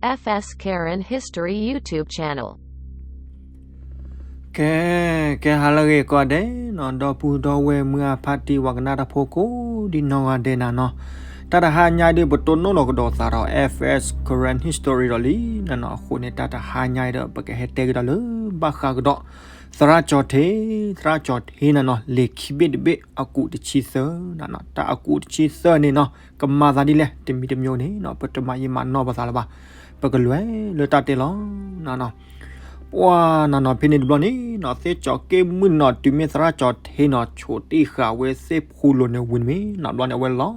F S Karen History YouTube channel. ကဲ ကဲဟါလၢအဂ့ၤကိးဂၤဒဲးနီၤ ဒီပုၢ်ဒီဝဲၢ်မုၢ်အဖါတံၢ်ဝၤကနၣ်တၢ်ဖိကိးဒ်နီၢ်ဂၤဒဲးနၤနီၤ, တၢ်တဟါညါဒုး ပတိၢ်နီၣ်လီၤကဒီးသးဒီး F S Karen History ဒီးလံနၤနီၤ, အဃိန့ၣ် တၢ်တဟါညါဒီး ပကဟဲတဲကဒီးလၢ ဘၣ်ဃးကဒီး သရၣ်ကၠီၤထ့, သရၣ်ကၠီၤထ့နၤနီၤ လံာ်ခံဘ့ၣ်တဘ့ၣ် အကူးတဆံသၢနၤနီၤ, တၢ်အကူးတဆံသၢန့ၣ်နီၤ ကမၤသးဒ်လဲၣ် တမံၤတမံၤန့ၣ်နီၤ ပတမၤယံာ်မၤနီၢ်ပသးလၢၤဘၣ်, ပကလဲၤလၢတၢ်တဲလီၤနၤနီၤ. ပှၤနၤနီၤ ဖဲန့ၣ်တဘျီန့ၣ်နီၤ သ့ၣ်ကၠီၤက့ၣ်မုၣ်နီၤ တုၤမ့ၢ်သရၣ်ကၠီၤထ့နီၤ ဆိးတ့ၢ်ဃာ်ဝဲသ့ၣ်ဖူလိၤန့ၣ်ဝံၤတမ့ၢ်နီၤ ဘျီန့ၣ် အဝဲလီၤ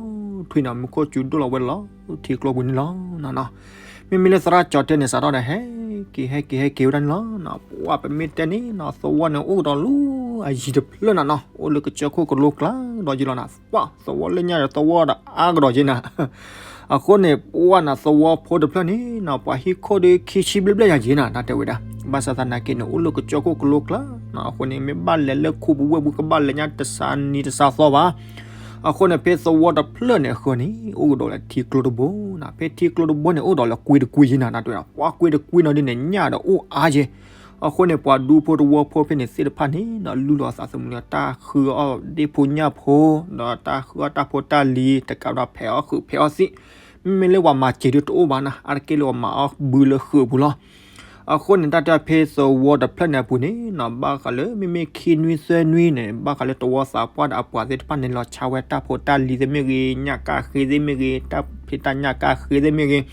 ထွံၣ်နီၤ မူခိၣ်စူၤဒိၣ်လီၤဝဲလီၤထံကျိပူၤန့ၣ်လီၤနၤနီၤ. မ့မ့ၢ်လၢသရၣ်ကၠီၤထ့န့ၣ် စးထီၣ်ဒီးဟဲက့ၤ ဟဲက့ၤ ဟဲက့ၤဝဲဒၣ်န့ၣ်လီၤနီၤ. ပှၤပမ့ၢ်တဲန့ၣ်နီၤ သဝီန့ၣ်အိၣ်ကဒီးလၢအယံၤတဖျၢၣ်နၤနီၤ အိၣ်လၢကစၢၢ်ခိၣ်ကလိကျါဒီးယံၤလီၤနၤ, ပှၤသဝီလၢညါဒီးသဝီဒီးအါကဒီးက့နၤ အဃိန့ၣ် ပှၤနၤသဝီဖိတဖျၢၣ်န့ၣ်နီၤ ပှၤဟံၣ်ခိၣ်ဒီးခံဆံဘျဲၣ်ဘျဲၣ်ယၤက့နၤ တၢ်တဲဝဲဒၣ်, ဘၣ်ဆၣ်သနာ်က့န့ၣ် အိၣ်လၢကစၢၢ်ခိၣ်ကလိကျါနီၤ အဃိန့ၣ် မ့ၢ်ဘၣ်လဲၤလၢခိပူၤဝ့ၢ်ပူၤ ကဘၣ်လဲၤညါတစှၤနံၤတစှၤသီဘၣ်. အဃိန့ၣ် ဖဲသဝီတဖျၢၣ်န့ၣ်အဃၢၤန့ၣ် အိၣ်ကဒီးလၢထံကျိတဘိနၤ, ဖဲထံကျိတဘိန့ၣ် အိၣ်ဒီးလၢကွ့တကွ့က့နၤ တၢ်တဲဝဲဒၣ်, ပှၤကွ့တကွ့နီၤဒ်န့ၣ် ညၣ်ဒီးအိၣ်အါက့ အဃိန့ၣ် ပှၤဒူဖိတဝီဖိဖဲန့ၣ်သ့ၣ်တဖၣ်န့ၣ်နီၤ လူလီၤအသးသမူလၢတၢ်ဃုအီၣ်ဒ့ၣ်ဖိညၣ်ဖိ ဒီးတၢ်ဃုအီၣ်တၢ်ဖိတၢ်လံၤ တကးဒီးဖဲးအီၣ်ဃုာ်ဖဲးအီၣ်သံး, မ့မ့ၢ်လၢပှၤမၤစၢၤဒုးတအိၣ်ဘၣ်နၤ အါတက့ၢ်လၢပှၤမၤအီၣ်ဘုလၢဃုာ်ပူၤလီၤ. အဃိန့ၣ် တၢ်တဲဖဲသဝီတဖျၢၣ်န့ၣ်အပူၤန့ၣ်နီၤ ဘၣ်ဃးလၢမ့မ့ၢ်ခံနွံသၢနွံန့ၣ် ဘၣ်ဃးလၢတဝီသးပှၢ်ဒီးအပှၤသ့ၣ်တဖၣ်န့ၣ် လဲၤဆါဝဲတၢ်ဖိတၢ်လံၤသ့ၣ်မ့ၢ်ဂ့ၤ ညၣ်ကၣ်ဃ့သ့ၣ်မ့ၢ်ဂ့ၤ တၢ်ဖံးတၢ်ညၣ်ကၣ်ဃ့သ့ၣ်မ့ၢ်ဂ့ၤ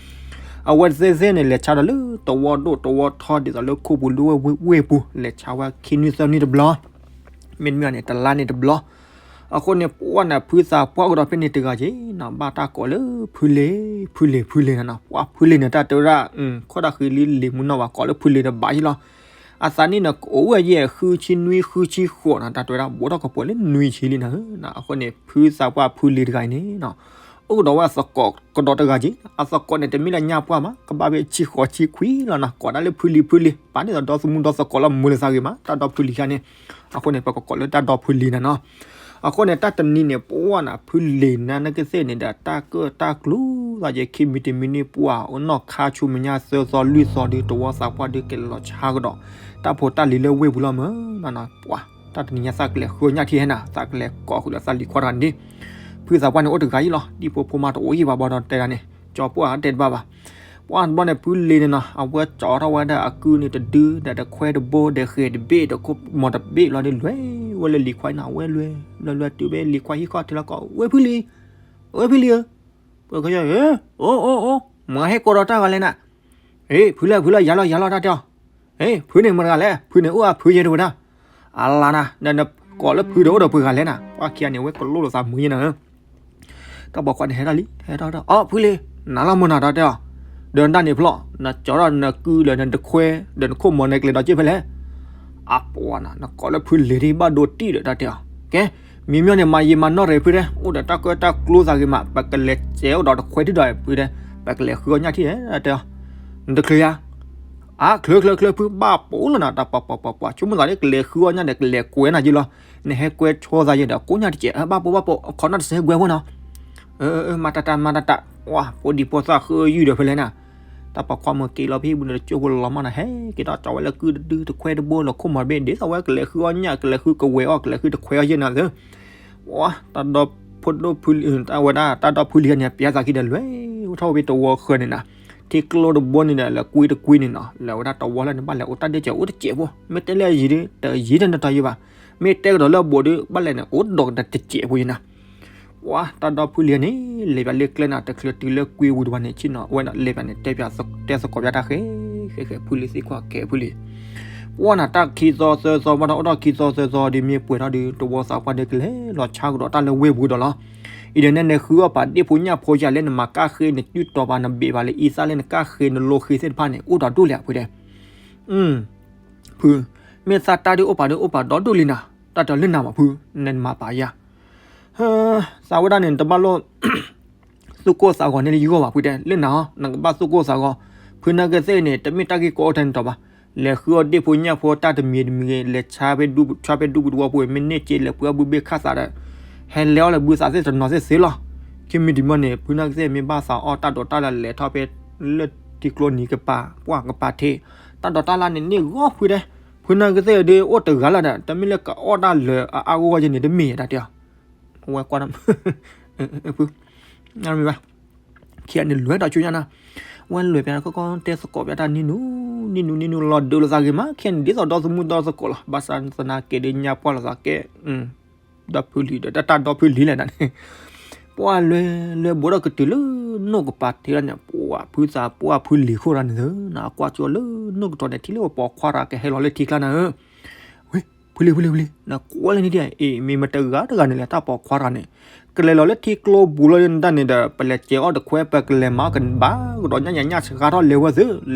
အဝဲသ့ၣ်သ့ၣ်န့ၣ် လဲၤဆါဒီးလၢတဝီဒိၣ်တဝီထီ ဒ်သိးလၢခိပူၤလူဝဲၢ်ဝ့ၢ်ပူၤ လဲၤဆါဝဲခံနွံသၢနွံတဘျီ မ့တမ့ၢ်န့ၣ် တလါန့ၣ်တဘျီ. အဃိန့ၣ် ပှၤနၤဖုသးပှၢ်အိၣ်ကဒီးဖဲန့ၣ်တဂၤက့နီၤ ဘၣ်တၢ်ကိးလၢဖုလ့ၤ ဖုလ့ၤ ဖုလ့ၤနၤနီၤ ပှၤဖုလ့ၤန့ၣ် တၢ်တဲဝဲဒၣ် ခိၣ်တၢ်ဃံလံလံၤမူနီၢ်ဘၣ် ကိးလၢဖုလ့ၤန့ၣ်ဘၣ်ယ့လီၤ. အသးနံၣ်န့ၣ် အိၣ်ဝဲယဲၢ်ဃုဆံနွံဃုဆံဃိးနီၤ တၢ်တဲဝဲဒၣ် ဘူးထီၣ်ကပှဲၤလၢနွံဆံလံနၤဧၢ. အဃိန့ၣ် ဖုသးပှၢ်ဖုလ့ၤတဂၤအံၤန့ၣ်နီၤ အိၣ်ကဒီးဝဲအသကိးကဒီးတဂၤက့ အသကိးန့ၣ် တမ့ၢ်လၢညၣ်ပှၢ်မး ကဘၣ်ဖဲဆံဃိးဆံခွံလီၤနီၤ ကိးဒၣ်လၢဖုလံၤဖုလံၤ ပာ်န့ၢ်ဒီးဒီသမူဒီသကိးလီၤ မုာ်လၢသးဂ့ၤမး တၢ်ဒီဖုလံၤယါန့ၣ်. အဃိန့ၣ် ပကကိးလၢတၢ်ဒီဖုလံၤနၤနီၤ. အဃိန့ၣ် တၢ်တနံၤန့ၣ် ပှၤနၤဖုလ့ၤနၤနကသ့ၣ်န့ၣ်ဒီး တၢ်ကၢၣ်တၢ်ကျူသးယဲခံမံၤတမံၤန့ၣ် ပှၤအိၣ်နီၢ်ခါဆူမဲာ်ညါသၢသီလွံၢ်သီဒုး တဝီသးပှၢ်ဒုးကလဲၤလီၤဆါကဒီး တၢ်ဖိတၢ်လံၤလၢဝ့ၢ်ပူၤလီၤမးနီၤ ပှၤ တၢ်တနံၤညါသးကလဲၤဃုအီၣ်ညၣ်ထံၣ်ဟဲနၤ သးကလဲၤကိးဃုာ်ဒီးသးလံၤခွါတဂၤန့ၣ် ဖုသးပှၢ်န့ၣ်အိၣ်တဂၤယံလီၤ ဒ်ဖိဖိမါတအိၣ်ယံဘၣ်ဘၣ်ဒီးတဲဒၣ်န့ၣ် ကၠီပှၢ်တဲတဘၣ်ဘၣ်. ပှၤတဘျီန့ၣ် ဖုလ့ၤန့ၣ်နီၤ အဝဲကၠီထီၣ်ဝဲဒၣ်အကုန့ၣ်တဒု ဒီးတခွဲတဘိ ဒီးဃဲၤတဘ့ၣ်ဒီးခိၣ်မီၤတဘ့ၣ်လီၤဒီး လဲၤဝဲလၢလံၤခွါနၤ ဝဲလဲၤ လဲၤလဲၤတုၤဖဲလံၤခွါဟံၣ်ခီၣ်ထံးလီၤကိး ဝဲဖုလ့ၤ ဝဲဖုလံၤဧၢ ပှၤကညီ အိၣ်အိၣ်အိၣ် မၤဟဲကိးဒီးတၢ်ဂၤလဲၣ်နၤ ဟ့ၣ် ဖုလၢဖုလၢယၤလီၤယၤလီၤတၢ်တဲအီၤ ဟ့ၣ် ဖုန့ၣ်မတၤတဂၤလဲၣ် ဖုန့ၣ်အိၣ်အဖုယဲတဝဲဒၣ် အလါနၤ နကိးလၢဖုဒီးအိၣ်ဒီးပှဲၤဂၤလဲၣ်နၤ ပှၤခံဂၤန့ၣ် ဝဲကလိၣ်လိာ်သးမုာ်ယဲနၤဧၢ တၢ်ပိာ်ခွါန့ၣ်ဟဲထီၣ်လံ ဟဲထီၣ် အိၣ်ဖုလံ နၤလီၤမုာ်နၤတၢ်တဲအီၤ ဒီးနတၢ်န့ၣ်ဖျီၣ် နကၠီထီၣ်နကုဒီးနတခွဲ ဒီးနခိၣ်မီၤနကလဲၤဒီးက့ၢ်ဖဲလဲၣ် အပှၤနၤ နကိးလၢဖုလ့ၤဒ်ဘၣ်ဒိတံၢ်ဒီးတၢ်တဲအီၤ ကဲ မံၤမီၢ်န့ၣ် မၤယံာ်မၤနီၢ်ရ့ၣ်ဖုတဲ အိၣ်ဒီးတၢ်ကၢၣ်တၢ်ကျူသးဂ့ၤမး ပကလဲၤစဲးအိၣ်ဒီးတခွဲထံၣ်ဒီးဖုတဲ ပကလဲၤဃုအီၣ်ညၣ်ထံၣ်တဲအီၤ နတချုးယၤ အါ ချုးချုးချုးဖု ဘၣ်ပိာ်လီၤနၤ တၢ်ပှၤပှၤပှၤပှၤ ဆိကမိၣ်သးလၢကလဲၤဃုအီၣ်ညၣ်ဒီး ကလဲၤကွဲးနၤယ့လီၤ နဟဲကွဲးဆိသးယဲဒီး ကိးညၣ်တစဲး ဘၣ်ပိာ်ဘၣ်ပိာ် အခီနီၣ်တစဲးကွဲးဖိနီၤ မၤတၢ်တၢ်မၤတၢ်တၢ် ပှၤ ဖိဒံဖိသၣ်ဃုယုၢ်ဒီးဖဲလဲၣ်နၤ တၢ်ပိာ်ခွါမ့ၢ်က့ၤလီၤဖဲဟံၣ်ပူၤန့ၣ် တကၠိဖိလီၤမးနၤ ဟဲက့ၤထီၣ်ကၠီဝဲလၢကုတဒု တခွဲတဘိ လီၤခိၣ်မီၤတဘ့ၣ် ဒ်သိးဝဲကလဲၤဃုအီၣ်ညၣ် ကလဲၤဃုကဝဲၤအီၣ် ကလဲၤဃုတခွဲးအီၣ်ယဲနၤသၢ ပှၤ တၢ်ဒီဖိဒိၣ်ဖုလံၤ တၢ်ဝဲဒၣ် တၢ်ဒီဖုလံၤန့ၣ် ပျဲသးခံဒီးလဲၤ ထီၣ်ဝဲတဝီဃၢၤန့ၣ်နၤ ထံကျိတဘိန့ၣ်ဒီး လဲၤကွံတကွံန့ၣ်နီၤ လဲၤဝဲဒၣ်တဝီလၢန့ၣ် ဘၣ်လဲၤအိၣ်တၢ်ဒ့ၣ်စဲး အိၣ်တစဲးဖိ မ့ၢ်တဲလၢအယံၤဒီး တယံၤတနတီၤယံၤဘၣ် မ့ၢ်တဲကဒီးလၢအဘူးဒီး ဘၣ်လဲၤန့ၣ် အိၣ်ဒီးတစဲးဖိယဲနၤ ပှၤ တၢ်ဒီဖုလံၤန့ၣ် လဲၤပၠးလၢကျဲနၤ တချုးတုၤလၢကွံဝူၤတဝၤန့ၣ် ဆ့ၣ်နီၤ အဝဲဒၣ်လဲၤပၠးန့ၣ် တဲပၠး တဲသကိးပၠးတၢ်ဃဲ ဃဲဃဲဖုလံၤသ့ၣ်ခွါကဲဖုလံၤ ပှၤနၤ တၢ်ခံသီသၢသီ ဘၣ်ဒီးအိၣ်ထီၣ်ခံသီသၢသီဒီး မ့ၢ်ပှဲၤထီၣ်ဒီး တဝီသးပှၢ်ဒီးကလဲၤလီၤဆါကဒီးတၢ်လၢဝ့ၢ်ပူၤဒီးလီၤ အံၤဒီးနဲနဲဃုအီၣ်ပာ်ဒ့ၣ်ဖိညၣ်ဖိယၤလဲၣ် နမၤကၣ်ဃ့ နစုၣ်တီၤပာ် နဘ့ၣ်ပာ်လၢအံသၣ်လၢနကၣ်ဃ့ နလိဃ့သ့ၣ်တဖၣ်န့ၣ် အိၣ်ဒီးဒိၣ်လဲၣ်အဖုတဲ ဖု မ့ၢ်သးတၢ်ဒုးအိၣ်ပာ်ဒုးအိၣ်ပာ်ဒီဒိၣ်လံနၤ တၢ်တဲလၢနၤမးဖု နမၤပာ်ယၤ သးဝဲဒၣ်န့ၣ် တဘၣ်လိၣ် သူၣ်ကိၢ်သးဂီၤန့ၣ်လၢယဂီၢ်ဘၣ်ဖုတဲ လၢနၤဟီ နကဘၣ်သူၣ်ကိၢ်သးဂီၤ ဖုနၢ်ကသ့ၣ်န့ၣ် တမ့ၢ်တၢ်ဂ့ၢ်ကီအိၣ်ထဲန့ၣ်တီၤဘၣ် လဲၤဃုအီၣ်ဒ့ၣ်ဖိညၣ်ဖိတၢ်တမံၤတမံၤဂ့ၤ လဲၤဆါဖဲဒူ ဆါဖဲဒူပူၤတဝီပူၤ မ့ၢ်န့ၢ်က့လဲၤပှ့ၤအီၣ်ဘုဘ့ၣ်ခၣ်သးဒီး ဟဲလဲၤအီၣ်လၢဘုသးသ့ၣ်တနီၤသ့ၣ်သ့လီၤ ခံမံၤတမံၤန့ၣ် ဖုနၢ်ကသ့ၣ်မ့ၢ်ဘၣ်သးအီၣ်တၢ်ဒိးတၢ်လၢလဲၤထီၣ်ဖဲ လၢ ထံကျိနံၤကပၤ ပှၢ်ကပၤထံး, တၢ်ဒိးတၢ်လၣ်န့ၣ်န့ၢ်ဂီၤဖုဒဲး, ဖုနၢ်ကသ့ၣ်ဒ်အိၣ်တဂၤလၢဒီး တမ့ၢ်လၢကအီၣ်တၢ်လၢအအါဂီၢ်ဂီၢ်ယဲန့ၣ် တမ့ၢ်ယဲဒၣ်တဲအီၤ, အဝဲကွၢ် ဖု မ့ၢ်ဘၣ်, ခံဂၤန့ၣ်လွဲၢ်ဒီးဆူညါနၤ, ဝဲလွဲၢ်ပၠးခီခီတဲသကိးပၠးတၢ်နံၤနူ နံၤနူ နံၤနူ လီၤဒုးလိာ်သးဂ့ၤမး ခံဂၤန့ၣ်ဒ်သိးဒီသမုၢ်ဒီသကိးလီၤ ဘၣ်ဆၣ်သနာ်က့ဒ်ညါပှၢ်လိာ်သးကဲ ဒီဖုလံၤဒီးတၢ်ဒီဖုလံၤလဲၣ်နၤန့ၣ်, ပှၢ်လွဲလွဲဘူးဒီးကတုၤလၢနီၢ်ကပၤထံးလီၤန့ၣ် ပှၢ်ဖုသး ပှၢ်ဖုလံၤခိၣ်ရၤန့ၣ်သၢနၤ အကွၢ်ကၠီလၢနီၢ်ကတီၤန့ၣ် ထံၣ်လၢပှၤပိာ်ခွါတဂၤကဟဲလီၤလၢထံကျါနၤဧၢ, ဝ့ၢ် ဖုလံၤ ဖုလံၤ ဖုလံၤ နကွၢ်လၢန့ၣ်ဒ်အံၤ အ့ၣ် မ့ၢ်မတဂၤတဂၤန့ၣ်လဲၣ် တၢ်ပိာ်ခွါတဂၤန့ၣ်, ကလဲၤလီၤလၢထံကျိပူၤလီၤနတၢ်န့ၣ်ဒီး ပလဲၤစဲးအီၣ်တခွဲ ပကလဲၤမၤကဘၣ်ကဒီးညၣ်ညၣ်ညၣ်ဆှးထီၣ်လဲၤဝဲသ့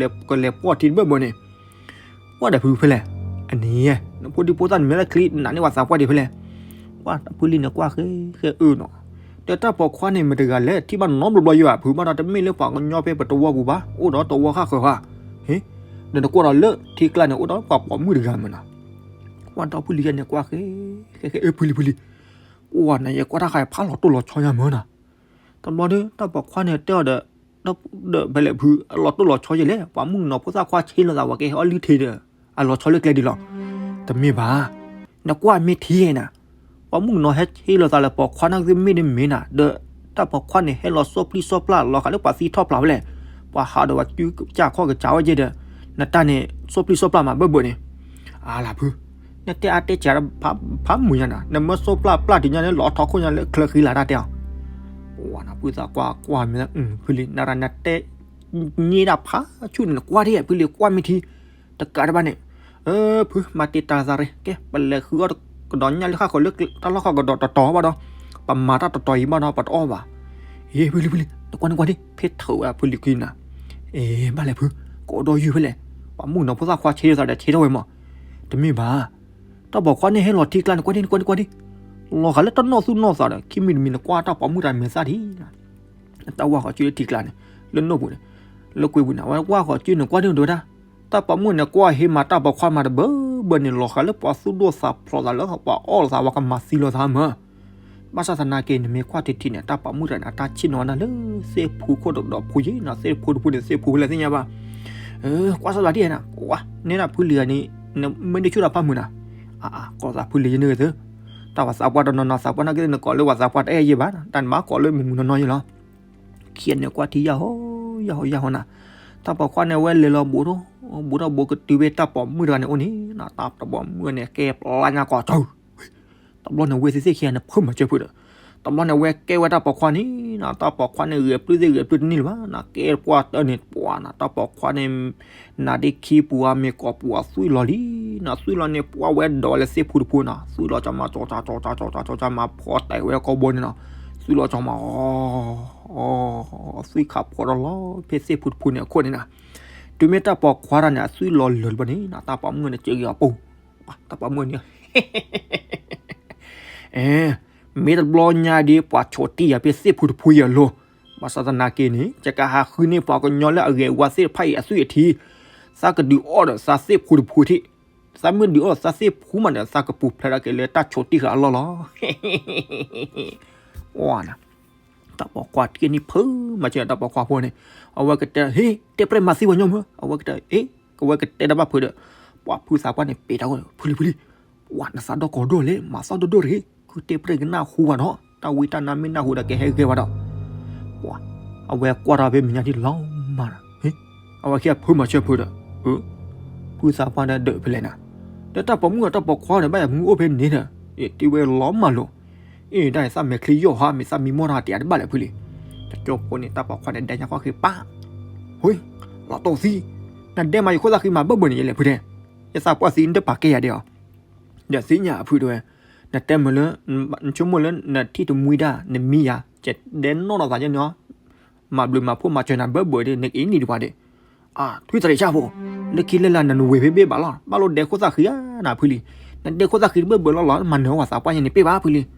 ကလဲၤပှီၢ်ထံတဘၢၣ်ဘၢၣ်န့ၣ် ကွၢ်ဒီးဖုဖဲလဲၣ်, အန့ၣ်ယဲ နဖိဒံဖိသၣ်န့ၣ်မ့ၢ်လၢချံနးန့ၢ်ပှၤသးပှၢ်ဒံးဖဲလဲၣ်, ကွၢ်တၢ်ဖုလံၤန့ၣ်ကွၢ်ဃဲဃဲအၢနီၤ, ဒီးတၢ်ပိာ်ခွါန့ၣ်မတဂၤလဲၣ် ထံၣ်ဘၣ်နီတဘျီဘျီယဲဘၣ် ဖုဘၣ်ဒီးတမ့ၢ်လၢပှၤကညီဖဲပတဝီပူၤဘၣ် အိၣ်ဒီးတဝီဃၣ်ဃၢၤဃၣ်, ဟ့ၣ်, ဒီးနကွၢ်ဒီးလၢထံကျါန့ၣ် အိၣ်ဒီးပှၤပိာ်မုၣ်တဂၤမ့ၢ်နီၤ, ကွၢ်ဒီးဖုလံၤယဲန့ၣ်ကွၢ်ဃဲဃဲဃဲအၢ ဖုလံၤ ဖုလံၤ ကွၢ်နၤ ယဲကွၢ်တၢ်ဃးဖးလီၤတိၢ်လီၤဆီယၤမ့ၢ်နီၤ, တဘျီဒီး တၢ်ပိာ်ခွါန့ၣ်တဲအီၤဒီး, ဒီးဖဲလဲၣ်ဖု အလီၤတိၢ်လီၤဆီယဲလဲၣ် ပှၤမုၣ်ကနီၤဖိသၣ်ခွါဆ့လိာ်သးဝဲကဟဲအီၣ်လုၢ်ထံဒီး, အလီၤဆီလၢကျဲဒ်လီၤ, တမ့ၢ်ဘၣ်, နကွၢ်မ့ၢ်ထံနၤ, ပှၤမုၣ်ကနီၤဟဲဆ့လိာ်သးလၢပိာ်ခွါနၢ်ကသ့ၣ်မ့ၢ်တမ့ၢ်နၤ ဒီး, တၢ်ပိာ်ခွါန့ၣ်ဟဲလီၤစီၣ်ပျံၣ်စီၣ်ပျၢ်လီၤဃာ်လၢပှၤသံထီၣ်ဖျးဖဲလဲၣ်, ပှၤဟးဒီးပှၤကၠူကၠၢ်ခီၣ်ကစးဝဲက့ဒီး, နတၢ်န့ၣ် စီၣ်ပျံၣ်စီၣ်ပျၢ်မးဘၢၣ်ဘၢၣ်န့ၣ် အါလၢဖု, နတဲအါတဲစှၤဖးမုာ်ညါနၤ နမ့ၢ်စီၣ်ပျၢ်ပျၢ်တုၤညါန့ၣ် လီၤထီခိၣ်ညါလၢချၢဃံလၤတၢ်တဲအီၤ, ပှၤနၤဖုသးကွၢ်ကွၢ်မ့ၢ်, ဖုလံၤ နရၤနတဲ, န့ၢ်ဒၣ်ဖးဆူၣ်န့ၣ် နကွၢ်ဒ်ဖုလံၤကွၢ်မ့ၢ်ထံ, တကးတဘၣ်န့ၣ်, ဖု မၤတံာ်တာ်သးရ့ ကဲ ပလဲၤဃုအီၣ်ကဒီးညၣ်လၢဃၣ်ဃီၤလၢတၢ်လီၢ်ဃီၤကဒီးတတီၤဘၣ်ဒီး, ပမၤတၢ်တတီၤအံၤဘၣ်ဒီး ပတအီၣ်ဘၣ်, အ့ ဖုလံၤ ဖုလံၤ နကွၢ်န့ၣ်ကွၢ်ဒ် ဖဲထၢၣ်ဝဲဖုလံၤခံနၤ, အ့ ဘၣ်လဲၣ်ဖု, ကိးဒီးယုၢ်ဖဲလဲၣ်, ပှၤမုၣ်ကနီၤဖိသၣ်ခွါဆ့လိာ်သးဒီးဆ့ထီၣ်ဝဲမး, တမ့ၢ်ဘၣ် တၢ်ပိာ်ခွါန့ၣ်ဟဲလီၤထံကျါန့ၣ် ကွၢ်ဒ်န့ၣ်ကွၢ်ဒ်ကွၢ်ဒ်, လီၤဃာ်လၢတၢ်နီၣ်သူၣ်နီၣ်သးဒီး ခံမံၤတမံၤနကွၢ်တၢ်ပိာ်မုၣ်တဂၤမဲာ်သၣ်ဒံး, တၢ်ဝၢ်ဃီၤစုလၢထံကျါန့ၣ်, လၢနိၣ်ပူၤန့ၣ်, လၢကွ့ပူၤန့ၣ် အဝဲကွၢ်ဃီၤစုန့ၣ်ကွၢ်ဒ်န့ၣ်တဝဲဒၣ်, တၢ်ပိာ်မုၣ်န့ၣ်ကွၢ်ဟ့မၤတၢ်ပိာ်ခွါမးတဘၢဘၢန့ၣ် လီၤဃာ်လၢပှၤသူၣ်ဒိၣ်သးဖျိးသးလၢပှၤအီၣ်လိာ်သးဝဲကမၤသံလိာ်သးမး ဘၣ်ဆၣ်သနာ်က့ နမ့ၢ်ကွၢ်ထံထံန့ၣ် တၢ်ပိာ်မုၣ်တဂၤန့ၣ် အတၢ်ဆ့ၣ်နီၤဝဲဒၣ်လၢသ့ၣ်ဖူခိၣ်ဒီးဒီးဖူယ့ၢ်နီၤ သ့ၣ်ဖူတဖူန့ၣ်သ့ၣ်ဖူဖဲလဲၣ်သ့ၣ်ညါဘၣ်. ကွၢ်စၢ်သးဒ်န့ၣ် ကွၢ်န့ၢ်ဒၣ်ဖုလံၤဂၤန့ၣ် နမ့ၢ်ဒိၣ်ဆူၣ်တၢ်ဖးမုာ်နၤ, အါ ကိးသးဖုလံၤယဲန့ၣ်ဂ့ၤသု, တၢ်ပှၤသးပှၢ်တနီၤနီၤ သးပှၢ်နာ်က့သ့ၣ်နကိးလၢပှၤသးပှၢ်တအဲၣ်ယဲၢ်ဘၣ်, တၢ်န့ၣ်မၤကိးလၢမုၢ်မုၢ်နီၢ်နီၢ်ယဲၢ်လီၤ. ခံဂၤန့ၣ်ကွၢ်ထံယၢ်ဟီယၢ်ဟီယၢ်ဟီနၤ, တၢ်ပိာ်ခွါန့ၣ်ဝဲလဲၤလီၤဘူးထီၣ်ဘူးထီၣ်ဘူးကတုၤဖဲတၢ်ပိာ်မုၣ်တဂၤန့ၣ်အိၣ်န့ၣ်နီၤ, တၢ်ပိာ်မုၣ်န့ၣ်ကဲပျါညါကီၢ်စၢ် တဘျီန့ၣ်ဝဲသ့ၣ်သ့ၣ်ခံဂၤန့ၣ် ဖုးမၤစၢၤဖုးဒီး, တဘျီန့ၣ်ဝဲကဲဝဲတၢ်ပိာ်ခွါန့ၣ်နီၤ, တၢ်ပိာ်ခွါန့ၣ်ဂဲၤပျုၢ်သ့ၣ်ဂဲၤပျုၢ်တန့ၢ်လၢၤဘၣ်နီၤ, ကဲပှၢ်တၢၢ်န့ၣ်ပှၢ်နီၤ, တၢ်ပိာ်ခွါန့ၣ် နၤဒ့ခံပူၤအမ့ၢ်ကိးပူၤအသွံၣ်လီၤလံနီၤ, သွံၣ်လီၤန့ၣ်ပှၢ်ဝဲဒီးလၢသ့ၣ်ဖူတဖူနီၤ, သွံၣ်လီၤကၠီမး ကၠီကၠီကၠီကၠီကၠီကၠီကၠီမး ဖီတဲာ်ဝဲကီၢ်ဘိန့ၣ်နီၤ, သွံၣ်လီၤကၠီမး အသွံၣ်ခးဖီဒီးလီၤဖဲသ့ၣ်ဖူတဖူန့ၣ်အခိၣ်န့ၣ်နီၤ, တုၤမ့ၢ်တၢ်ပိာ်ခွါတဂၤန့ၣ် အသွံၣ်လီၤလၢာ်လၢၤဘၣ်န့ၣ်နီၤ, တၢ်ပိာ်မုၣ်န့ၣ်စၢဂ့ၤအီၤပူၤ, တၢ်ပိာ်မုၣ်န့ၣ် အဲ မ့ၢ်တဘျီညါဒ်ပှၤဆိးတံၢ်ယၤဖဲသ့ၣ်ဖူတဖူအံၤအလိၤ, ဘၣ်ဆၣ်သနာ်က့န့ၣ် ယကဟးဃုန့ၢ်ပှၤကညီလၢအဂဲၤဝါသ့ၣ်တဖၣ်အံၤအသွံၣ်အထံ, သးကဒုးအီၣ်ဒီးသးသ့ၣ်ဖူတဖူထံး, သးမ့ၢ်ဒုးအီၣ်ဒီးသးသ့ၣ်ဖူမးဒီး သးကပူၤဖျဲးဒၣ်က့ၤလၢတၢ်ဆိးတံၢ်ဃာ်အလီၢ်လီၤ. တၢ်ပိာ်ခွါတက့ၢ်န့ၣ်ဖုးမၤစၢၤတၢ်ပိာ်ခွါဖိန့ၣ်, အဝဲကတဲ ဟ့ၣ် တဲပြဲၢ်မၤသံပှၤညီမး, အဝဲကတဲ ဟ့ၣ် ကဝဲကတဲတၢ်ဘၣ်ဖုးဒီး, ပှၤဖုးသးပှၢ်န့ၣ် ပ့ၤတၢ်ဂီၢ် ဖုလံၤဖုလံၤ, ပှၤနသးဒီကီၢ်ဒိၣ်လဲၣ် မၤသီဒိၣ်ဒိၣ်တဂ့ၤ, ခုတဲပြဲၢ်ကနၣ်ဟူဘၣ်ဒီး တၢ်ဝံတၢ်နါမ့ၢ်နၢ်ဟူဒီးကဟဲဂဲၤဘၣ်ဒီး, ပှၤ အဝဲကွၢ်ထီၣ်ဖဲမဲာ်ညါထံလီၤမးဒီး, ဟ့ၣ် အဝဲခံဂၤဖုးမၤစၢၤဖုးဒီး, ဖုးသးပှၢ်ဒီးဒၢးဖဲလဲၣ်နၤ, ဒီးတၢ်ပိာ်မုၣ်အတၢ်ပိာ်ခွါန့ၣ် ဘၣ်ယၤမုၢ်အိၣ်ဖဲန့ၣ်ဒီး, တ့ဝဲလီၤမးလိာ် အ့ၣ် တၢ်အံၤသးမဲာ်ချံယီၢ်ဟါ မ့ၢ်သးမံမီၢ်တၢ်တယၤတဘၣ်လဲၣ်ဖုလံၤ, တကၠိဖိန့ၣ် တၢ်ပိာ်ခွါန့ၣ် ဒဲညါဃီဃ့ပၢ်, ဟ့ၣ် လီၤတိၢ်သံ, နဒဲမးယခိၣ်သၣ်ဃံမးဘၢၣ်ဘၢၣ်န့ၣ်ယလဲၣ်ဖုတဲ, ယသးပှၢ်သံနတပာ်ကဲယၤဒဲးအီၤ, ဒီးသ့ၣ်ညါအဖုတဲဝဲ, နတဲမုာ်လၢ, နဆိကမိၣ်လၢနထံၣ်တမှံဒၣ် နမံယၤ, ကဒဲနီၣ်ထီၣ်သးယဲန့ၣ်အီၤ မၤဘျုးမၤဖှိၣ်မၤစၢၤနၤဘၢၣ်ဘၢၣ်ဒီး နကအံၤနံၣ်တပှၤဒီး, အၢ ထွံၣ်သရံးဆၣ်ဖိ, လၢခံလၢ်လၢ်နနဝ့ၤဖဲဘ့ၣ်ဘၣ်လီၤ ဘၣ်လိၣ်ဒဲခိၣ်သၣ်ဃံဧါနၤဖုလံၤ, နဒဲခိၣ်သၣ်ဃံတဘၢၣ်ဘၢၣ်လီၤလီၤ မၤနၢၤဝဲသးပှၢ်ယဲန့ၣ်ပ့ၢ်ဘၣ်ဖုလံၤ,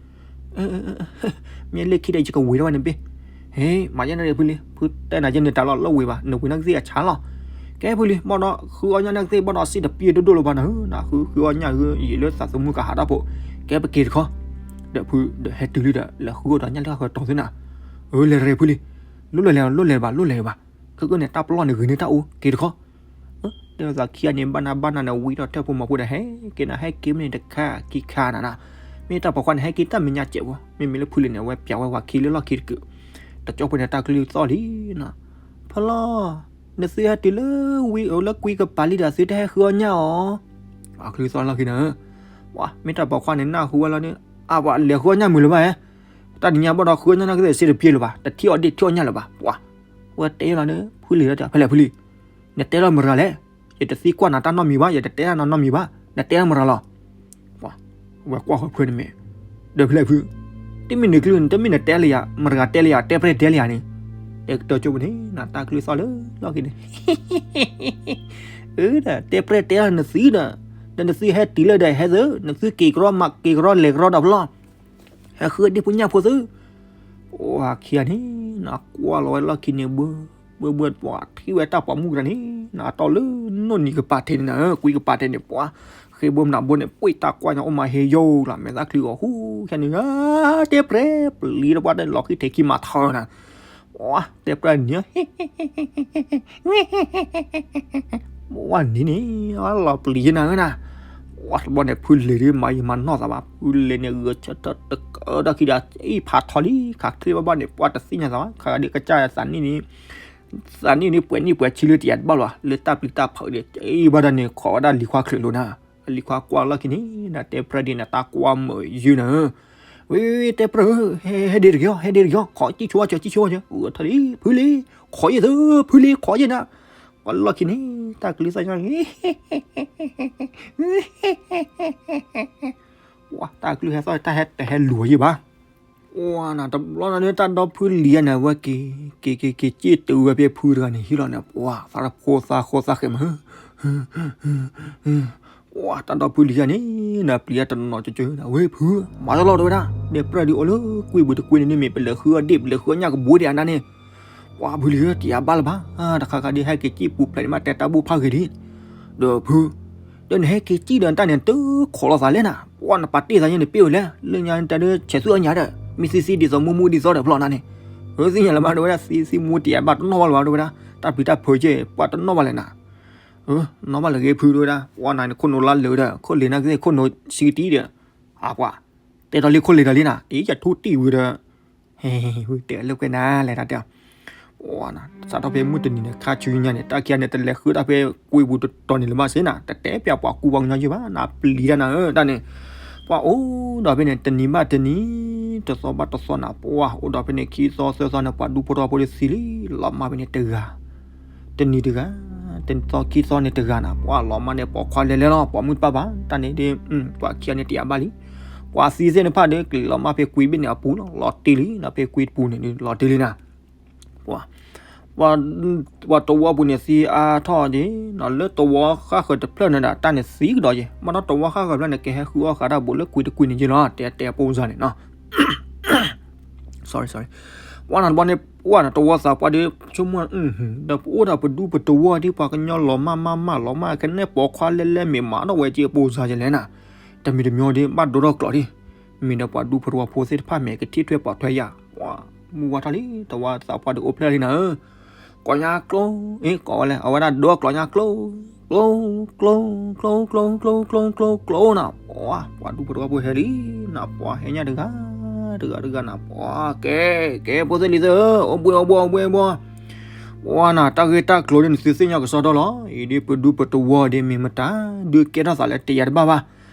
မ့ၢ်လၢခံဒီးယကဝ့ၤထီၣ်ဝဲန့ၣ်ပ့ၢ်, ဟ့ၣ် မၤယဲန့ၣ်ဖုလံၤ, ဖုတဲနၤယဲန့ၣ်တၢ်လီၤလၢဝ့ၤဘၣ် နဝ့ၤနၢ်ကသ့ၣ်အဆါလီၤ, ကဲဖုလံၤ ဘၣ်ဒီး ဃုအီၣ်ညၣ်နၢ်ကသ့ၣ်ဘၣ်ဒီး စံၣ်တပံၢ်ဒိၣ်ဒိၣ်လၢၤဘၣ်နၤဧၢ, နဃုဃုအီၣ်ညၣ်ဧၢ ယံာ်လၢသးသမူကဟးတၢ်ဖိ, ကဲပက့ၤတခီ, ဒီးဖုဒီးဟဲတုၤလံဒီး လဲၤဃုအီၣ်ဒီးညၣ်လၢဃၢၤတီၤသ့နၤ, အၢ လဲၤရဲဖုလံၤ, လိၣ်လဲၤလဲၤ လိၣ်လဲၤဘၣ် လိၣ်လဲၤဘၣ်, ခဲကနံၣ်န့ၣ် တၢ်ပလီၢ်န့ၣ်ဂ့ၤန့ၢ်တၢ်အူက့ၤတခီ, တဲသးခံဂၤန့ၣ် ဘၣ်နၤဘၣ်နၤန့ၣ် ဝံထီၣ်ထဲဖိမၤဖိဒီး ဟဲက့ၤနၤ ဟဲက့ၤမ့ၢ်န့ၣ်တခါခံခါနၤနၤ, မ့ၢ်တၢ်ပိာ်ခွါန့ၣ် ဟဲက့ၤတၢ်မဲာ်ညါစဲးဖိ, မ့မ့ၢ်လၢဖုလံၤန့ၣ် အဝဲပျးဝဲပှၤခံလၢလီၢ်ခံတကုာ်, တကၢၢ်ဖိန့ၣ် တၢ်ကလုၢ်သီၣ်လံနၤ, ဖီလီၤ, နသုဟဲတုၤလၢဝံလၢကွံကပၤလံဒီး သုတဟဲဃုအီၣ်ညၣ်အီၤ, အကလုၢ်သီၣ်လီၢ်ခံန့ၣ်, ပှၤမ့ၢ်တၢ်ပိာ်ခွါန့ၣ် နၢ်ဟူဝဲလီၤန့ၣ် အါပှၤလဲၤဃုအီၣ်ညၣ်မုာ်လၢၤဘၣ်ဧါ, တၢ်တညါဘၣ်ဒီးဃုအီၣ်ညၣ်နၢ်ကသ့ၣ်စ့တပျ့လၢၤဘၣ်, တထံၣ်အီၣ်ဒ့ၣ်ထံၣ်အီၣ်ညၣ်လၢၤဘၣ်, ပှၤ, ဝဲတဲလီၤန့ၣ် ဖုလံၤလီၤ ဖဲလဲၣ်ဖုလံၤ, နတဲလီၤမရၤလဲၣ်, ယတသံကွၢ်နၤတၢ်နီတမံၤဘၣ်, ယတတဲနၤနီတမံၤဘၣ်, နတဲလီၤမရၤလီၤ, ပှၤ, ဝဲကွၢ်ဃီဖုန့ၣ်မ့ၢ်, ဒီးဖဲလဲၣ်ဖု, တမ့ၢ်နကလုၢ်န့ၣ် တမ့ၢ်နတဲလၢယၤ မရၤတဲလၢယၤ တဲပြဲၢ်တဲလၢယၤန့ၣ်, တဲကတၢၢ်ကၠိပူၤန့ၣ် နတၢ်ကလုၢ်သီၣ်လၢလီၢ်ခံန့ၣ် တဲပြဲၢ်တဲလၢနသုဒီး, ဒီးနသုဟဲတုၤလၢဒီးဟဲသု, နသုက့ၤကရီမၤက့ၤကရီလဲၤကရီဒီးဖီလီၤ, ဟဲဃုဒ့ၣ်ဖိညၣ်ဖိသု, ပှၤခံဂၤန့ၣ် နကွၢ်လီၤဝဲလီၢ်ခံန့ၣ် ဘှီ, ဘှီဘှီ ပှၤထံၣ်ဝဲတၢ်ပိာ်မုၣ်ကရၢန့ၣ် နတီၢ်လၢနီၢ်နံၤကပၤထဲန့ၣ်နၤ, ကွံကပၤထဲန့ၣ် ပှၤ, ဃ့ဘိမနၤဘိန့ၣ် ပှ့ၢ်တၢ်ကွၢ်ညါအိၣ်မးဟ့ယိလီၤ မဲာ်သၣ်ချံဂီၤဟူခဲန့ၣ်, တဲပြဲၢ်ပျံၤတပှၢ်တၢ်လီၤဃံထဲခံမၤထီနၤ, ပှၤ, တဲပြဲၢ်န့ၣ် ပှၤန့ၣ်န့ၣ်, လီၤပျံၤယဲနၤဧၢနၤ, ပှၤတဘျီန့ၣ် ဖုလံၤဒ်မၤယံာ်မၤနီၢ်သးဘၣ်, ဖုလံၤန့ၣ် ဂဲၤဆၢထၢၣ်တကၢဒီခံဒီး အံၤဖးထီလံ, ခးချ့ဘၣ်ဘၣ်န့ၣ် ပှၤတသ့ၣ်ညါသးဘၣ်, ခးဒ်ကစၢ်သးနံၣ်န့ၣ်, သးနံၣ်န့ၣ် ပှဲၤနံၣ်ပှဲၤဆံလၢတယၤတဘၣ်လီၤ, လၢတၢ်ပျံၤတၢ်ဖုးဒီး အံၤဘၣ်ဒီးန့ၣ် ခိးဝဲဒၣ်လံၤခွါချုးလိာ်နၤ, လံၤခွါကွၢ်လီၢ်ခံန့ၣ် နတဲပြဲၢ်ဒ်နတၢ်ကွၢ်မုာ်ယုၢ်နၤ ဝဲတဲပြၢၢ်ဧၢ, ဟဲဒ့တက့ၤအီၤ ဟဲဒ့တက့ၤအီၤ, ခိးကံၣ်ဆိဝဲကၠီကံၣ်ဆိဝဲကၠီ, အိၣ်ထီၣ်လံ ဖုလံၤ, ခိးယဲၢ်သု, ဖုလံၤ ခိးယဲၢ်နၤ, ပှၤလီၢ်ခံန့ၣ် တၢ်ကလုၢ်သီၣ်ညါန့ၣ်, ပှၤတၢ်ကလုၢ်ဟဲသီၣ်တၢ်ဟဲတဟဲလူၤယဲၢ်ဘၣ်, ပှၤနၤတဘျီနၤန့ၣ် တၢ်ဒီဖုလံၤယဲၢ်န့ၣ် အဝဲက့ၤ, က့ၤက့ၤက့ၤ က့ၤစ့ၣ်တုၤဝဲဖဲဖုတဂၤန့ၣ်ဟံၣ်လီၤန့ၣ် ပှၤသးဖိသးဃိသးဃဲးမး ပှၤတၢ်ဒီဖုလံၤယဲၢ်န့ၣ် နပျံၤတနီၤကၠိကၠိ ဝဲဖု, မၤတလီၤတဲဝဲဒၣ်, တဲပြၢၢ်ဒ်အီၤလၢကွံပူၤတကွံန့ၣ် မ့ၢ်ပလဲၤဃုအီၣ်ဒ့ၣ် ပလဲၤဃုအီၣ်ညၣ်ကဘိဒံးအနၤန့ၣ်, ပှၤဖုလံၤဧၢ တယၤဘၣ်လၢၤဘၣ်, တခါခါဒ်ဟဲက့ၤစံၣ်ပူၤဖျဲးန့ၣ် မ့ၢ်တဲတၢ်ဘူၣ်ဖးဂ့ၤလံ, ဒီးဖု, ဒီးနဟဲက့ၤစံၣ်ဒီးတၢ်န့ၣ် တခိးလီၤသးလဲၣ်နၤ, ပှၤနပာ်တ့ၢ်သးညါန့ၣ် ပ့ၢ်ဝဲလဲၣ်, လၢညါတၢ်ဒ်ဆဲးသူၣ်အီၣ်ညၣ်ဒီး မ့ၢ်သံသံဒ်သိးမူမူဒ်သိးဒီးဖျီနၤန့ၣ်, သ့ၣ်ညါလၢၤဘၣ်တဲဝဲဒၣ် သံသံမူတယၤဘၣ်တနီၣ်ဘၣ်လၢၤဘၣ် တဲဝဲဒၣ်, တၢ်ပျံၤတၢ်ဖုးက့ၢ် ပှၤတနီၣ်ဘၣ်လဲၣ်နၤ, နီၣ်ဘၣ်လၢၤဂ့ၤဖုတဲဝဲဒၣ်, ပှၤနၤန့ၣ် ခိၣ်နူာ်လါလၢာ်ဒီး ခိၣ်လ့ၤနၤကသ့ၣ် ခိၣ်နူာ်ဆံကတံၢ်ဒီး, အပှၤ, တဲထီၣ်လံခိၣ်လ့ၤဒီးလံနၤ, အံၤ ယထူတံၢ်ဝံၤဒီး, ဟဲ, တဲလၢကွဲနၤလဲၣ်တၢ်တဲ, ပှၤနၤ စးထီၣ်ဖဲမုၢ်တနံၤန့ၣ် ခါဆူညါန့ၣ် တၢ်ခံဂၤန့ၣ် တလဲၤဃုတၢ်ဖဲကွံပူၤတတီၤန့ၣ်လၢၤဘၣ်စ့ၢ်နၤ, တတဲပျးပှၤကူပှၤကညီယုၢ်ဘၣ် နပျံၤတၢ်နၤဧၢ တၢ်န့ၣ်, ပှၤအိၣ်ဒီးဖဲန့ၣ် တနံၤဘၣ်တနံၤ, တသီဘၣ်တသီနၤ, ပှၤအိၣ်ဒီးဖဲန့ၣ် ခံသီသၢသီန့ၣ် ပှၤဒူဖိတဝီဖိဒ်သံလံ, လီၤမၢ်ဖဲန့ၣ်တဂၤ, တနံၤတဂၤ, တသီခံသီန့ၣ်တဂၤနၤ, ပှၤလီၤမၢ်န့ၣ် ပိာ်ခွါလဲၤလဲၤလီၤ ပိာ်မုၣ်တပၣ်ဘၣ်, တၢ်န့ၣ်ဒ်, ပှၤခံဂၤန့ၣ်တယၤဘၣ်လံ, ပှၤသံသ့ၣ်တဖၣ်ဒီး က့ၤလီၤမၢ်ဖဲကွံဘ့ၣ်န့ၣ်အပူၤလီၤ, လီၤတ့ၢ်လံ, နဖဲကွံတပူၤန့ၣ် လီၤတ့ၢ်လံနၤ, ပှၤ ပှၤတဝီပူၤန့ၣ်သံအါထီၣ်က့ၤ, လၢတဝီဃၣ်ဃၢၤတဖျၢၣ်န့ၣ်ဒီး တၢ်န့ၣ်သံကဒီးက့ၤ, မ့ၢ်ဒီးတဝီဃၣ်ဃၢၤဖျၢၣ်န့ၣ် ကဟဲဃုအီၣ်ဃာ်တၢ်ဘူးလၢကွံတကွံန့ၣ်က့ၤလီၤ, တဲတဲပိၢ်စါန့ၣ်နီၤ, ပှၤနၤတဘျီန့ၣ် ပှၤနၤတဝီသးပှၢ်ဒီး ဆိကမိၣ်, ဒီးပအိၣ်ဒီးပဒူပတဝီဒ်ပှၤကညီလီၤမၢ်မၢ်မၢ်လီၤမၢ် ကနဲၣ်ပိာ်ခွါလဲၤလဲၤမ့ၢ်မၤထီၣ်ဝဲက့ၤပိၢ်စါက့ၤလဲၣ်နၤ, တမံၤတမံၤဒီး ဘၣ်ဒိထီၣ်ကျိးဒ်, မ့ၢ်ဒီးပှၤဒူဖိတဝီဖိသ့ၣ်တဖၣ်မ့ၢ်ကထံၣ်ထွဲပိာ်ထွဲယၤ, ပှၤမုၢ်ဝါထီၣ်လံ တဝီသးပှၢ်ဒီးအိၣ်ဖျဲၣ်လံနၤဧၢ, ကိးညါကျိ, အ့ ကိးဝဲလဲၣ် အဝဲဒၣ်ဒိကျိးညါကျိ, ကျိ, ကျိ, ကျိ, ကျိ ကျိ ကျိ ကျိ ကျိ ကျိ နၤ, ပှၤ ပှၤဒူဖိတဝီဖိဟဲလံ, နၤ ပှၤဟဲညါတဂၤ, တဂၤတဂၤနၤ, ပှၤ ကဲ, ကဲ ဖိသ့ၣ်လံၤသ့ၣ်ဧၢ, အိၣ်ဘှံး အိၣ်ဘှံး အိၣ်ဘှံး အိၣ်ဘှံး, ပှၤနၤ တၢ်ဂ့ၢ်တၢ်ကျိၤဒ်နသုသ့ၣ်ညါကစီဒီလီၤ, အံၤဒ်ပဒူပတဝီဒ်မ့ၢ်မတၤ, ဒုးကဲထီၣ်သးလၢတယၤတဘၣ်ဘၣ်,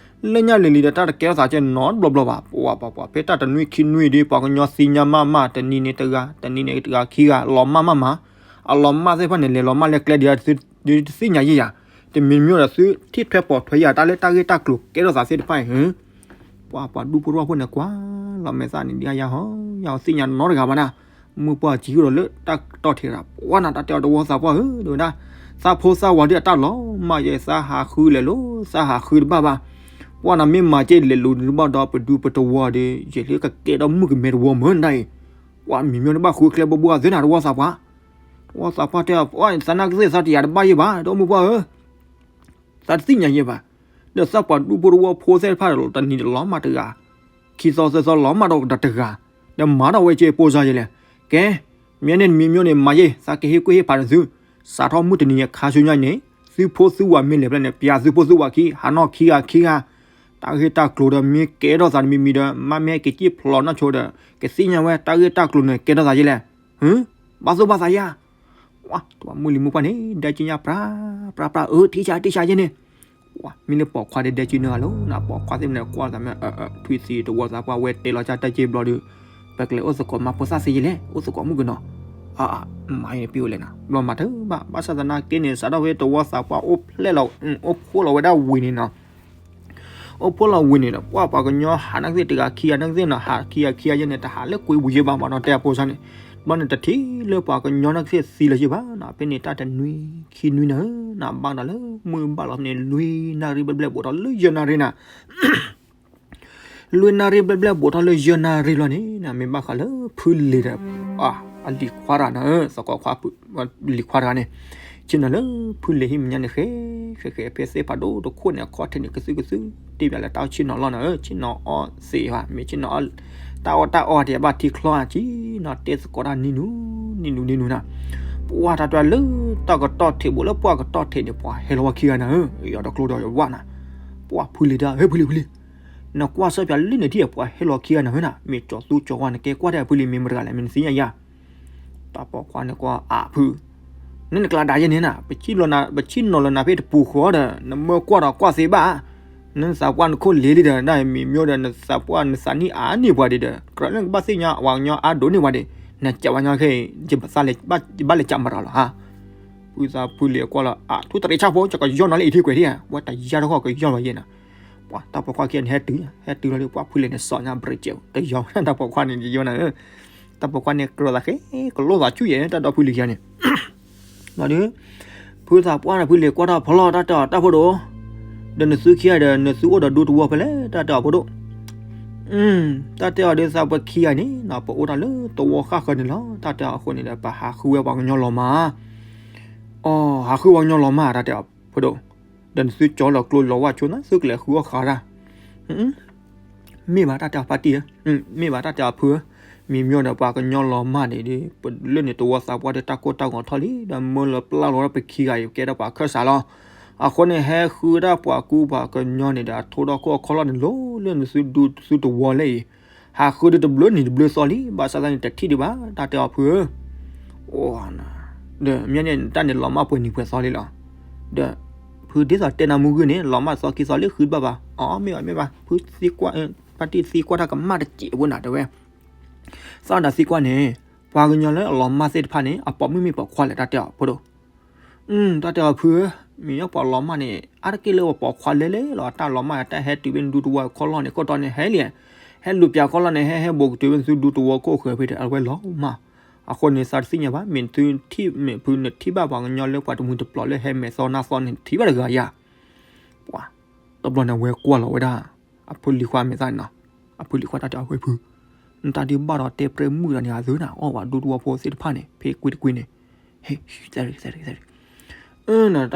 လၢညါလံၤလံၤဒီးတၢ်တကဲထီၣ်သးကဲနီတဘျီဘျီဘၣ်, ပှၤ ပှၤ ပှၤ ဖဲတၢ်တနွံခံနွံဒ် ပှၤကညီသံညါမးမး တနံၤန့ၣ်တဂၤ, တနံၤန့ၣ်တဂၤခံဂၤ လီၤမၢ်မးမး, အလီၤမၢ်သ့ၣ်တဖၣ်န့ၣ် လဲၤလီၤမၢ်လဲၤကျဲဒ် ဒ်တသ့ၣ်ညါယဲၢ်ယၤ, တမံၤမံၤဒီးသု ထံၣ်ထွဲပိာ်ထွဲယၤတၢ်လၢတၢ်ဂ့ၢ်တၢ်ကျိၤကဲထီၣ်သးသ့ၣ်တဖၣ်အံၤ, ပှၤ ပှၤဒူဖိတဝီဖိန့ၣ်ကွၢ်လီၤမဲာ်သၣ်န့ၣ် ဒ်အယၤဟီ, ယၤဟီသ့ၣ်ညါနီတဂၤဘၣ်နၤ, မုၢ်ပှၢ်စံးကဒီးလၢတၢ်တီၢ်ထံးတၢ်, ပှၤနၤ တၢ်တဲအီၤတဝီသးပှၢ်ဧၢ တဲဝဲဒၣ်, သးဖိသးဝၤဒ်အတၢ်လီၤမၢ်ယဲၢ် သးဟးဃုလဲၤလိၤ သးဟးဃုတဘၣ်ဘၣ်, ပှၤနၤမ့ၢ်မၤက့ၤလဲၤလိၤတဘၣ်ဒီး ပဒူပတဝီဒီး ယဲၢ်လၢကကဲဒီးမုၣ်ကမဲတဝီမုၢ်နၤအံၤ, ပှၤမံၤမံၤတဘၣ်ဃုကျဲဘိဘိအသ့နၤ တဝီသးပှၢ် တဝီသးပှၢ်တဲအီၤ သးနာ်က့သးတယၤတဘၣ်ယဲၢ်ဘၣ် ဒီးမုၢ်ပှၢ်ဧၢ, သးတသ့ၣ်ညါယဲၢ်ဘၣ်, ဒီးသးပှၤဒူဖိတဝီဖိသ့ၣ်တဖၣ်ဒီး တနံၤတလီၤမၢ်တဂၤ, ခံသီသၢသီလီၤမၢ်ဒီးတဂၤ, ဒီးမၤထီၣ်ဝဲက့ၤပိၢ်စါယဲၢ်လဲၣ်, ကဲ, မ့ၢ်န့ၣ်မံၤမ့ၢ်န့ၣ် မၤယဲ သးကဟ့ၣ်ကွၢ်ဟ့ၣ်ဖးနသု, စးထီၣ်မုၢ်တနံၤခါဆူညါအံၤန့ၣ်, သုဖိသုဝၤမ့ၢ်လဲၤဖဲလဲၣ်န့ၣ် ပျးသုဖိသုဝၤခံ, ဟးနီၣ်ခံဂၤခံဂၤ, တၢ်ဂ့ၢ်တၢ်ကျိၤဒီးမ့ၢ်ကဲထီၣ်သးတမံၤမံၤဒီး မ့မ့ၢ်က့ၤစံၣ်ဖျိးနီၢ်ဆိဒီး ကသ့ၣ်ညါဝဲတၢ်ဂ့ၢ်တၢ်ကျိၤန့ၣ် ကဲထီၣ်သးယဲလဲၣ်. ဟ, ဘၣ်သူၣ်ဘၣ်သးယၤ, ပှၤမုၢ်လံၤမုၢ်ပှၢ်န့ၣ် ဒဲက့ညါပြး, ပြးပြး အၢ ထံၣ်ဆါထံၣ်ဆါယဲန့ၣ်, မ့ၢ်လၢပိာ်ခွါဒဲဒဲက့နုာ်လီၤ, ပိာ်ခွါသ့ၣ်မနုၤကွၢ်သးမ့ၢ်, ထွံၣ်သံတဝီသးပှၢ်ဝဲတဲလီၤကၢ်တၢ်က့ဘျီဒီး, ပကလဲၤအိၣ်သကိးမၤဖိသၣ်သ့ယဲလဲၣ်, အိၣ်သကိးမုၣ်ကနီၤ, မၤယဲန့ၣ်ပ့ၤအိၣ်လဲၣ်နီၤ, ဘျီမၤတဘၣ်, ဘၣ်ဆၣ်သနာ်က့န့ၣ် စးထီၣ်ဖဲတဝီသးပှၢ်အိၣ်ဖျဲၣ်လီၤ, အိၣ်ဖှိၣ်လီၤဝဲဒၣ်ဝံၤန့ၣ်နီၤ အိၣ်ဖှိၣ်လီၤဝံၤန့ၣ်ဒီး ပှၤပှၤကညီဟးနီၢ်ကသ့ၣ်တဂၤခံဂၤနီၢ်ကသ့ၣ်နီၤ, ဟးခံဂၤခံဂၤယဲန့ၣ် တဟးလၢကွ့ဝံၤယဲဘၣ်မးနီၤ တဲအဖိစၢ်န့ၣ်, ဘျီန့ၣ်တထံၣ်လၢပှၤကညီနီၢ်ကသ့ၣ်သံလၢၤယဲဘၣ်နီၤ, ဖဲန့ၣ်တၢ်တနွံခံနွံနၤဧၢ, ဘၣ်ဒီးလၢမုၢ်ဘၣ်လီၤဖဲန့ၣ် လွံၢ်နၣ်ရံၣ်ဘျဲၣ်ဘျဲၣ်ဘူးထီၣ်လၢယဲၢ်နၣ်ရံၣ်နၤ လွံၢ်နၣ်ရံၣ်ဘျဲၣ်ဘျဲၣ်ဘူးထီၣ်လၢယဲၢ်နၣ်ရံၣ်လီၤန့ၣ် မ့ၢ်ဘၣ်ဃးလၢဖုလံၤဒီး အလံၤခွါတဂၤနၤဧၢ, သကိးခွါ လံၤခွါတဂၤန့ၣ်, ဆ့ၣ်နီၤလၢဖုလံၤဟံၣ်မဲာ်ညါန့ၣ် ဃဲဃဲဃဲ ဖဲသ့ၣ်ဖးဒိၣ်တခိၣ်န့ၣ် အခီၣ်ထံးန့ၣ် ကသုကသု, တ့ၢ်ပၠးလၢတၢ်ဆ့ၣ်နီၤလီၤနၤဧၢ, ဆ့ၣ်နီၤအီၣ်သ့ဘၣ်, မ့ၢ်ဆ့ၣ်နီၤ တၢ်အီၣ်တၢ်အီတ့ၢ်ဘၣ်ထံချီဧါ, ဆ့ၣ်နီၤတဲသကိးတၢ်နံၤနုၤ, နံၤနုၤနံၤနုၤနၤ, ပှၤတၢ်တၢ်လၢတၢ်ကတီၢ်ထံးဘူးလၢပှၢ်ကတီၢ်ထံးန့ၣ် ပှၤဟဲလီၤဝဲခံဂၤနၤဧၢ, ယီၤတကျိဒီးယဝၣ်နၤ, ပှၤဖုလံၤတၢ် ဟဲဖုလံၤဖုလံၤ နကွၢ်စၢ်ပၠးလၢန့ၣ်ထံၣ်ပှၤဟဲလီၤခံဂၤနၤဧၢနၤ, မ့ၢ်ကၠီၤသူကၠီၤဝါ နကဲကွၢ်ထဲအဖုလံၤမ့ၢ်မတၤတဂၤလဲၣ် မ့ၢ်နသ့ၣ်ညါယၤ, တၢ်ပိာ်ခွါန့ၣ်ကွၢ်အဖု, နနကျါဒၣ်ယဲန့ၣ်နၤ, ပဆ့ၣ်နီၤလၢနၤဖဲတပူၤဃီဒီး နမၢကွၢ်ဒီးကွၢ်သ့ဘၣ်, နသးပှၢ်နခိၣ်လ့ၤလံဒီး နမံၤမ့ၢ်ဒီး နသးပှၢ်နသးနံၣ်အါန့ၢ်ပှၤဒံးဒီး ကြၢးလၢနကဘၣ်သ့ၣ်ညါပှၤကညီအါဒိၣ်န့ၢ်ပှၤဒံး, နကးပှၤကညီခဲအံၤ ယဘၣ်လဲၤကးမရၤလီၤဧါ, ဖုသးဖုလံၤကွၢ်လီၤ အထူတရံးဆၣ်ဖိ ကယီၢ်နီၤလၢအံၤထံကွဲးထံဧါ, ဝဲတယါတခီကယီၢ်လီၤယဲနၤ, ပှၤတၢ်ပိာ်ခွါခံဂၤန့ၣ် ဟဲတုၤ, ဟဲတုၤလီၤဒီး ပှၤဖုလံၤန့ၣ် စီၤညါဘြဲးကဲး တယီၢ် တၢ်ပိာ်ခွါန့ၣ် ယယီၢ်နၤဧၢ, တၢ်ပိာ်ခွါန့ၣ် ကြၢးသးဃဲ ကလိၣ်သးဆူၣ်ယဲ တၢ်ဒီဖုလံၤခံဂၤန့ၣ် ဒီး ဖုသးပှၢ်ဒီးဖုလံၤကွၢ်ထီၣ်ဖီလီၤ တၢ်တဲအီၤတၢ်ဖိဒိၣ်, ဒီးနသုခံဂၤဒီး နသုအိၣ်ဒီးဒူသဝီဖဲလဲၣ် တၢ်တဲအီၤဖိဒိၣ်, တၢ်တဲအီၤဒ်သိးပခံဂၤန့ၣ်နီၤ ပအိၣ်တၢ်လၢသဝီဃၣ်ဃၢၤန့ၣ်လီၤ တၢ်တဲအီၤအဃိန့ၣ်ဒီး ပဟးဃုဝဲပှၤကညီလီၤမၢ်, အိ ဟးဃုပှၤကညီလီၤမၢ် တၢ်တဲအီၤဖိဒိၣ်, ဒီးနသုကၠီလီၤကျိလီၤဝၣ်ဆိနၤ သုကလဲၤဃုအီၣ်ဃးတၢ် မ့ၢ်ဘၣ်တၢ်တဲအီၤဖါတံၢ်ဧၢ, မ့ၢ်ဘၣ်တၢ်တဲအီၤဖုဧၢ, မံၤမ့ၢ်ဒီးပှၤကညီလီၤမၢ်န့ၣ်ဒီး ပလၢန့ၣ်တဝီသးပှၢ်ဒီးတၢ်ကိၢ်တၢ်ဂီၤထီၣ်လံ ဒီးမၢလၢပျၢ်လီၤဒီးပခံဂၤအံၤ ကဲထီၣ်ပှၤခၢၣ်စးလီၤ. အဃိန့ၣ် ဟဲဃုဒၣ်ပှၤကူပှၤကညီန့ၣ်ဒီး အထိၣ်ဒီခိၣ်အခီၣ်လီၢ်န့ၣ် လီၤလၢနသုဒူသုတဝီလၢအံၤ, ဟးဃုဒီးတဘျုးနံၤတဘျုးသီလံ ဘၣ်ဆၣ်သနာ်က့န့ၣ် တထံၣ်ဒံးဘၣ် တၢ်တဲအီၤဖုဧၢ, အိ ဒီးမ့ၢ်န့ၣ် တၢ်န့ၣ်လီၤမၢ်ပှဲၤနံၤပှဲၤသီလံလီၤ. ဒီး ဖုဒ်သိးတဲနၤမူဂုၢ်န့ၣ် လီၤမၢ်သီခံသီလံ ဃုတဘၣ်ဘၣ်. အီ မ့ၢ်ဘၣ် မ့ၢ်ဘၣ် ဖုသံကွၢ် ဖါတံၢ်သံကွၢ်တၢ်ကမၣ်တစဲးဖိနၤတဲဝဲ, သီၣ်ဒၣ်သံကွၢ်န့ၣ် ပှၤကညီလၢအလီၤမၢ်သ့ၣ်တဖၣ်န့ၣ် အပိာ်မုၣ်မ့ၢ်ပိာ်ခွါလဲၣ် တၢ်တဲအီၤဖိဒိၣ် တၢ်တဲအီၤဖုဧၢ, မ့ၢ်ပှၤလီၤမၢ်န့ၣ် အါတက့ၢ်လၢပှၤပိာ်ခွါလဲၣ်လဲၣ်လီၤ. တၢ်လီၤမၢ်တၢ်ဟဲတုၤဖဲနဒူတဝီခီၣ်လီၢ်န့ၣ် ခိၣ်တီန့ၣ်ဟဲလံ, ဟဲလူၤပၠးခီၣ်လီၢ်န့ၣ် ဟဲဟဲဘိးကတုၤဖဲနသုဒူတဝီခိၣ်ဃၢၤဖဲဒီး အဝဲလီၤမၢ်. အဃိန့ၣ် သးတသ့ၣ်ညါဘၣ် မ့ၢ်နသုထံၣ် မ့ၢ်ဖုနထံၣ်ဘၣ်ပှၤကညီလၢပှၤတမှံၤတပျီၤလၢဟဲမဲာ်သီနါသီန့ၣ် ထံၣ်ဘၣ်တဂၤယၤ ပှၤ တဘျီန့ၣ် အဝဲကွၢ်လီၤဝဲဒၣ် အဖုလံၤခွါမဲာ်သၣ်န့ၣ်နီၤ, အဖုလံၤခွါတၢ်တဲအီၤဝဲဖု, နတၢ်ဒုးဘၣ်ဒီးတဲပြဲမုၣ်ဒီးန့ၣ် အသုနၤ အီၣ်ဝဲဒူတဝီဖိသ့ၣ်တဖၣ်န့ၣ် ဖဲကွံတကွံန့ၣ်, ဟဲ တၢ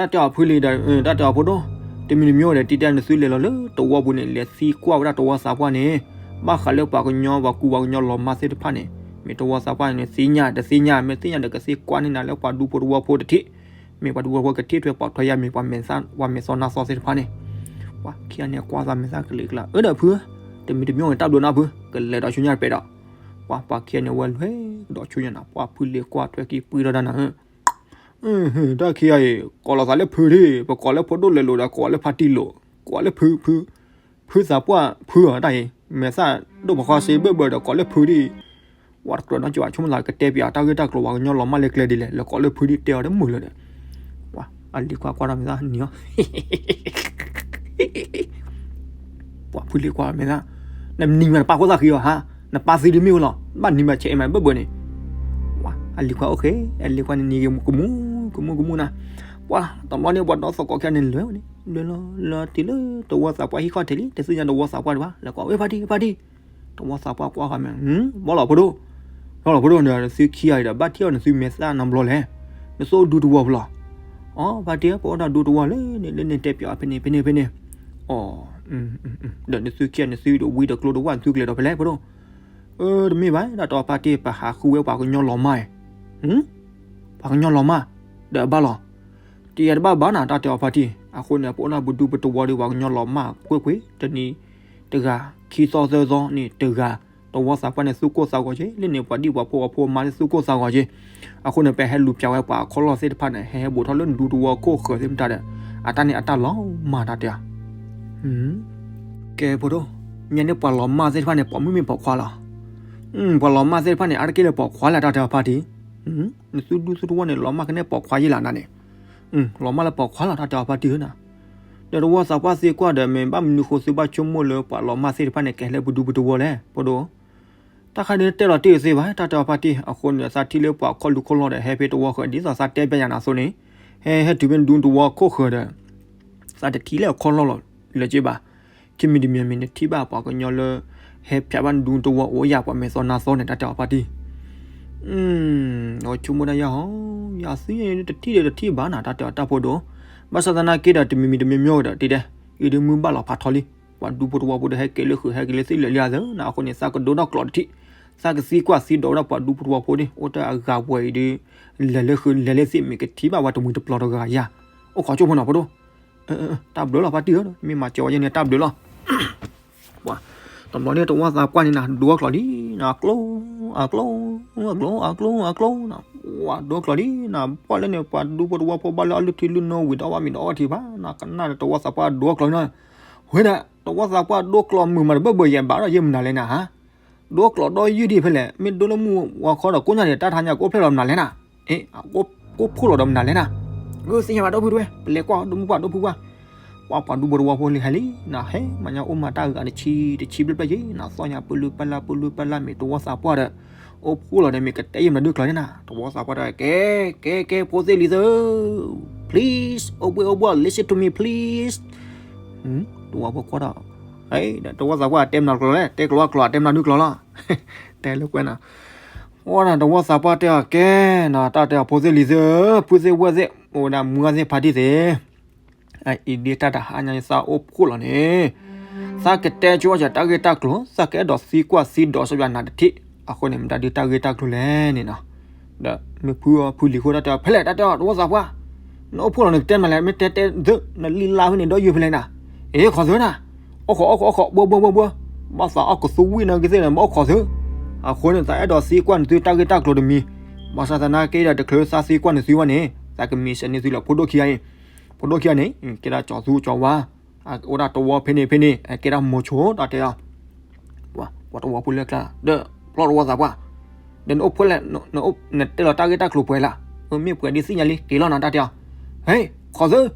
်တဲအီၤဖုလံၤဒီး တၢ်တဲအီၤဖိဒိၣ်, တမံၤတမံၤဒီး တံၤတၢ်နသုလဲၤလီၤလၢတဝီပူၤန့ၣ် လဲၤသံကွၢ်ဝဲဒၣ်တဝီသးပှၢ်န့ၣ်, ဘၣ်ဃးလၢပှၤကညီပှၤကူပှၤကညီလီၤမၢ်သ့ၣ်တဖၣ်န့ၣ်, မ့ၢ်တဝီသးပှၢ်န့ၣ် သ့ၣ်ညါတသ့ၣ်ညါ မ့ၢ်သ့ၣ်ညါဒီးကသ့ကွၢ်န့ၢ်နၤလၢပှၤဒူဖိတဝီဖိတထံၣ် မ့ၢ်ပှၤဒူဖိတဝီဖိကထံၣ်ထွဲပိာ်ထွဲယၤ မ့ၢ်ပှၤမဲာ်သၣ် ပှၤမဲာ်သီနါသီသ့ၣ်တဖၣ်န့ၣ်, ပှၤခံဂၤန့ၣ်ကွၢ်သးမဲာ်သၣ်ကလံၤကလါ အၢဒီးဖု, တမံၤတမံၤန့ၣ် တၢ်ဘျုးနၤဖု, ကလဲၤဒီးဆူညါတပဲဒီး, ပှၤ ပှၤခံဂၤန့ၣ် ဝဲလွဲၢ်ကဒီးဆူညါနၤ ပှၤဖုလ့ၤကွၢ်ထွဲက့ၤပှံထီၣ်တၢ်နၤဧၢ တၢ်ခံဂၤအံၤ ကိးလီၤသးလၢဖုဒံး ပကိးလၢဖိဒိၣ်လဲၤလိာ်ဒီး ကိးလၢဖါတံၢ်လိာ် ကိးလၢဖု ဖု ဖုသးပှၢ်ဖုအီၤတၢ်အံၤ မဲာ်သၣ်ဒိၣ်ပခီစ့ဘၢၣ်ဘၢၣ်ဒီး ကိးလၢဖုဒံး ဝဲတကြၢးနီကီး ဆိကမိၣ်သးကတဲပၠးတၢ်ဂ့ၢ်တၢ်ကျိၤပှၤကညီလီၤမၢ်လၢကျဲဒ်လဲၣ် လဲၤကိးလၢဖုဒံးတဲအီၤတမုာ်လၢၤဒီး, ပှၤအလံၤခွါကွၢ်ထီၣ်မဲာ်သၣ်နံၤအီၤ ပှၤဖုလ့ၤကွၢ်မဲာ်သၣ်, နနံၤမးနပၢ်ခိၣ်သၣ်ဃံအီၤဟါ, နပၢ်သံဒုးမ့ၢ်ဝဲလီၤ, ဘၣ်နံၤမးဆဲးအံၤမးဘၢၣ်ဘၢၣ်န့ၣ်, ပှၤအလံၤခွါအိၣ်ဃဲ အလံၤခွါန့ၣ်နံၤကမူကမူကမူနၤ, ပှၤတဘျီန့ၣ် ပှၤဒီသကိးခံဂၤန့ၣ်လဲၤဝဲန့ၣ် လဲၤလီၤလၢတံၤလၢတဝီသးပှၢ်ဟံၣ်ခီၣ်ထံးလံ တသ့ၣ်ညါတဝီသးပှၢ်ဒံးဘၣ် လဲၤကိးဝဲဖါတံၢ်ဖါတံၢ် တဝီသးပှၢ်ကွၢ်ဃီမဲာ် ဘီလီၤဖိဒိၣ်, ဘီလီၤဖိဒိၣ်ဒီး နသုခံဂၤအံၤဒီး ဘၣ်ထံၣ်အီၤနသုမဲာ်သၣ်နီတဘျီလဲၣ်, နသုအိၣ်ဒူတဝီဖိလီၤ, အီ ဖါတံၢ် ပအိၣ်ဒီးဒူတဝီလၢန့ၣ် လၢန့ၣ်တဲပၠးအီၤဖဲန့ၣ်ဖဲန့ၣ်ဖဲန့ၣ်, အီ ဒီးနသုခံဂၤ နသုဒီးဝံတကျိၤတဝၣ် နသုကလဲၤဒီးဖဲလဲၣ်ဖိဒိၣ်, တမ့ၢ်ဘၣ် တၢ်တဲအီၤဖါတံၢ် ပဟးဃုဝဲပှၤကညီလီၤမၢ် ပှၤကညီလီၤမၢ်, ဒီးအဘၣ်လီၤ. တယၤတဘၣ်ဘၣ်နၤ တၢ်တဲအီၤဖါတံၢ်. အဃိန့ၣ် ပအိၣ်လၢပဒူပတဝီဒီး ပှၤကညီလီၤမၢ်ကွ့ၢ်ကွ့ၢ် တနံၤတဂၤ ခံသီသၢသီန့ၣ်တဂၤ, တဝီသးပှၢ်န့ၣ်သူၣ်ကိၢ်သးဂီၤက့ၤ, လၢန့ၣ်ပှၤဒံၣ်ပှၤဖိအဖိအမါလၢသူၣ်ကိၢ်သးဂီၤက့ၤ. အဃိန့ၣ် ပဟဲလူၤပၠးဝဲပှၤအခီၣ်လီၢ်သ့ၣ်တဖၣ်န့ၣ် ဟဲဟဲဘူးထီၣ်လၢဒူတဝီခိၣ်ဃၢၤသ့ၣ်မတၤဒီး အတၢ်န့ၣ်အတၢ်လီၤမၢ် တၢ်တဲအီၤ. ကဲဖိဒိၣ်, မ့ၢ်န့ၣ်ပှၤလီၤမၢ်သ့ၣ်တဖၣ်န့ၣ် ပိာ်မုၣ်မ့ၢ်ပိာ်ခွါလီၤ. ပှၤလီၤမၢ်သ့ၣ်တဖၣ်န့ၣ် အါတက့ၢ်လၢပိာ်ခွါလဲၣ် တၢ်တဲအီၤဖါတံၢ်. နသုဒူသုတဝီန့ၣ် လီၤမၢ်ကန့ၢ်ပိာ်ခွါယ့ၢ်လီၤနၤန့ၣ်. လီၤမၢ်လၢပိာ်ခွါလီၤ တၢ်တဲအီၤဖါတံၢ်ဧၢနၤ. ဒီးတဝီသးပှၢ်သံကွၢ်ဒီး မ့ၢ်ဘၣ်မနုၤဃိသုဘၣ်ဆိကမိၣ်လၢပှၤလီၤမၢ်သ့ၣ်တဖၣ်န့ၣ် ကဟဲလၢပဒူပတဝီလဲၣ် ဖိဒိၣ်. တၢ်ခါဒုးတဲလီၤတံၢ်တသ့ဘၣ် တၢ်တဲအီၤဖါတံၢ်. အဃိန့ၣ် သးထံၣ်လၢပှၤခီၣ်လူၤခီၣ်လီၢ်ဒီး ဟဲဖဲတဝီဃၢၤ ဒ်သိးသးတဲဘၣ်ယၤနၤအသိးန့ၣ်, ဟဲဟဲတုၤဖဲဒူတဝီခိၣ်ဃၢၤဒီး သးတထံၣ်လၢအခီၣ်လီၢ်လီၤလၢၤက့ဘၣ်. ခံမံၤတမံၤမံၤန့ၣ် ထံၣ်ဘၣ်ပှၤကညီလၢ ဟဲဖျါဘၣ်ဒူတဝီအိၣ်ယၤ ပှၤမဲာ်သီနါသီန့ၣ် တၢ်တဲအီၤဖါတံၢ်. အဝဲဆိကမိၣ်ဒၣ်ယၤဟီ, ယၤသံတထံၣ်ဒီးတထံၣ်ဘၣ်နၤ တၢ်တဲအီၤတၢ်ဖိဒိၣ်. ဘၣ်ဆၣ်သနာ်က့ဒီး တမံၤမံၤတမံၤမံၤဒီး တံၢ်တဲ, အံၤဒုးမုၢ်ဘၣ်လီၤဖးထီလံ. ပှၤဒူဖိတဝီဖိဒီး ဟဲက့ၤလၢဃုာ်ဟဲက့ၤလၢသ့ၣ်လၢာ်လံအသၢနၤ. အဃိန့ၣ် သးကဒိနီၣ်ကျိးတထံၣ်, သးကသံကွၢ်သံဒိးဝဲဒၣ်ပှၤဒူဖိတဝီဖိန့ၣ် အိၣ်တၢ်အဂၤပှဲၤအံၤဒုး လဲၤလၢဃုာ်လဲၤလၢသ့ၣ် မ့ၢ်ကထံၣ်ဘၣ်ဝဲတမှံၤတပျီၤတဂၤယၤ. အိၣ်ခိးဆိဖိနီၤ ဖိဒိၣ်. တၢ်ဘျုးလီၤဖါတံၢ်ဧၢ, မ့ၢ်မၤစၢၤဝဲယဲန့ၣ် တၢ်ဘျုးလီၤ. ပှၤ, တဘျီန့ၣ်တဝီသးပှၢ်န့ၣ်နၤ ဒိအကျိာ်လံနၤ အကျိ, အကျိ, အကျိ, အကျိ, အကျိနၤ. ပှၤဒိအကျိာ်လံနၤ ပှၢ်လၢန့ၣ် ပှၤဒူဖိတဝီဖိဘၣ်လၢအလုၢ်ထံလုၢ်နိဝံၤဒီး ဘၣ်မံၤဒီးအီထံဘၣ်နၤ ကနၣ်ဒီးတဝီသးပှၢ်ဒိအကျိာ်လံနၤ. ဝဲဒၣ် တဝီသးပှၢ်ဒိအကျိာ်မုာ်မးတဘၢၣ်ဘၢၣ် ယဘၣ်ဒီးယဲမနုၤလဲၣ်နၤဧါ. ဒိအကျိာ်ဒီးယုၢ်ဒံးဖဲလဲၣ်, မ့ၢ်ဒိလၢမုၢ်ဝါခီဒီးကိးညါန့ၣ် တၢ်ထါညါကအိၣ်ဖျဲၣ်လီၤမနုၤလဲၣ်နၤ. အ့ၣ်, ကအိၣ်ဖှိၣ်လီၤဒီးမနုၤလဲၣ်နၤ. ဂုၢ်သ့ၣ်ညါဘၣ်ဒီပုၢ်တဝဲ ပလဲၤကွၢ်ဒီမုၢ်ပှၢ်ဒီပုၢ်ပှၢ်. ပှၤပှၤဒူဖိတဝီဖိလံဟဲလံနၤ ဟဲမၤညါအိၣ်မၤတၢ်ဂၤတဆံတဆံဘျဲၣ်ဘျဲၣ်က့ၤနၤ သီၣ်ညါပလုၢ်ပလၢ်ပလုၢ်ပလၢ်မ့ၢ်တဝီသးပှၢ်ဒီး အိၣ်ဖှိၣ်လီၤဒီးမ့ၢ်ကတဲယဲၢ်မနုၤဒုးကျိာ်န့ၣ်နၤ တဝီသးပှၢ်ဒီး ကဲ, ကဲ, ကဲ, ဖိသ့ၣ်လံၤသၢ, please, အိၣ်ဘှ့ၣ်အိၣ်ဘှီၣ် listen to me please. တဝီဖိကွၢ်ဒီး, တဝီသးပှၢ်တဲမနုၤကျိာ်လဲၣ်, တဲကျိာ်အကျိာ် တဲမနုၤဒုးကျိာ်လီၤ. တဲလၢကွဲနၤ, ဝဲဒၣ်တဝီသးပှၢ်တဲအီၤကဲနၤ တၢ်တဲအီၤဖိသ့ၣ်လံၤသၢ, ဖုသ့ၣ်ဝဲၢ်သ့ၣ်, အိၣ်ဝဲဒၣ်မူဂၤသ့ၣ်ဖါတံၢ်သ့ၣ် အံၤဒ်တၢ်တဟါညါသးအိၣ်ဖှိၣ်လီၤန့ၣ်, သးကတဲကၠိအီၣ်စၢၤတၢ်ဂ့ၢ်တၢ်ကျိၤ, သးကအဲၣ်ဒိးသံကွၢ်သံဒိးစီပနၤတထံၣ်, အဃိန့ၣ် မတၤဒုးတၢ်ဂ့ၢ်တၢ်ကျိၤလဲၣ်န့ၣ်နီၤ, ဒီးမ့ၢ်ဖုဖုလံၤဃိတၢ်တဲအီၤ ဖဲလဲၣ်တၢ်တဲအီၤ တဝီသးပှၢ်, နအိၣ်ဖှိၣ်လီၤန့ၣ် ကတဲမနုၤလဲၣ်, မ့ၢ်တဲတဲသၢ, နလံလါဖဲန့ၣ်ဒီးယုၢ်ဖဲလဲၣ်နၤ, အ့ ခီၣ်သၢနၤ, အိၣ်ခိးအိၣ်ခိးအိၣ်ခိး ဘှီဘှီဘှီဘှီ, ဘၣ်သးအီၣ်ကသူဝံၣ်နၤကသ့ၣ်န့ၣ် မ့ၢ်အိၣ်ခိးသၢ, အဃိန့ၣ် သးအဲၣ်ဒိးသံကွၢ်နသုတၢ်ဂ့ၢ်တၢ်ကျိၤတမံၤ, ဘၣ်ဆၣ်သနာ်က့ဒီး တချုးသးသံကွၢ်နသုဘၣ်န့ၣ် သးကမံၤစဲးန့ၢ်သုလၢဖိဒိၣ်ခံဂၤအံၤ, ဖိဒိၣ်ခံဂၤန့ၣ် ကဲဒၣ်ကၠီၤသူကၠီၤဝါ, အိၣ်ဒၣ်တဝီဖဲန့ၣ်ဖဲန့ၣ် ကဲဒၣ်မိၤဆိတၢ်တဲအီၤ, ပှၤတဝီဖိလၢကျါ, ဒီးဖျီၣ်တဝီသးပှၢ်, ဒီးနအိၣ်ဖှိၣ်လဲၣ်, နတဲလီၤတၢ်ဂ့ၢ်တၢ်ကျိၤပှဲၤလၢ်, မ့ၢ်ပှဲၤဒ်သ့ၣ်ညါလံ က့ၤလီၤနၤတၢ်တဲအီၤ, ဟဲ, ခီၣ်သၢ,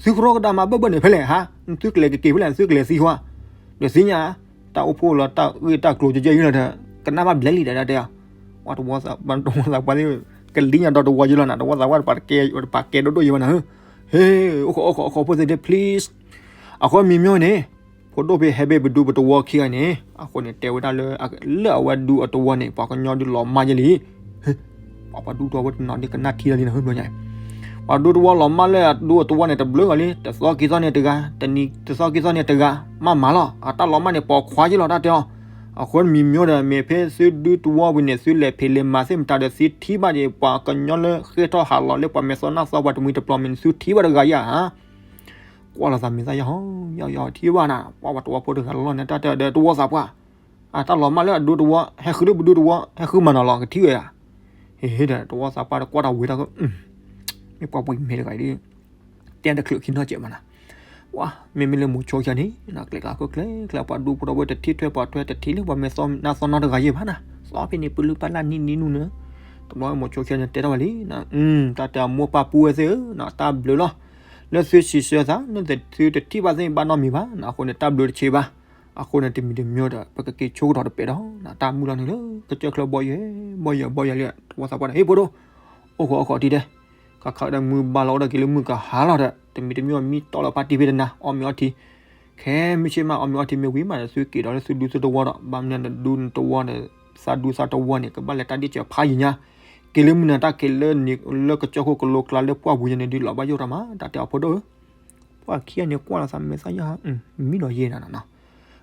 သုကရီကဒါမၤဘၢၣ်ဘၢၣ်န့ၣ်ဖဲလဲၣ်ဟါ, နသုကလဲၤကက့ၤဖဲလဲၣ် နသုကလဲၤသံဟါ, ဒီးသ့ၣ်ညါ တၢ်အိၣ်ဖှိၣ်လီၤတၢ်ဂ့ၢ်တၢ်ကျိၤကဲကဲအံၤလီၤဒီး ကနၣ်ဘၣ်ဘျဲလံဒီးတၢ်တဲအီၤ, ပှၤတဝီသးပှၢ်, တဝီသးပှၢ်သ့ၣ်, ကလံၣ်ညါဒီးတဝီယဲလီၤနၤ, တဝီသးပှၢ်တပာ်ကဲ, တပာ်ကဲဒိၣ်ဒိၣ်ယဲဘၣ်နၤ, ဟဲ, အိၣ်ခိးအိၣ်ခိးအိၣ်ခိး ဖိသ့ၣ်သ့ၣ် please, အဃိမံၤမ့ၢ်န့ၣ်, ဖိဒိၣ်ဖဲဟဲဘ့ၣ်ပဒူပတဝီခံဂၤန့ၣ် အဃိန့ၣ် တဲဝဲဒၣ်လၢ လၢအဝဲဒူအတဝီန့ၣ် ပှၤကညီဒုးလီၤမၢ်ယဲလံ ပှၤဒူတဝီဖိတနီၤဒ်ကနၣ်ထံလီၤလံနၤ ဟၢဘျီညါ, ပှၤဒူတဝီလီၤမၢ်လၢအဒူအတဝီန့ၣ် တဘျုးဂၤလံ, တသီခံသီန့ၣ်တဂၤ, တနံၤတသီခံသီန့ၣ်တဂၤ, မ့ၢ်မၤလီၤ, အတၢ်လီၤမၢ်န့ၣ် ပိာ်ခွါယဲလီၤတၢ်တဲအီၤ, အဃိမံၤမ့ၢ်ဒီး မ့ၢ်ဖဲသုဒူတဝီဝံၤန့ၣ် သုလဲၤဖံးလဲၤမၤသ့ၣ်မတၤဒီး သုထံၣ်ဘၣ်ဒ်ပှၤကညီလၢဃ့ၢ်ထီၣ်ဟးလီၤလၢပှၤမဲာ်သီနၢ်သီပှၤတမှံၤတပျီၤမ့ၢ်န့ၣ် သုထံၣ်ဘၣ်တဂၤယဲဧါ ကွၢ်လီၤသးမ့ၢ်သးယဟီ, ယယထံၣ်ဘၣ်နၤ, ပှၤပှၤတဝီဖိတဂၤလီၤန့ၣ် တၢ်တဲဒီးတဝီသးပှၢ်, အတၢ်လီၤမၢ်လၢအဒူတဝီ, ဟဲဃုလၢပဒူတဝီ, ဟဲဃုမၤနီၤလီၤ ကထံၣ်ဝဲဧါ, ဟ့ၣ်ဒီး တဝီသးပှၢ်တကွၢ်တၢ်ဝံၤတၢ်က, မ့ၢ်ပှၤပှ့ၤမဲာ်တဂၤအံၤဒီး, တဲတချုးခံနီၢ်ကဲးမးနၤ, ဝဲ, မ့မ့ၢ်လၢမိၤဆိခံဂၤန့ၣ်, ကျဲၤကျါကျဲၤကျါ ပှၤဒူဖိတဝီ တထံၣ်ထွဲပှၤထွဲတထံၣ်လၢပှၤမဲာ်သီနၢ်သီနီတဂၤယဲၢ်ဘၣ်နၤ, သီဖဲန့ၣ် ပလုၢ်ပလၢ်နံၣ်နံၣ်နူၢ်နၤ, တဘျီမိၤဆိခံဂၤန့ၣ်တဲထီၣ်ဝဲလံ, တၢ်တဲအမိၢ်ပၢ်ပုၢ်ဝဲၢ်သ့ၣ်ဧၢ, တၢ်ဘျုးလီၤ, လၢသုစံးဆၢသး လၢသုတထံၣ်ဘၣ်သ့ၣ်ဘၣ်နီတမံၤဘၣ်, အဃိန့ၣ် တၢ်ဘျုးတဆံးဘၣ်, အဃိန့ၣ် တမံၤတမံၤဒီး ပကက့ၤဆိကတီၢ်တပဲာ်ဒီး, တၢ်မုၢ်လီၤန့ၣ်လၢ ကစၢၢ်ချၢဘီယွဲ, ဘီယွဲ ဘီယွဲလံ, တဝီသးပှၢ်ဒီး ဟ့ၣ်ဖိဒိၣ်, အိၣ်ခိးအိၣ်ခိးထံတဲ, ခးခးဒီးမုၢ်ဘၣ်လီၤအိၣ်ဒီးက့ၤလၢမုၢ်ကဟါလီၤဒီး တမံၤတမံၤမံတီၢ်လီၤဖါတံၢ်ဖဲတနၤ အီၣ်မ့ၤအီထံ, ခဲမုၢ်ဆ့ၣ်မး အီၣ်မ့ၤအီထံမ့ၢ်ဝံၤမးဒီး သုက့ၤဒီးလၢသုဒူသုတဝီဒီး ဘၣ်မနုၤနဒူနတဝီဒီး သးဒူသးတဝီန့ၣ် ကဘၣ်လဲၤတၢ်ဒ့ၣ်စၢၤဖးယံၤညါ, က့ၤလၢမုၢ်နၤတၢ်က့ၤလၢန့ၣ် လၢကစၢၢ်ခိၣ်ကလိကျါလၢပှၢ်ပူၤယဲန့ၣ် ဒုးလီၤဘၣ်ယိၣ်တၢ်မး တၢ်တဲအီၤဖိဒိၣ်ဧၢ, ပှၤခံဂၤန့ၣ်ကွၢ်လီၤသးမဲာ်သၣ်ယီၤ, မံဒီးယဲနၤနီၤ,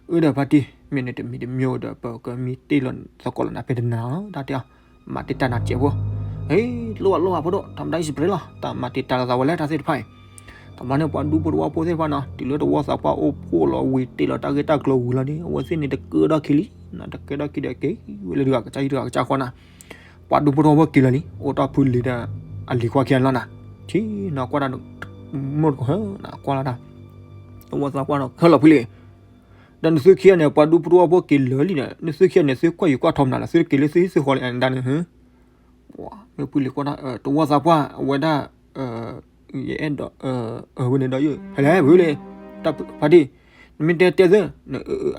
အၢဒီးဖါတံၢ် မ့ၢ်န့ၣ်တမံၤတမံၤဒီး ပကမံတ့ၢ်လီၤသကိးလီၤနၤဖဲတနၤလီၤ တၢ်တဲအီၤ, မၤတ့ၢ်တၢ်နၤစဲးဖိ, ဟ့ၣ် လိၣ်ဘၣ်လိၣ်ဘၣ်ဖိဒိၣ် ထီဒါအံၤစပရ့လီၤ တၢ်မၤတံာ်တာ်လိာ်သးဝဲလဲၣ် တၢ်သ့ၣ်တဖၣ်အံၤ. တဘျီန့ၣ် ပှၤဒူဖိတဝီဖိသ့ၣ်တဖၣ်နီၤ တုၤလၢတဝီသးပှၢ်အိၣ်ဖှိၣ်လီၤဝံၤတ့ၢ်လီၤတၢ်ဂ့ၢ်တၢ်ကျိၤဝံၤလီၤဒီး အဝဲသ့ၣ်န့ၣ် တကၢထီၣ်ခံလံ, တကၢထီၣ်ခံဒီးက့ၤဝဲလၢတဂၤကစၢ်ယံၤတဂၤကစၢ်ဃီနီၤ. ပှၤဒူဖိတဝီဖိက့ၤလီၤလံ အိၣ်တ့ၢ်ဖုလံၤဒီး အလံၤခွါခံဂၤန့ၣ်လီၤနီၤ. ထံၣ်နီၤကွၢ်တၢ် မိၢ်တကဟၢနီၤ ကွၢ်လီၤတၢ် တဝီသးပှၢ်ဒီး ခဲလီၤဖုလံၤ ဒီးနသုခံဂၤန့ၣ် ပှၤဒူဖိတဝီဖိက့ၤလၢာ်လံဒီး နသုခံဂၤန့ၣ် သုကွၢ်ယူၤကွၢ်ထီမနုၤလဲၣ် သုတက့ၤလၢသုဟံၣ်သုဃီလၢနဒါန့ၣ် မ့ၢ်ဖုလံၤကွၢ်တၢ် တဝီသးပှၢ် အဝဲဒၣ် ယအဲၣ်ဒိး အဝဲန့ၣ်ဒီးယုၢ် ဖဲလဲၣ်ဖုလံၤ တၢ်ဖါတံၢ် နမ့ၢ်တဲတဲသ့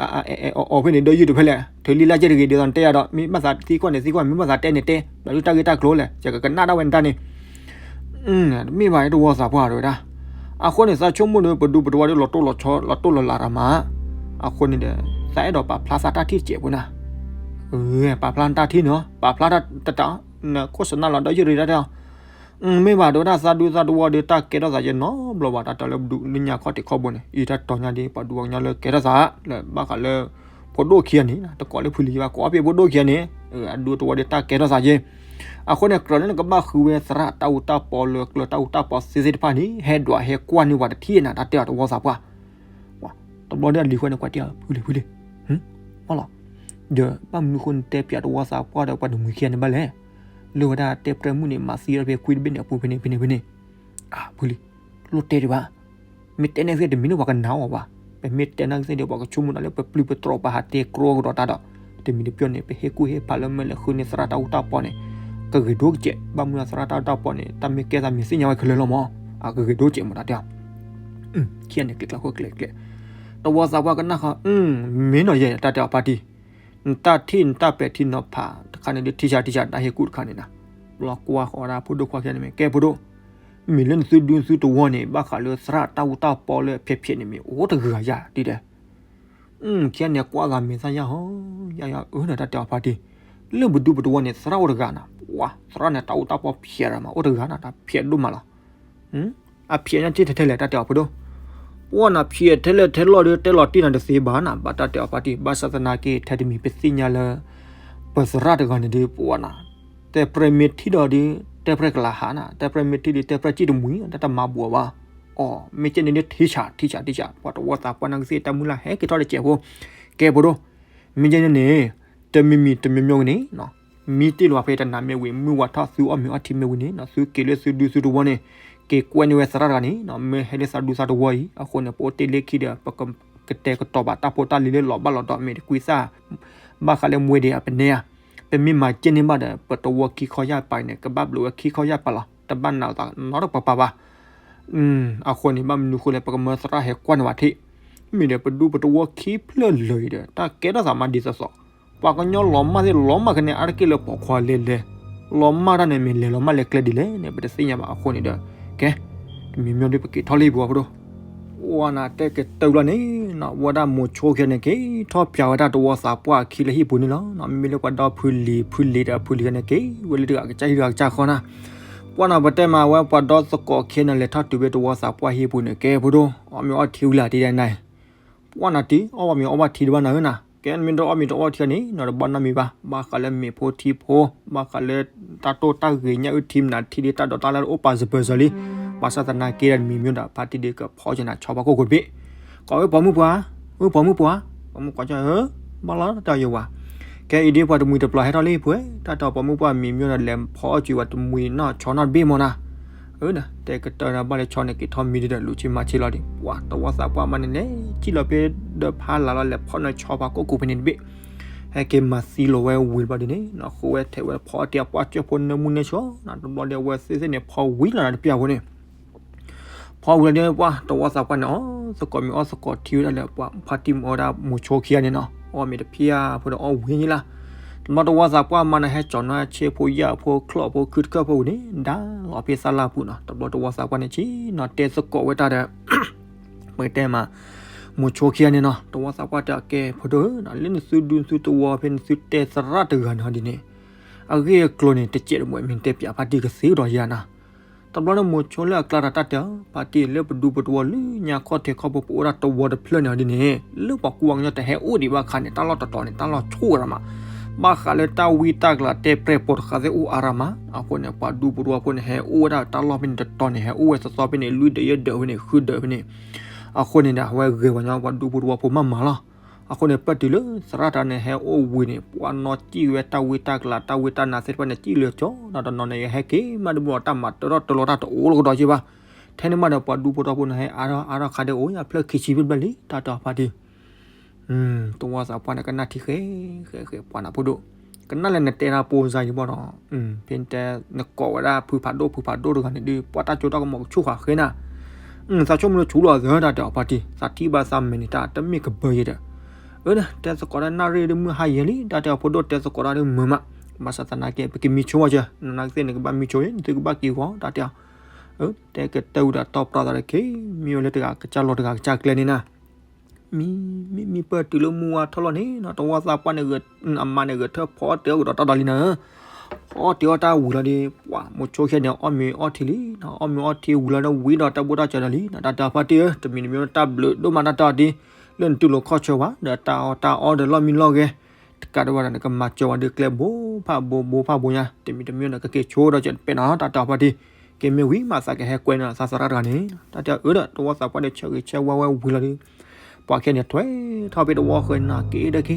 အအအအအီၤဖဲန့ၣ်ဒီးယုၢ်တဖဲလဲၣ် ထုးလံလၢကဲတဂ့ၤဒ်သိးနတဲယၤဒီး မ့ၢ်ဘၣ်သးသံကွၢ်န့ၣ်သံကွၢ် မ့ၢ်ဘၣ်သးတဲန့ၣ်တဲ ဒီးဒုးတၢ်ဂ့ၢ်တၢ်ကျိၤလဲၣ် ယကကနၣ်ဒၣ်ဝဲနတၢ်န့ၣ် တမ့ၢ်ဘၣ်တဝီသးပှၢ်တဝဲဒၣ်. အဃိန့ၣ် သးဆိကမိၣ်ဒီး ပဒူပတဝီဒီး လီၤတိၢ်လီၤဆီ လီၤတိၢ်လီၤလးတၢ်မး, အဃိန့ၣ်ဒီး သးအဲၣ်ဒိးပာ်ဖျါသးတၢ်ထံၣ်တစဲးဖိနၤ, ပာ်ဖျါနတၢ်ထံၣ်နီၤ ပာ်ဖျါတၢ် နခိၣ်စနၢလီၤဒီးယုၢ်ရ့တၢ်တဲအီၤ မ့ၢ်ဘၣ်ဒိဝဲဒၣ်သးဒူသးတဝီဒီး တၢ်ကဲထီၣ်သးယဲနီတဘျီဘၣ် တၢ်တဲလၢပဒူလၢညါခီၣ်ထံးခီၣ်ဘိန့ၣ် အံၤတၢ်တီၤညါဒီး ပှၤဒူပှၤကညီလၢကဲထီၣ်သး လၢဘၣ်ဃးလၢ ဖိဒိၣ်ခံဂၤန့ၣ် တကိးလၢဖုလံၤဘၣ် ကိးအီၤဖဲဖိဒိၣ်ခံဂၤန့ၣ် အဒူတဝီဒီးတၢ်ကဲထီၣ်သးယဲ အဃိန့ၣ် ကြၢးလၢနကဘၣ်ဃုဝဲသရၣ်တၢ်အူတၢ်ပီလၢကျၢၤတၢ်အူတၢ်ပီသ့သ့ၣ်တဖၣ်န့ၣ် ဟဲဒွးဟဲကွၢ်န့ၢ်ပှၤတထံၣ်နၤ တၢ်တဲအီၤတဝီသးပှၢ် တဘျီဒီးအလံၤခွါန့ၣ်ကွၢ်တဲအီၤ ဖုလံၤ ဖုလံၤ အီလီၤ ဒီးဘၣ်မနုၤဃိနတဲပၠးတဝီသးပှၢ်ဒီးပှၤတမှံၤခံဂၤန့ၣ်ဘၣ်လဲၣ် လၢဝဲဒၣ်တဲပြဲမုၣ်န့ၣ် မၤသံအီၤဖဲကွံတဘ့ၣ်န့ၣ် အပူၤဖဲန့ၣ်ဖဲန့ၣ်ဖဲန့ၣ် အၢ ဖုလံၤ လိၣ်တဲဒံးဘၣ် မ့ၢ်တဲန့ၣ်သ့ၣ်တမံၤန့ၣ် ပှၤကနၣ်အီၤဘၣ် ပမ့ၢ်တဲန့ၣ်သ့ၣ်ဒီး ပှၤကဆိကမိၣ်နၤလၢပပျုၢ်ပတြီၢ် ပဟးတဲကြီကဒီးတၢ်ဒီး တမံၤတပျီန့ၣ် ပဟ့ၣ်ကူၣ်ဟ့ၣ်ဖးလၢမ့ၢ်လဲၤဃုန့ၢ်သရၣ်တၢ်အူတၢ်ပီန့ၣ် ကဂ့ၤဒိၣ်ကစဲး ဘၣ်မနုၤသရၣ်တၢ်အူတၢ်ပီန့ၣ် တၢ်မ့ၢ်ကဲသးမ့ၢ်သ့ၣ်ညါဝဲခဲလၢာ်လီၤမး အကဂ့ၤဒိၣ်ကစဲးမးတၢ်တဲအီၤ ခံဂၤန့ၣ်ကျဲးကျဲးဃိကျဲးကျဲး တဝီသးပှၢ်ကနၣ်ဃီ မ့ၢ်နီၤယဲ တၢ်တဲအီၤဖါတံၢ် နတၢ်ထံၣ်နတၢ်ပဲာ်ထံနီၤဖးတခါန့ၣ်ဒီး ထံဆးထံဆးနဟ့ၣ်ကူၣ်တခါန့ၣ်နၤ ဘျီကွၢ်ဃီဒၣ်ဖိဒိၣ်ခွါခံဂၤန့ၣ်မ့ၢ် ကဲဖိဒိၣ် မ့ၢ်လၢနသုဒူသုတဝီန့ၣ် ဘၣ်ဃးလၢသရၣ်တၢ်အူတၢ်ပီလၢဖျဲးဖျဲးန့ၣ်မ့ၢ်အိၣ်တဂၤယၤဒ်လဲၣ် ခံဂၤန့ၣ်ကွၢ်ဂၤမဲာ်သၣ်ယါဟီ ယါယါအၢနတၢ်တဲအီၤဖါတံၢ် လၢပဒူပတဝီန့ၣ် သရၣ်အိၣ်တဂၤနၤ ပှၤသရၣ်န့ၣ်တၢ်အူတၢ်ပီဖျဲးရမး အိၣ်တဂၤနၤ တၢ်ဖျဲးဒိၣ်မးလီၤ အဖျဲးညါက့ထဲထဲလဲၣ် တၢ်တဲအီၤဖိဒိၣ် ပှၤနၤဖျဲးထဲလဲၣ်ထဲလီၤဒီး တဲလီၤတံၢ်နၤတသ့ဘၣ်နၤ ဘၣ်တၢ်တဲအီၤဖါတံၢ် ဘၣ်ဆၣ်သနာ်က့ ထဲတမံၤပသ့ၣ်ညါလၢ ပသရၣ်တဂၤန့ၣ်ဒီး ပှၤနၤ တဲပြဲမ့ၢ်ထံၣ်ဒီးဒီး တဲပြဲကလၤဟးနၤ တဲပြဲမ့ၢ်ထံၣ်ဒီး တဲပြဲစံၣ်တမှံၤ တၢ်တမၤဘှီးဘၣ် အီၤ မ့ၢ်ကဲန့ၣ်ဒီးထံဆးထံဆးထံဆး ပှၤတဝီသးပှၢ်နကသ့ၣ်တၢ်မုၢ်လၢ်ဟဲက့ၤထီၣ်တစဲးဖိ ကဲဖိဒိၣ် မ့ၢ်ကဲန့ၣ်န့ၣ် တမံၤမံၤတမံၤမံၤဝံၤန့ၣ် မံတ့ၢ်လီၤဖဲတနၤမ့ၢ်ဝံၤ မုၢ်ဝါထီၣ်သုအီၣ်မ့ၤအီထံမ့ၢ်ဝံၤန့ၣ် သုက့ၤလၢသုဒူသုတဝီန့ၣ် က့ၤကွဲန့ၢ်ဝဲသရၣ်တဂၤန့ၣ် မ့ၢ်ဟဲလၢသးဒူသးတဝီအံၤ အဃိန့ၣ် ပအိၣ်တ့ၢ်လၢခံဒီး ပကတဲာ်ကတီၤဘၣ်တၢ်ဖိတၢ်လံၤလၢလီၤဘၣ်လီၤဒီး မ့ၢ်တကွံသၣ် ဘၣ်ဃးလၢမွဲဒံးအပနဲၣ်ဧါ ပမ့ၢ်မၤကဲန့ၢ်ဘၣ်ဒီး ပတဝီခံခီယၢ်ပၤအံၤန့ၣ် ကဘၣ်ဘျုးဝဲခံခီယၢ်ပၤလီၤ တဘၣ်နာ်သးနီတပၤပၤဘၣ် အဃိန့ၣ် ဘၣ်မနုၤဃိလဲၣ် ပကမၢသရၣ်ဟဲကွၢ်န့ၢ်ဘၣ်ထံး မ့ၢ်ဒီးပဒူပတဝီခံဖျၢၣ်လၢာ်အံၤဒီး တၢ်ကဲထီၣ်သးမးဒ်သိးသိး ပှၤကညီလီၤမၢ်သ့ၣ်လီၤမၢ်ကန့ၣ် အါတက့ၢ်လၢပိာ်ခွါလဲၤလဲၤ လီၤမၢ်တၢ်န့ၣ် မ့ၢ်လဲၤလီၤမၢ်လဲၤကျဲဒ်လဲၣ်န့ၣ် ပတသ့ၣ်ညါဘၣ်အဃိန့ၣ်ဒီး ကဲ တမံၤမံၤဒီးပက့ၤထီၣ်လၢဟံၣ်ပူၤအီၤဖိဒိၣ် ဝဲနၤတဲကတၢၢ်လီၤန့ၣ် ဝဲဒၣ်မိၤဆိခံဂၤန့ၣ် က့ၤထီၣ်ပၠးဝဲဒၣ်တဝီသးပှၢ်အခံလၢဟံၣ်ပူၤန့ၣ်လီၤ. မ့မ့ၢ်လၢပှၤဒီဖုလံၤ ဖုလံၤဒီးဖုလံၤခံဂၤန့ၣ် က့ၤဝဲလၢတဂၤကစၢ်ဟံၣ်တဂၤကစၢ်ဃီနၤ ပှၤနၤပတဲမၤဝဲပှၤဒီသကိးခံဂၤန့ၣ် လဲၤထီၣ်တုၤဖဲတဝီသးပှၢ်ဟံၣ်ပူၤန့ၣ် ကဲဖိဒိၣ် အီၣ်မ့ၤအီထံဝံၤလၢတံၢ်ဒဲးနၤ ပှၤနၤတံၢ် အီၣ်ဘၣ်မ့ၤအီဘၣ်ထံတဘၣ်နၤဧၢနၤ ကဲနမ့ၢ်တအီၣ်မ့ၤတအီထံန့ၣ် နတဘၣ်နီတမံၤဘၣ် ဘၣ်ဃးလၢမ့ၤဖိထံဖိ ဘၣ်ဃးလၢတၢ်တိၢ်တၢ်ဂ့ၤညၣ်အုၣ်ထံမနုၤထံဒ်တၢ်ဒိးတၢ်လၢအိၣ်ပာ်စၢၤပၢၤစၢၤလံ ဘၣ်ဆၣ်သနာ်က့ဒီးတမံၤမံၤဒီး ဖါတံၢ်ဒုးကဖီက့ၤနၤဆီဖါခိၣ်ကိးတဘ့ၣ် ကိးဝဲပိာ်မုၣ်ပှၢ် ဝဲပိာ်မုၣ်ပှၢ် ပိာ်မုၣ်ကိးကၢ်ဧၢ ဘၣ်လီၤတၢ်ယိာ်ဝဲ ကဲအံၤဒ်ပှၤတမှံၤတပျီၤဟဲထီၣ်လံဟံၣ်ပူၤ တၢ်တီၤပိာ်မုၣ်ပှၢ်မံၤမံၤဒီး လဲၤဖီအီၣ်ကွံာ်ဝဲတမှံၤနီၢ်ဆီနီၢ်တဘ့ၣ်မ့ၢ်နၤ အၢ တဲကတၢၢ်နၤဘၣ်လၢဆီန့ၣ် က့ၤထီၣ်မံဒ်ဒီးလူၤဆံမၤဆံလီၤဒံး ပှၤတဝီသးပှၢ်မးန့ၣ်န့ၣ် စံၣ်လီၤဖဲဒီးဖးလၤလီၤ လဲၤဖီနၢၤဆီဖါခိၣ်ကိးဖဲန့ၣ်တဘ့ၣ် ဟဲက့ၤမၤသံလီၤဝဲဝံၤတဘျီဒ်န့ၣ် နဃိဝဲထဲးဝဲဖီအီၣ်တ့ၢ်အပှၢ်ကၢၢ်ဖိနၢမူနၢဆှီ နတဘျီဒ်အဝဲသ့ၣ်သ့ၣ်န့ၣ် ဖီဝံၤလီၤနၤတပျၢ်ဖိန့ၣ် ဖီဝံၤလီၤဒ်ပှၢ် တဝီသးပှၢ်န့ၣ် အီၣ်သကိးမ့ၤအီၣ်သကိးထံဝဲဒၣ်လၢပှၤဖါတံၢ်မ့ၢ်အီၣ်ဒၣ်မိၤဆိခံဂၤန့ၣ်နီၤ အီၣ်မ့ၤတဖျၢၣ်ဖိဒီးအီၣ်ဝံၤလံလၢ် တဘျီတဝီသးပှၢ်မးန့ၣ် ဟဲကၠီၤနီၢ်ဆ့ၣ်ဖိယၣ်ဖိချၢၣ်ဖိဝံၤန့ၣ် ဒါလီၤဖဲသၣ်လၢ်ပူၤနီၤ တဘျီတဝီသးပှၢ်န့ၣ် ဆ့ၣ်နီၤတဲသကိးဝဲတၢ်ဒီး ပကတဲမး မိၤဆိခံဂၤန့ၣ်နီၤ တဝီသးပှၢ်တဲအကဲဖိဒိၣ်ဧၢ လၢနသုဒူသုတဝီဖဲနသုတဲသရၣ်တဂၤန့ၣ်ဒ်န့ၣ် အဂ့ၢ်အကျိၤန့ၣ် တစဲးတမှဲးမ့ၢ်တဲပၠးဖါတံၢ်ကသ့ကဒီးယၤနီၤ တဘျီန့ၣ်မိၤဆိလၢအကျါတၢ်တၢ်တဲအီၤ ဖါတံၢ်လၢပဒူပတဝီလၢညါခီၣ်ထံးခီၣ်ဘိပအိၣ်ဒၣ်တဝီတဖျၢၣ်န့ၣ်ဒ်န့ၣ် လၢပှၤကူပှၤကညီတဟဲအိၣ်ဒံးဘၣ်အခါန့ၣ် တၢ်လီၢ်တတီၤန့ၣ် တၢ်လီၢ်ဆိၣ်ဝဲဒၣ်မး ဘၣ်ဃးလၢတၢ်ဝံတၢ်ကလၤတဲပြဲၢ်ပိာ်တဃာ်သ့ၣ်အိၣ်အါရၢမး, အဃိန့ၣ် ပှၤဒူဖိတဝီဖိန့ၣ် ဟဲအိၣ်ဝဲဒၣ်တၢ်လီၢ်ဖဲန့ၣ်တတီၤန့ၣ် ဟဲအိၣ်ဝဲသီသီဖဲန့ၣ် လွံၢ်ဒၢးယဲၢ်ဒၢးဖဲန့ၣ် ဃုဒၢးဖဲန့ၣ်, အဃိန့ၣ်ဒီး အဝဲဂဲၤပှၤညီပှၤဒူဖိတဝီဖိမးမးလီၤ. အဃိန့ၣ် ပၢၢ်တုၤလၢသရၣ်တဂၤန့ၣ် ဟဲအိၣ်ဝံၤန့ၣ် ပှၤနီၣ်စံၣ်ဝဲတၢ်ဝံတၢ်ကလၤ တၢ်ဝံတၢ်နါသ့ၣ်တဖၣ်န့ၣ် စံၣ်လၢကၠီ ဒီးတနီၤန့ၣ် ယဟဲက့ၤမးတဘျီတၢ်မၤတၢထီၣ်တလီၤတၢ်တအိၣ်လၢကဒီးက့ဘၣ်. ထဲန့ၣ်မးဒီး ပှၤဒူဖိတဝီဖိန့ၣ် ဟဲအါထီၣ်အါထီၣ်ခါဒဲးအိၣ်ယၤဖျၢၣ်ခံဆံဖျၢၣ်ဘျဲၣ်လံ တၢ်တဲအီၤဖါတံၢ် တဝီသးပှၢ်န့ၣ် ကနၣ်ထံဃဲ ဃဲဃဲပှၤနၤဖိဒိၣ်, ကနၣ်လၢနတဲတၢ်ပိၢ်စါယံၤဘၣ်ဒီး, ဖဲတဲနကိးဝဲဒၣ်ဖုဖးဒိၣ်ဖုဖးဒိၣ်တဂၤန့ၣ်ဒုး ပှၤတၢ်ကၠိတၢ်ကမီၤကဆူၣ်ဃာ်ဃဲနၤ, သးဆိကမိၣ်လၢဆူလီၤသၢ တၢ်တဲအီၤဖါတံၢ် သးထံၣ်ဘၣ်သးမဲာ်န့ၣ် တၢ်တမ့ၢ်ကဘၢယဲဒီး, အၢ တဲသကိးတၢ်နၣ်ရံၣ်ဒုးမုၢ်ဟါယဲလံ တၢ်တဲအီၤဖိဒိၣ် တဲသကိးတၢ်ဒုးမုာ်မး, ဘၣ်ဆၣ်သနာ်က့ ပကမံဆိဘၣ်စၢၤ နနာ်ကသ့ၣ်န့ၣ် ကဘၣ်မံဆိ နသုကဘၣ်က့ၤဂီၤ တၢ်တဲအီၤ တဲကတၢၢ်ဝံၤဒီးတီၢ်ပြးသးတက့ၢ် မ့ၢ်ဝဲလၢတဂၤကစၢ်လီၤတဂၤကစၢ်ကျဲန့ၣ်နၤ, မံ မံ မံပၢၢ်တုၤလၢမုၢ်ဝါထီၣ်လီၤန့ၣ်နီၤ တဝီသးပှၢ်န့ၣ် အမါန့ၣ်ဂဲၤထၢၣ်ဖီအီၣ်တ့ၢ်အီၣ်ကဒီးတၢ်ဒီးလံနၤ, ဖီအီၣ်တ့ၢ်အီၣ်တၢ်ဝံၤလီၤဒီး ပှၤမိၤဆိခဲန့ၣ် အီၣ်မ့ၤအီထံလံနီၤ အီၣ်မ့ၤအီထံဝံၤလီၤဒီးဝံၤဒီးတၢ်ဘိၣ်တၢ်စၢၤဒီးလံနီၤ တၢ်တဲအီၤဖါတံၢ်ဧၢ တမံၤတမံၤတၢ်ဘျုးဒိၣ်မးတၢ်တဲအီၤဒ် လၢနတူၢ်လိာ်ခီၣ်ဆၢဝဲ ဒီးတၢ်အီၣ်တၢ်အီဒီးလီၢ်မံလီၢ်ဂဲၤ တကးဒံးဘၣ်ဒီး နကမၤစၢၤဝဲဒုးကျဲဘိဖးဘိဘိဖးဘိညါ တမံၤတမံၤန့ၣ် ကက့ၤဆိဒီးစၢၤတပဲနီၤ တၢ်တဲအီၤဖါတံၢ်, က့ၤမ့ၢ်ဝံၤမးသးကဟဲကွဲန့ၢ်သးသရၣ်တဂၤန့ၣ် တၢ်တဲအီၤအၢဒီး တဝီသးပှၢ်ဒီးဆၢဂ့ၤဆၢဝါဝဲဝံၤလီၤဒီး ပှၤခဲန့ၣ်ထွဲထီၣ်ဖဲတဝီဃၢၤနၤ က့ၤအ့ၣ်ဒၢက့ၤ က့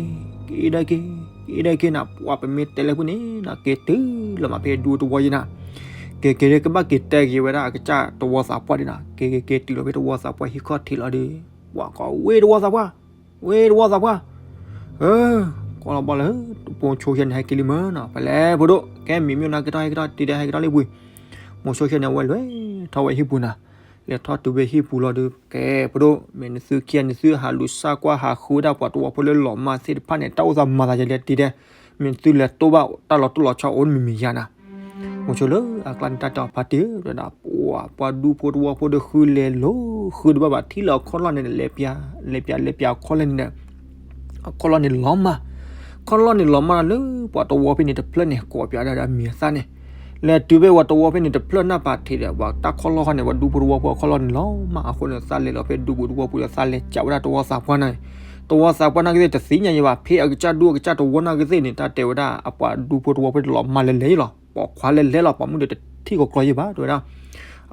ၤအ့ၣ်ဒၢက့ၤ က့ၤအ့ၣ်ဒၢက့ၤနၤ ပှၤပမ့ၢ်တဲလၢဖုန့ၣ်နၤ က့ၤတုၤလီၤမးဖဲဒူတဝီယဲနၤ, က့ၤက့ၤဒီးကဘၣ်က့ၤတဲက့ၤဝဲဒၣ်အကစၢ်တဝီသးပှၢ်ဒံးနၤ က့ၤက့ၤက့ၤတုၤလီၤဖဲတဝီသးပှၢ်ဟံၣ်ခီၣ်ထံးလီၤဒီး ပှၤကိးဝဲတဝီသးပှၢ် ဝဲတဝီသးပှၢ်, အၢ ကိးလီၤဘၣ်လၢ ပိာ်ဆိယဲန့ၣ် ဟဲက့ၤလံမၢနီၤ ဖဲလဲၣ်ဖိဒိၣ် ကဲမံၤမ့ၢ်နၤက့ၤထီၣ်ဟဲက့ၤထီၣ်တံၤဒဲးဟဲက့ၤထီၣ်လံပှ့ၤ, မိၤဆိယဲန့ၣ် အဝဲလဲၤထီၣ်ဝဲဟံၣ်ပူၤနၤ, လဲၤထီၣ်တုၤဝဲဟံၣ်ပူၤလီၤဒီး ကဲဖိဒိၣ် မ့ၢ်နသုခံဂၤနသုဟးလူၤစၢ်ကွၢ်ဟးဃုဝဲဒၣ်ပှၤတဝီဖိလၢလီၤမၢ်သ့ၣ်တဖၣ်န့ၣ် တၢ်အိၣ်သးမၤသးယဲလဲၣ်တံၤဒဲး, မ့ၢ်နသုလဲၤတိၢ်ဘၣ်တၢ်လီၤတိၢ်လီၤဆီအိၣ်တမံၤမံၤယါနၤ မိၤဆိလၢအကျါန့ၣ် တၢ်တဲအီၤဖါတံၢ်ဧၢ ဝဲဒၣ် ပှၤ ပှၤဒူဖိတဝီဖိဒီးဃုလဲၤလိၤ ဃုဒံးဘၣ်ဘၣ်ထံၣ်လၢအခီၣ်လီၢ်န့ၣ် လဲၤပျး လဲၤပျးလဲၤပျးအခီၣ်လီၢ်န့ၣ်ဒီး အခီၣ်လီၢ်န့ၣ်လီၤမၢ်, ခီၣ်လီၢ်န့ၣ်လီၤမၢ်လၢ ပှၤတဝီဖဲန့ၣ်တဖျၢၣ်န့ၣ် ကိးပျးဒၣ်ဒီးအမံၤအသၣ်န့ၣ်, လဲၤတုၤဖဲပှၤတဝီဖဲန့ၣ်တဖျၢၣ်နၢ်ပၢၢ်ထံးဒီး ပှၤတၢ်ခီၣ်လီၢ်ခီန့ၣ် ပှၤဒူဖိတဝီဖိအခီၣ်လီၢ်န့ၣ်လီၤမၢ် အဃိန့ၣ် သးလဲၤလီၤဖဲဒူပူၤတဝီပူၤဒီး သးလဲၤကးဝဲဒၣ်တဝီသးပှၢ်န့ၣ်, တဝီသးပှၢ်နာ်က့သ့ၣ်တသ့ၣ်ညါယံၤဘၣ် ဖဲအကစၢ်ဒူအကစၢ်တဝီနာ်က့သ့ၣ်န့ၣ် တၢ်တဲဝဲဒၣ် အပှၤဒူဖိတဝီဖိတလီၤမၢ်လဲၤလဲၤယံၤလီၤ ပိာ်ခွါလဲၤလဲၤလီၤ ပိာ်မုၣ်ဒီးတထံၣ်ကီကျီယံၤဘၣ် တဲဝဲဒၣ်,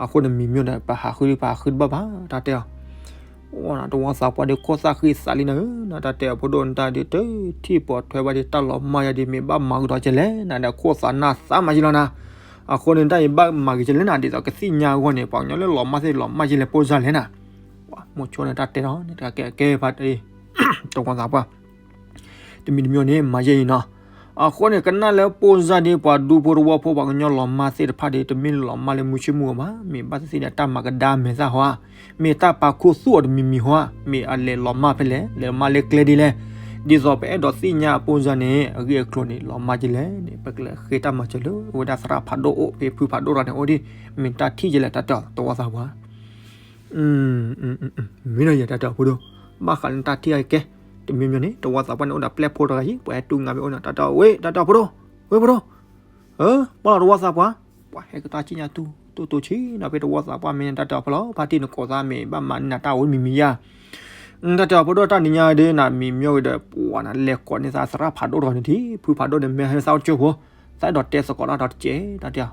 အဃိန့ၣ်မံၤမ့ၢ်ဒီး ပဟးဃုဒီး ပဟးဃုတဘၣ်ဘၣ် တၢ်တဲအီၤ အိၣ်နၤ တဝီသးပှၢ်ဒီးခိၣ်သၣ်ဃံသးလံနၤဧၢ, နတၢ်တဲအီၤဖိဒိၣ်နတၢ်ဒုးတထံၣ်ပိာ်ထွဲဘၣ်ဒီး တၢ်လီၤမၢ်ယၤဒီး မ့ၢ်ဘၣ်မၤကဒီးကလဲၣ် နဒီးခိၣ်သးနၢ်သးမးယံၤလီၤနၤ, အဃိန့ၣ် တၢ်အံၤဘၣ်မၤက့ၤကလဲၣ်နၤ ဒ်သိးကသ့ၣ်ညါအဂီၢ်န့ၣ် ပှၤကညီလၢလီၤမၢ်သ့ၣ်လီၤမၢ်ယံၤလဲၣ်ပိၢ်စၢ်လဲၣ်နၤ, မိၤဆိန့ၣ်တၢ်တဲဒီး ကဲကဲဖါတံၢ် တဝီသးပှၢ် တမံၤတမံၤန့ၣ် မၤယဲၢ်အံၤနီၤ, အဃိန့ၣ် ကနၣ်လၢပိၢ်စၢ်ဒီး ပှၤဒူဖိတဝီဖိ ပှၤကညီလီၤမၢ်သ့ၣ်တဖၣ်ဒီး တမ့ၢ်လၢလီၤမၢ်လၢမုၢ်ဆ့ၣ်မုၢ်ဂီၤဘၣ်, မ့ၢ်ဘၣ်သ့ၣ်သ့ၣ်ဒီး တၢ်မၤကဒါမဲာ်သၣ်ဟီဧါ, မ့ၢ်တၢ်ပာ်ခူသူၣ်အီၤတမံၤမံၤဟီဧါ, မ့ၢ်အလဲၤလီၤမၢ်ဖဲလဲၣ်, လဲၤလီၤမၢ်လၢကျဲဒ်လဲၣ်, ဒ်သိးပအဲၣ်ဒိးသ့ၣ်ညါအပိၢ်စၢ်န့ၣ် အဂ့ၢ်အကျိၤန့ၣ် လီၤမၢ်ကလဲၣ်န့ၣ် ပကလဲၤဃ့တၢ်မၤစၢၤလၢ အဝဲဒၣ်သရၣ်ဖးဒိၣ်အိၣ် ဖဲဖုဖးဒိၣ်တဂၤန့ၣ်အိၣ်ဒ် မ့ၢ်တၢ်ထံၣ်ကလဲၣ် တၢ်တဲအီၤ တဝီသးပှၢ် မ့ၢ်နီၤ ယတၢ်တဲအီၤဖိဒိၣ်, ဘၣ်ဃးလၢတၢ်ထံၣ်အကဲ, တမံၤမံၤန့ၣ် တဝီသးပှၢ်န့ၣ်အိၣ်ဒီးပျဲၢ်ဖိတဂၤအံၤ ပှၤဟဲတူၢ်ငါဘၣ်အိၣ်နီၤ တၢ်တဲအီၤ ဝဲ တၢ်တဲအီၤဖိဒိၣ်, ဝဲဖိဒိၣ်, အၢ ဘၣ်လီၤတဝီသးပှၢ်, ပှၤဟဲက့ၤတၢ်စံၣ်ညါတူၢ်တူၢ်တူၢ်ဆံးနီၤ ဖဲတဝီသးပှၢ်မ့ၢ်တၢ်တဲအီၤဖဲလီၤ ဖါတံၢ်နကိးသးမ့ၢ်ဘၣ်မၤနးတၢ်အိၣ်မံၤမံၤယါ တၢ်တဲအီၤဖိဒိၣ်တၢ်နံၤညါဒီး နမံၤမံၤဝဲဒီး ပှၤနလဲၤကိးန့ၢ်သးသရၣ်ဖးဒိၣ်တဂၤန့ၣ်ထံၣ် ဖုဖးဒိၣ်န့ၣ် မ့ၢ်ဟဲသးအိၣ်တကၠိၢ်ဖိ, သးအဲၣ်ဒိးတဲသကိးတၢ်ဒီးတကဲး တၢ်တဲအီၤ,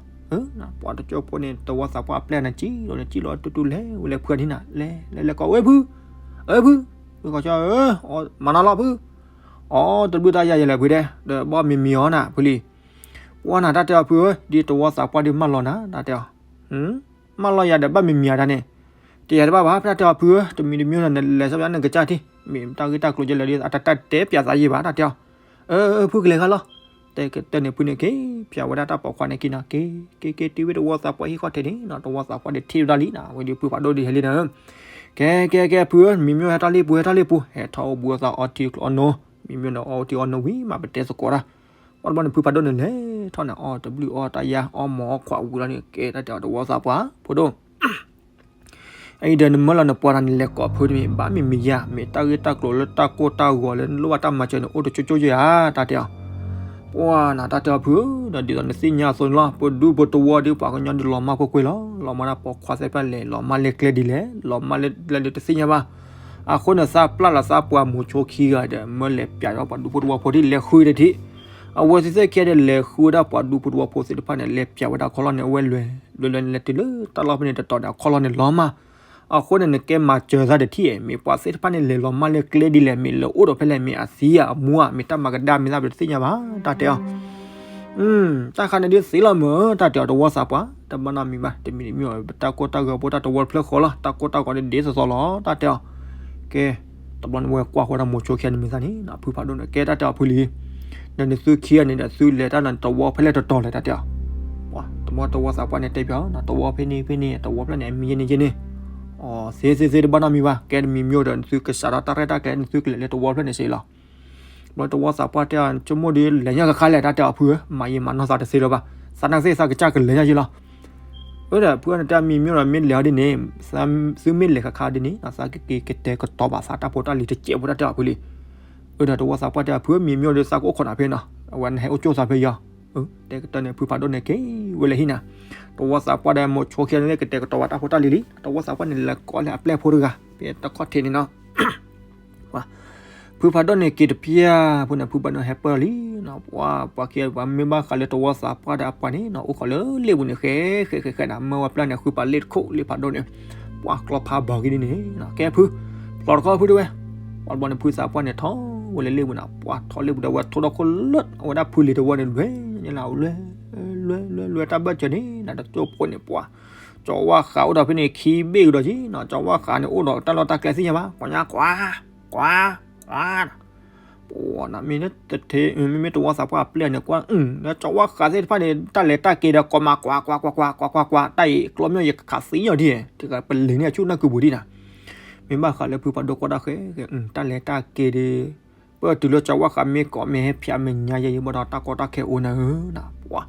ပှၤတကၠိၢ်ဖိန့ၣ် တဝီသးပှၢ်အပျဲၢ်န့ၣ် စံၣ်လီၤန့ၣ် စံၣ်လီၤတူၢ်တူၢ်လဲၤဝဲလဲၤဖုးဒ်နၤ လဲၤလဲၤလဲၤကိးဝဲဖု, အၢဖု, ဖုကီၢ်ဆၢဧၢ, မၤနၤလီၤဖု, အီ တဘျုးတၢ်ယၤယလဲၤဖုဒဲး ဒီးဘီမံၤမံၤအီၤနၤဖုလံ ပှၤနၤတၢ်တဲအီၤဖုဧၢ, ဒ်တဝီသးပှၢ်ဒ်မၢလီၤနၤ တၢ်တဲအီၤ, မၢလီၤယၤဒီးဘၣ်မံၤမံၤယၤတၢ်န့ၣ်, တယၤတဘၣ်ဘၣ် ဖဲတၢ်တဲအီၤဖုဧၢ, တမံၤတမံၤန့ၣ် နလဲၤဆၢဘၣ်နကစၢ်ထံၣ်, မ့ၢ်တၢ်ဂ့ၢ်တၢ်ကျိၤယဲလဲၣ်ဒီး အတၢ်တဲပျးသးယံၤဘၣ် တၢ်တဲအီၤ, အၢ ဖုကလဲၤခါလီၤ, တဲကတၢၢ်န့ၣ်ဖုန့ၣ်က့ၤ ပျးဝဲဒၣ်တၢ်ပိာ်ခွါန့ၣ်က့ၤနီၤ က့ၤ က့ၤ က့ၤ တုၤဝဲတဝီသးပှၢ်ဟံၣ်ခီၣ်ထံးန့ၣ်နီၤ တဝီသးပှၢ်ဒီးထံၣ်ဝဲဒၣ်လံနီၤ ဝဲဒ်ဖုဖးဒိၣ်ဒ်ဟဲလံနီၤ, ကဲ ကဲ ကဲ ဖုဧၢ, မံၤမံၤဟဲထီၣ်လံပူၤ ဟဲထီၣ်အိၣ်ဘူးအသးအီထံအီနိ, မံၤမံၤဒီးအီထံအီနိဝံၤ မၤပတဲသကိးတၢ်, ပှၤတဘျီန့ၣ် ဖုဖးဒိၣ်န့ၣ်လဲၤထီၣ်န့ၣ် အီတဘျုးအီတၢ်ယါ အီမီၤအီခွးဝံၤလီၤန့ၣ် ကဲတၢ်တဲအီၤတဝီသးပှၢ် ဖိဒိၣ် အအံၤဒီးနမၢလီၤနပှၤတၢ်န့ၣ် လဲၤကိးဖုတမံၤဘၣ်မံၤမံၤယါ မ့ၢ်တၢ်ဂ့ၢ်တၢ်ကျိၤလၢတၢ်ကိၢ်တၢ်ဂီၤလၢနလိၣ်ဘၣ်တၢ်မၤစၢၤန့ၣ် အိၣ်တကၠိၢ်ကၠိၢ်ယါ တၢ်တဲအီၤ, ပှၤနၤတၢ်တဲအီၤဖုဧၢ, ဒီးဒ်သိးနသ့ၣ်ညါအသိးန့ၣ်လီၤ ပဒူဖိတဝီဒီးပှၤကညီဒုးလီၤမၢ်ကွ့ၢ်ကွ့ၢ်လီၤ, လီၤမၢ်ဒၣ်ပိာ်ခွါသ့ၣ်တဖၣ်လဲၤ လီၤမၢ်လၢကျဲဒ်လဲၣ် လီၤမၢ်လၢကျဲဒ်တသ့ၣ်ညါဘၣ်, အဃိန့ၣ်သးပျၢ်လီၤသးပှၤမိၤဆိခံဂၤဒီး မၢလဲၤပျးဒီးပှၤဒူဖိတဝီဖိထံၣ် လဲၤဃုတထံၣ် အဝဲသ့ၣ်သ့ၣ်ခံဂၤဒီးလဲၤဃုဝဲဒၣ်ပှၤဒူဖိတဝီဖိသ့ၣ်တဖၣ်န့ၣ် လဲၤပျးဝဲဒၣ်ခီၣ်လီၢ်န့ၣ် အဝဲလဲၤ လဲၤလဲၤလဲၤတုၤလၢတၢ်လီၢ်ဖဲန့ၣ်တတီၤန့ၣ် အခီၣ်လီၢ်န့ၣ်လီၤမး. အဃိန့ၣ် နကဲမၤစၢၤသးတထံၣ် မ့ၢ်ပှၤသ့ၣ်တဖၣ်န့ၣ် လဲၤလီၤမၢ်လၢကျဲဒ်လဲၣ် မ့ၢ်လဲၤအိၣ်ဒီးဖဲလဲၣ် မ့ၢ်အသံဧါအမူဧါ မ့ၢ်တၢ်မၤကဒါမ့ၢ်သးပတသ့ၣ်ညါဘၣ် တၢ်တဲအီၤ တၢ်ခါန့ၣ်ဒ်သ့လီၤမၢ် တၢ်တဲအီၤ တဝီသးပှၢ် တဘၣ်နီတမံၤဘၣ် တမံၤတမံၤ ပတၢ်ကိၢ်တၢ်ဂီၤဖိတၢ်တဝီတဖျၢၣ်ဃီလီၤ တၢ်ကိၢ်တၢ်ဂီၤန့ၣ်ဒ်သိးသိးလီၤ တၢ်တဲအီၤ ကဲ တဘျီန့ၣ်ဝဲကွၢ်ဃီတၢ်မိၤဆိခံဂၤန့ၣ်မ့ၢ်သးန့ၣ် ဖုဖးဒိၣ်န့ၣ် ကဲတၢ်တဲအီၤဖုလံၤ ဒီးနသုခံဂၤန့ၣ်ဒီးသုလဲၤတၢ်န့ၣ်တဝီဖဲလဲၣ်တတီၤလဲၣ် တၢ်တဲအီၤ တဘျီတဝီသးပှၢ်န့ၣ်တဲပၠးအီၤ တဝီဖဲန့ၣ်ဖဲန့ၣ် တဝီဖျၢၣ်န့ၣ် အမံၤယဲန့ၣ်ယဲန့ၣ် အီၤ သ့သ့သ့တဘၣ်နီတမံၤဘၣ် ကဲတမံၤမ့ၢ်ဒီးနသုကစးထီၣ်တၢ်ရဲၣ်တၢ်ကျဲၤ နသုကလဲၤလၢတဝီဖျၢၣ်န့ၣ်စ့လီၤ ဘျီတဝီသးပှၢ်တဲအီၤ ဆိကမိၣ်ဒီးလဲၤညါကခါလဲၣ် တၢ်တဲအီၤဖုဧၢ မၤယံာ်မၤနီၢ်သးတသ့လၢၤဘၣ် သးနာ်ကသ့ၣ်သးကစၢ်ကလဲၤညါယံာ်လီၤ အၢဒီးဖုန့ၣ်တဲအီၤ မံၤမ့ၢ်ဒီးမ့ၢ်လဲၤအီၤဒ်န့ၣ် သုမ့ၢ်လဲၤခါခါဒ်န့ၣ် သးကက့ၤကတဲာ်ကတီၤဘၣ်သးတၢ်ဖိတၢ်လံၤတစဲးဖိတၢ်တဲအီၤဖုလံၤ အၢဒီးတဝီသးပှၢ်တဲအီၤ ဖုမံၤမ့ၢ်ဒီး သးကအိၣ်ခိးနၤဖဲနီၤ အဝဲနဟဲအိၣ်ကၠိသးဖဲယီၤ တဲကတၢၢ်န့ၣ် ဖုဖးဒိၣ်န့ၣ်က့ၤဝဲလၢဟံၣ်နၤ တဝီသးပှၢ်ဒီးမိၤဆိခံဂၤန့ၣ် ကတဲာ်ကတီၤဘၣ်တၢ်ဖိတၢ်လံၤလံ တဝီသးပှၢ်န့ၣ် လဲၤကိးလၢအပျဲၢ်ဖိတဂၤ ဖဲတခီၣ်ထံးန့ၣ်နီၤ ဖုဖးဒိၣ်န့ၣ်က့ၤတဖျၢၣ်ဖိန့ၣ် ဖုဖးဒိၣ်ဟဲပၢၢ်လံနီၤ ပှၤ ပှၤခံဂၤ ပှၤမ့ၢ်ဘၣ်ဃးလၢတဝီသးပှၢ်ဒီးအပှၤန့ၣ်နီၤ အိၣ်ခိးလၢလ့ၣ်ပူၤန့ၣ် ဃဲဃဲဃဲဃဲနီၤ မၢဝဲပျၢ်န့ၣ် ဃုပာ်လ့ၣ်တခိၣ်လ့ၣ်ဖးဒိၣ်န့ၣ် ပှၤကျီဖးဘၢက့ၤဒ်န့ၣ်နီၤ ကဲဖု ဖျီတခီဖုတဲဝဲ ပှၤတဘျီန့ၣ် ဖုသးပှၢ်န့ၣ် ထီၣ်ဝဲလၢလ့ၣ်ပူၤနီၤ ပှၤထီၣ်လ့ၣ်ပူၤဒီး အဝဲထီၣ်လ့ၣ်ပူၤဒီး အဝဲထီၣ်လ့ၣ်ပူၤဒီး အဝဲဒၣ်ဖုလံၤတဝီန့ၣ် လွဲၢ်ညါလၢအလွဲၢ် လွဲၢ် လွဲၢ် လွဲၢ်တၢ်ဘၢၣ်စၢၤန့ၣ်နီၤ တကၠိဖိန့ၣ် ပှၤ ကၠီၤဝၣ်ဃးအိၣ်ဒီးဖဲန့ၣ် ခံဘ့ၣ်ကဒီးက့ၤနီၤ ကၠီၤဝၣ်ဃးန့ၣ် အိၣ်ဒီးတၢ်လီၢ်တၢ်ကျဲသ့ၣ်ညါဘၣ် ပှၤညါကွၢ် ကွၢ် ကွၢ် ပှၤနီၤ မ့မ့ၢ်တဝီသးပှၢ်အပျဲၢ်န့ၣ် ကွၢ် လၢကၠီၤဝၣ်ဃးသ့ၣ်တဖၣ်န့ၣ် တၢ်လဲၤတၢ်က့ၤဒီး ကိးမး ကွၢ် ကွၢ် ကွၢ် ကွၢ် ကွၢ် ကွၢ် ကွၢ် တၢ်အံၤ ကျီမ့ၢ်ယကခးသံညီဒ် ပလံၤန့ၣ်အဆူၣ်နၢ်ကုပူၤဒ်နီၤ မ့ၢ်ဘၣ်ဃးလၢဖုဖးဒိၣ်ကွၢ်တၢ်ဃဲ တၢ်လဲၤတၢ်က့ၤဒီး ပတုၤလၢကၠီၤဝၣ်ဃးမ့ၢ်ကိးမ့ၢ်ဟဲဖၠး မဲာ်ညါယဲယဘၣ်ဒီး တၢ်ကီတၢ်ခဲအိၣ်နၤဧၢနီၤ ပှၤ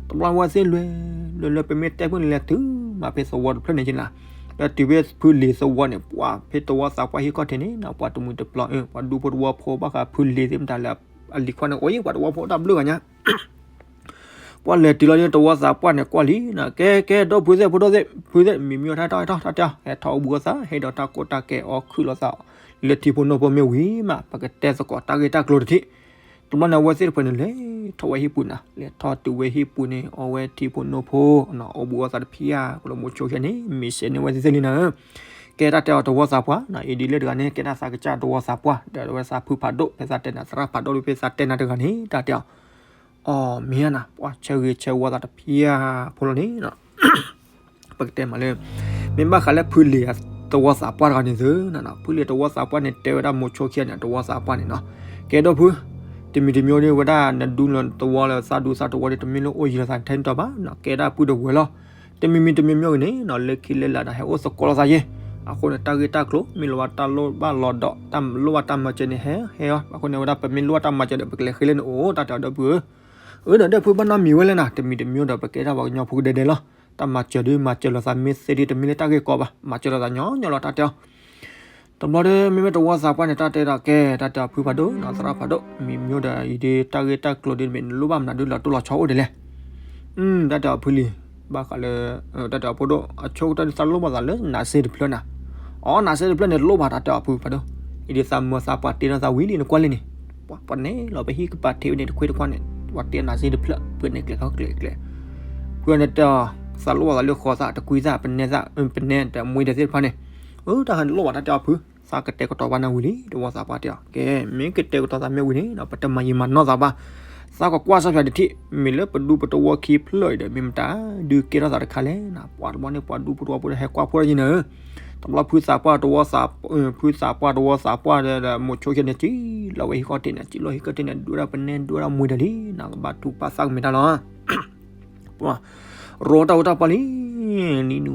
တဘျီဝဲသ့ၣ်လွဲၢ် လွဲၢ် လွဲၢ် ပမ့ၢ်တဲဖုန့ၣ် လဲၤတုၤမးဖဲသဝီတဖျၢၣ်န့ၣ်က့ၤနၤ လၢတုၤဖဲဖုလံၤသဝီန့ၣ် ပှၤ ဖဲတဝီသးပှၢ်ဟံၣ်ခီၣ်ထံးန့ၣ်နီၤ ပှၤတမှံၤတပျီၤ ပှၤဒူဖိတဝီဖိဘၣ်ဃးဖုလံၤသ့ၣ်မတၤလၢ အလံၤခွါန့ၣ် အိၣ်ယံၤ ပှၤတဝီဖိတၢ်ဘျုးဂၤညါ ပှၤလဲၤတုၤလီၤန့ၣ် တဝီသးပှၢ်န့ၣ်ကွၢ်လံနီၤ ကဲ ကဲ ဒီပုၢ်သ့ၣ် ဖိဒိၣ်သ့ၣ် ဖုသ့ၣ် မံၤမံၤထီၣ်တၢ် ဟဲထီၣ်အိၣ်ဘှံးအိၣ်သါ ဟဲဒီးတၢ်ကိၢ်တၢ်ကဲၤအီၣ်ခုၣ်လိာ်သး လၢထံဖိနိဖိမ့ၢ်ဝံၤမး ပကတဲသကိးတၢ်ဂ့ၢ်တၢ်ကျိၤတထံၣ် တဘျီန့ၣ်အဝဲသ့ၣ်တဖၣ်န့ၣ် လဲၤထီၣ်ဝဲဟံၣ်ပူၤနၤ လဲၤထီၣ်တုၤဝဲဟံၣ်ပူၤန့ၣ် အီၣ်ဝဲထံဖိနိဖိ အိၣ်ဘှံးအိၣ်သါတဖံးဧါ ကလီၤမိၤဆိခံဂၤန့ၣ် မ့ၢ်စဲးန့ၢ်ဝဲသ့ၣ်သ့ၣ်လံနၤဧၢ ကဲတၢ်တဲအီၤတဝီသးပှၢ်နီၤ အံၤဒ်လဲၣ်တဂၤန့ၣ် ကဲဒၣ်သးကစၢ်တဝီသးပှၢ် ဒီးအဝဲသးဖုဖးဒိၣ် ဖဲသးတဲနၤသရၣ်ဖးဒိၣ်လၢဖဲသးတဲနၤတဂၤန့ၣ် တၢ်တဲအီၤ အီၣ်မ့ၢ်ဧါနၤ ပှၤဆၢဂ့ၤဆၢဝါသးတဖံးဧါ ဖိလီၤန့ၣ် ပကတဲမးလၢ မ့ၢ်ဘၣ်ဃးလၢဖုလံၤတဝီသးပှၢ်တဂၤန့ၣ်သုနီၤ ဖုလံၤတဝီသးပှၢ်န့ၣ် တဲဝဲဒၣ်မိၤဆိခံဂၤန့ၣ် တဝီသးပှၢ်န့ၣ်နီၤ ကဲဒီပုၢ် တမံၤတမံၤဒ်ဝဲဒၣ် နဒူလၢတဝီလၢသးဒူသးတဝီဒီး တမ့ၢ်လၢအိၣ်ယံၤလိာ်သးထဲတတီၤဘၣ်နီၤ ကဲဒၣ်ပုၢ်တဝဲၢ်လီၤ တမံၤမံၤတမံၤမံၤဂ့ၤန့ၣ်နီၤ လၢခံလၢလာ်ဒီး ဟဲအိၣ်သကိးလိာ်သးယဲ အဃိန့ၣ် တၢ်ဂ့ၢ်တၢ်ကျိၤ မ့ၢ်လိၣ်ဘၣ်တၢ်လိၣ်ဘၣ်လီၤဒီး တၢ်လိၣ်ဘၣ်တၢ်မၤစၢၤန့ၣ် ဟဲဟဲအီၤ အဃိန့ၣ် ဝဲဒၣ်ပမ့ၢ်လိၣ်ဘၣ်တၢ်မၤစၢၤဒီး ပကလဲၤဃ့လၢနအိၣ် တၢ်တဲအီၤဒီပုၢ်ဧၢ အၢဒီးဒီပုၢ်ဘၣ်နီတမံၤဝဲလဲၣ်နၤ တမံၤတမံၤဒီး ပကဲဒၣ်ပှၤကညီဖိကဒဲဒဲလီၤ တၢ်မၤစၢၤဒ်မၤစၢၤလိာ်သးမ့ၢ်သ့ဒ် တမ့ၢ်လၢတၢ်ဂ့ၢ်ကီဘၣ် မၤစၢၤလိာ်သးညီညီလီၤ တၢ်တဲအီၤ တဘျီဒီး မ့မ့ၢ်တဝီသးပှၢ်န့ၣ် တၢ်တဲဒီးကဲ တၢ်တဲအီၤဖုဖးဒိၣ်နီၤ သရၣ်ဖးဒိၣ် မံၤမံၤဒီး အံၤဒ်တၢ်ဂ့ၢ်တၢ်ကျိၤဒ်မ့ၢ်နလိၣ်ဘၣ်မနုၤဒ်လီၤတိၢ်လီၤဆီအိၣ်ဒ်လဲၣ် တၢ်တဲအီၤဖုလံၤ ဘၣ်ဃးလၢ တၢ်တဲအီၤဖိဒိၣ် အဆိကတၢၢ်ဒ်သးလိၣ်ဘၣ်သးလၢနးစ့တဖျၢၣ်နၤ အီ နးစ့တဖျၢၣ်န့ၣ် လိၣ်ဘၣ်တၢ်တဲအီၤဖုဖးဒိၣ် အံၤဒ်သးမၢသးပှၢ်တ့ထီၣ်သးဝံၤလံ နကွၢ်လံန့ၣ် ပှၤပှၤန့ၣ်လီၤ ပဟံၣ်ကပၤထံးဝဲန့ၣ် တခွ့တခွါန့ၣ် ပှၤတ့နးစ့တဖျၢၣ် ဖုန့ၣ်ကျဲၤထီၣ်ကျဲၤကျဲၤ ဖုန့ၣ်တဲအီၤ သးလိၣ်ဘၣ်သးလၢဃီသး တကွံသး ပနဲသး ပနဲဒီးမှံဒီးသ့ၣ်တဖၣ်န့ၣ် အၢ တၢ်ဟဲန့ၣ်လိၣ်ဘၣ်တၢ်တဲအီၤဖု သးကတဲာ်ကတီၤဘၣ်နၤဝံၤလံ တဝီသးပှၢ်တဲအီၤ ကဲ မ့ၢ်ကတဲာ်ကတီၤသးမ့ၢ်ဝံၤန့ၣ် ပတမၤယံာ်မၤနီၢ်သးဘၣ် သးကကွၢ်စၢ်ဖၠးတထံၣ် မ့ၢ်လၢပဒူပတဝီခံဖျၢၣ်အံၤဒီး မ့ၢ်မတၤဒုးကဲထီၣ်သးတခါလဲၣ်နၤ ပှၤတဘျီန့ၣ် ပှၤဒူပတဝီဖိဒီးဟဲကွၢ်ဖိတၢ်ယံၤနၤဧၢ တဘျီဖုသးပှၢ်တဝီသး ဖုသးပှၢ်တဝီသးပှၢ်ဒီး မိၤဆိခံန့ၣ် စံၣ်လီၤဝဲဟံၣ်ခီၣ်ထံးန့ၣ် စံၣ်လီၤဟံၣ်ခီၣ်ထံးန့ၣ် ဒွဲဒၣ်ပနဲဒွဲဒၣ်မှံဒီးလံ နကဘၣ်ထူးပာ်သးကမ့ၢ်တၢ်လီၤ ပှၤ ရိတၢ်အိၣ်တၢ်ပီလံ နံၤနူ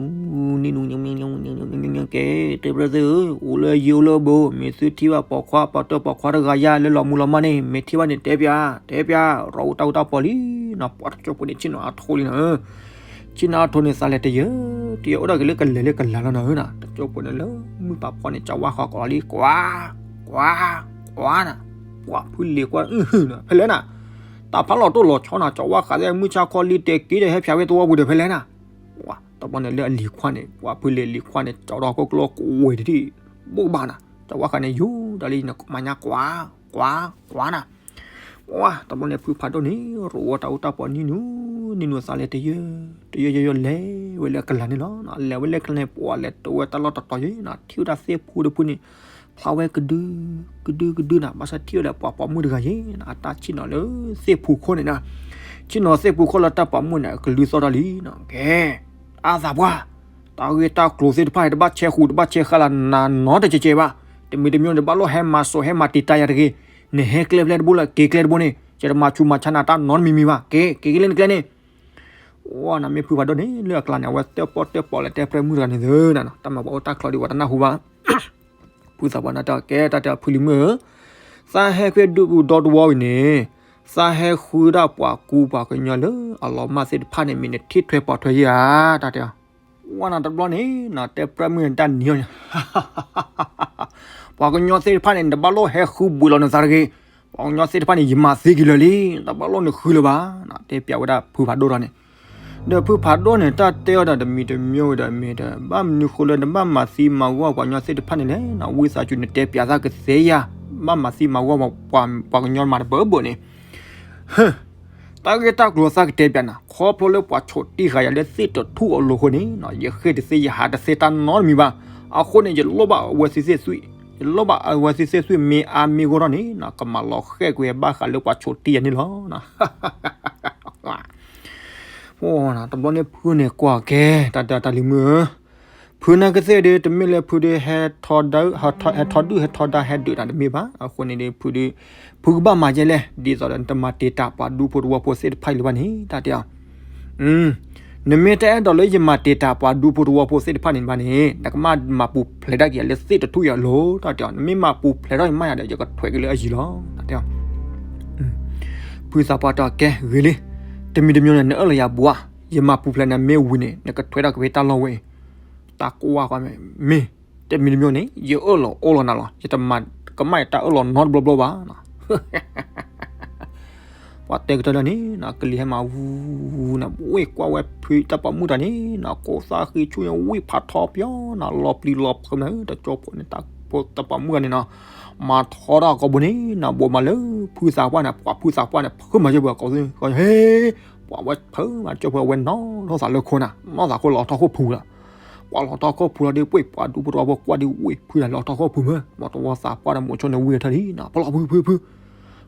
နံၤနူ ကဲ တဲပရၢသ့ၣ်ဧၢ အိၣ်လၢယံၤအိၣ်လၢဘူး မ့ၢ်သုထံၣ်ဘၣ်ပိာ်ခွါ ပိာ်တၢၢ်ပိာ်ခွါတဂၤယါလၢလီၤမူလီၤမၢ်န့ၣ် မ့ၢ်ထံၣ်ဘၣ်န့ၣ် တဲပၠး တဲပၠး ရိတၢ်အိၣ်တၢ်ပီလံ နပှၤတကၠိဖိန့ၣ် ဆ့ၣ်နီၤအါထိလံနၤဧၢ ဆ့ၣ်နီၤအါထိန့ၣ် သးလဲၤတယၢၤ တယၢၤအိၣ်ဒၣ်က့ၤလၢကလဲၤလၢကလၤလီၤနၤဧၢ တကၠိဖိန့ၣ်လၢ မုၢ်ပာ်ဖှိၣ်န့ၣ် ကၠီဝါဃီကီးလံ ကွၢ် ကွၢ် ကွၢ်နၤ ပှၤဖုလံၤကွၢ် အုဟုၣ်နၤ ဖဲလဲၣ်နၤ တၢ်ဖးလီၤတိၢ်လီၤဆီနၤ ကၠီဝါဃးသ့ၣ် မုၢ်ဆါခီလံ တဲက့ၤဒီးဟဲဖၠးဝဲသဝီပူၤဒီး ဖဲလဲၣ်နၤ ပှၤ တဘျီန့ၣ်လၢအလံၤခွါန့ၣ် ပှၤဖုလံၤအလံၤခွါန့ၣ် ကၠီဒီးဟီၣ်ခိၣ်ကျိကဝဲၤတထံၣ် ဘိးဘၣ်နၤ ကၠီဝါဃးန့ၣ် ယူၤဒီးလံ နမၤညါကွၢ် ကွၢ် ကွၢ်နၤ ပှၤ ဝါ တဘျီန့ၣ် ဖုဖးဒိၣ်န့ၣ် ရိးဝဲတၢ်အူတၢ်ပီနံၤနူ နံၤနူအသးလဲၤတယၢ တယၢယၢယၢလဲၤဝဲလၢအကလၤန့ၣ်လီၤ. လဲၤဝဲလၢကလၤန့ၣ် ပှၤလဲၤတုၤဝဲတၢ်လီၢ်တတီၤယဲနီၤ ထံၣ်ဝဲဒၣ်သ့ၣ်ဖူတဖုန့ၣ် ဖျါဝဲကဒု ကဒုကဒုနီၤ ဘၣ်ဆၣ်ထံၣ်ဝဲဒီးပှၤပိာ်မုၣ်တဂၤယဲနီၤ အတၢ်ဆ့ၣ်နီၤလၢသ့ၣ်ဖူခိၣ်န့ၣ်နီၤ ဆ့ၣ်နီၤသ့ၣ်ဖူခိၣ်လၢတၢ်ပိာ်မုၣ်န့ၣ် အကလုၢ်သီၣ်တၢ်လံနီၤ ကဲ အါသးပှၢ် တၢ်ဂ့ၢ်တၢ်ကျိၤသ့ၣ်တဖၣ်န့ၣ် တဘၣ်ဆဲးဃူတဘၣ်ဆဲးဃါလၢနၤနီတကဲးကဲးဘၣ်. တမံၤတမံၤန့ၣ် တဘၣ်လိၣ်ဟဲမၤစိးဟဲမၤတံာ်တာ်ယၤတဂ့ၤ. နဟဲကျဲဖဲလဲၣ်တဘိလၢ က့ၤကျဲတဘိန့ၣ် ယတမၤဆူးမၤဆါနၤတၢ်နီတမံၤမံၤဘၣ်. က့ၤ က့ၤက့ၤလၢနကျဲန့ၣ် ဝဲနမ့ၢ်ဖုဖးဒိၣ်န့ၣ် လၢအကျါန့ၣ် အဝဲတၢၣ်ပီၣ်တၢၣ်ပီၣ်လၢတဲပြဲၢ်မုၣ်တဂၤန့ၣ်သ့နီၤ တၢ်မၤပှၤအိၣ်တၢ်ချီဒံးဝဲတနၢ်ဟူဘၣ်. ဖုသးပှၢ်န့ၣ်တဲ ကဲတၢ်တဲဖုလံၤမုၣ်ဧၢ, သးဟဲကွံာ်ဒူပူၤဒီတဝီအံၤန့ၣ် သးဟဲဃုဒၣ်ပှၤကူပှၤကညီလၢအလီၤမၢ်သ့ၣ်တဖၣ်န့ၣ် မ့ၢ်နထံၣ်ထွဲပိာ်ထွဲယဲဧါ တၢ်တဲ ဝဲနတဘျီန့ၣ် တဲပြဲၢ်မုၣ်န့ၣ်တၢ်နံၤအီၤန့ၣ် ပှၤကညီသ့ၣ်တဖၣ်န့ၣ် နတဘၣ်လိၣ်ဟဲဃုဘှံးလီၤနသးတဂ့ၤ. ပှၤကညီသ့ၣ်တဖၣ်န့ၣ် ယမၤသ့က့ၤလၢာ်လံ, တဘၣ်လိၣ်နဃုလၢၤဘၣ်, တဲပျးဝဲဒၣ်ဖုဖးဒိၣ်ဒီးန့ၣ်. ဒီးဖုဖးဒိၣ်န့ၣ် တၢ်တဲအီၤဒီးတမံၤတမံၤဒီးမ့ၢ်ဒီး ဘၣ်မနုၤဃိလၢနဘၣ်မၤသံမၤဂီၢ်ပှၤကညီသ့ၣ်တဖၣ်န့ၣ်လဲၣ်, ဝံသးစူၤနတဲပျးသးကသ့ဧါ, ဘၣ်မၤသံမၤဂီၢ်ပှၤကညီမၤတဘၢဘၢန့ၣ် တၢ်ဂ့ၢ်တၢ်ကျိၤသးကတဲပျးနၤ, ခီဖျိလၢပှၤဆိးတံၢ်ဃာ်ယၤလၢသ့ၣ်တထူၣ်အလိၤအဃိန့ၣ်, ယဃ့ၢ်တသ့ယဟးတသ့တၢ်နီတမံၤဘၣ်. အဃိန့ၣ် ယလိၣ်ဘၣ်အဝဲသ့ၣ်သ့ၣ်သွံၣ်, ယလိၣ်ဘၣ်အဝဲသ့ၣ်သ့ၣ်သွံၣ်မ့ၢ်အါမ့ၢ်ဂီၢ်ထီၣ်န့ၣ် ကမၤလီၤဃဲၣ်ကွံာ်ဘၣ်ဃးလၢပှၤဆိးတံၢ်ယၤန့ၣ်လီၤ. တဘျီန့ၣ်ဖုန့ၣ်ကွၢ်ကဲ တၢ်တၢ်တၢ်လံၤမုၣ်ဧၢ, ဖုနာ်ကသ့ၣ်ဒီး တမ့ၢ်လၢဖုဒီး ဟဲထီဒုၣ်ဟဲထီဒါဟဲဒုးတၢ်တမ့ၢ်ဘၣ်. အဃိန့ၣ်ဒီး ဖုဒီး ဖုကဘၣ်မၤယဲလဲၣ်, ဒ်သိးဒီးနတမၤတံာ်တာ်ပှၤဒူဖိတဝီဖိသ့ၣ်တဖၣ်အံၤလၢၤဘၣ်န့ၣ် တၢ်တဲအီၤ နမ့ၢ်တအဲၣ်ဒိးလၢယမၤတံာ်တာ်ပှၤဒူဖိတဝီဖိသ့ၣ်တဖၣ်န့ၣ်ဘၣ်န့ၣ် နကမၣ်မၤပူၤဖျဲးဒၣ်က့ၤယၤလၢသ့ၣ်တထူၣ်အံၤအလိၤ တၢ်တဲအီၤ. နမ့ၢ်မၤပူၤဖျဲးထီၣ်ယမါယၤဒီး ယကထွဲးက့ၤလၢအယံၤလီၤ တၢ်တဲအီၤ. ဖုသးပှၢ်တဲအီၤ ကဲဂ့ၤလံ, တမံၤတမံၤန့ၣ် နအၢၣ်လီၤယၤဘၣ်ဧါ, ယမၤပူၤဖျဲးနၤမ့ၢ်ဝံၤန့ၣ် နကထွဲးထီၣ်က့ၤဖဲတၢ်လီၢ်ဝဲအံၤ. တၢ်ကွၢ်ကွၢ်မ့ၢ် တမံၤတမံၤန့ၣ် ယအၢၣ်လီၤအီလီၤနၤလီၤ, ယတမၤကမၣ်ယတၢ်အၢၣ်လီၤနီတဘျီဘျီဘၣ်. ပှၤတဲကတၢၢ်လၢန့ၣ် ကလံၤဟဲမၤဝူၤဝူၤနၤ ဝ့ၢ်ကွၢ်ဝဲဖုတၢ်ပိာ်မုၣ်တဂၤန့ၣ်နၤ ကိးသးဃံဆူၣ်န့ၣ် ဝံၣ်ဖးထီပယီၤနၤ လီၤပျံၤလီၤဖုးနၤ တကၠိဖိန့ၣ် တၢ်ပိာ်မုၣ်တဂၤန့ၣ်နၤ မၤထီတၢ်အကိာ်ဘိန့ၣ်နၤ ဘိးမးလၢဖုသးပှၢ်န့ၣ် ပှၤဖုသးပှၢ်န့ၣ် ဖုမၤကၠိဖိအကိာ်သ့ၣ် ဟ့ ပှၤဝဲဖုမၤကၠိဖိအဝဲနီၢ်ထီၣ်သးလၢခိနၤ နီၢ်သးခိၣ်လီၤထီၣ်ခိၣ်ဖူလီၤ. ပှၤလီၤထီၣ်ခိၣ်ဖူလီၤဒီး ပှၤဒူဖိတဝီဖိကွၢ်ဒုးဝ့ၢ်ဖုဒၣ်လီၤထီၣ်ခိၣ်ဖူမ့ၢ် မ့ၢ်တဝီသးပှၢ်ဒီးမိးဆိန့ၣ်ဝံၢ်ထၢၣ်လံနၤ ပလီၢ်ဖုဖုဖု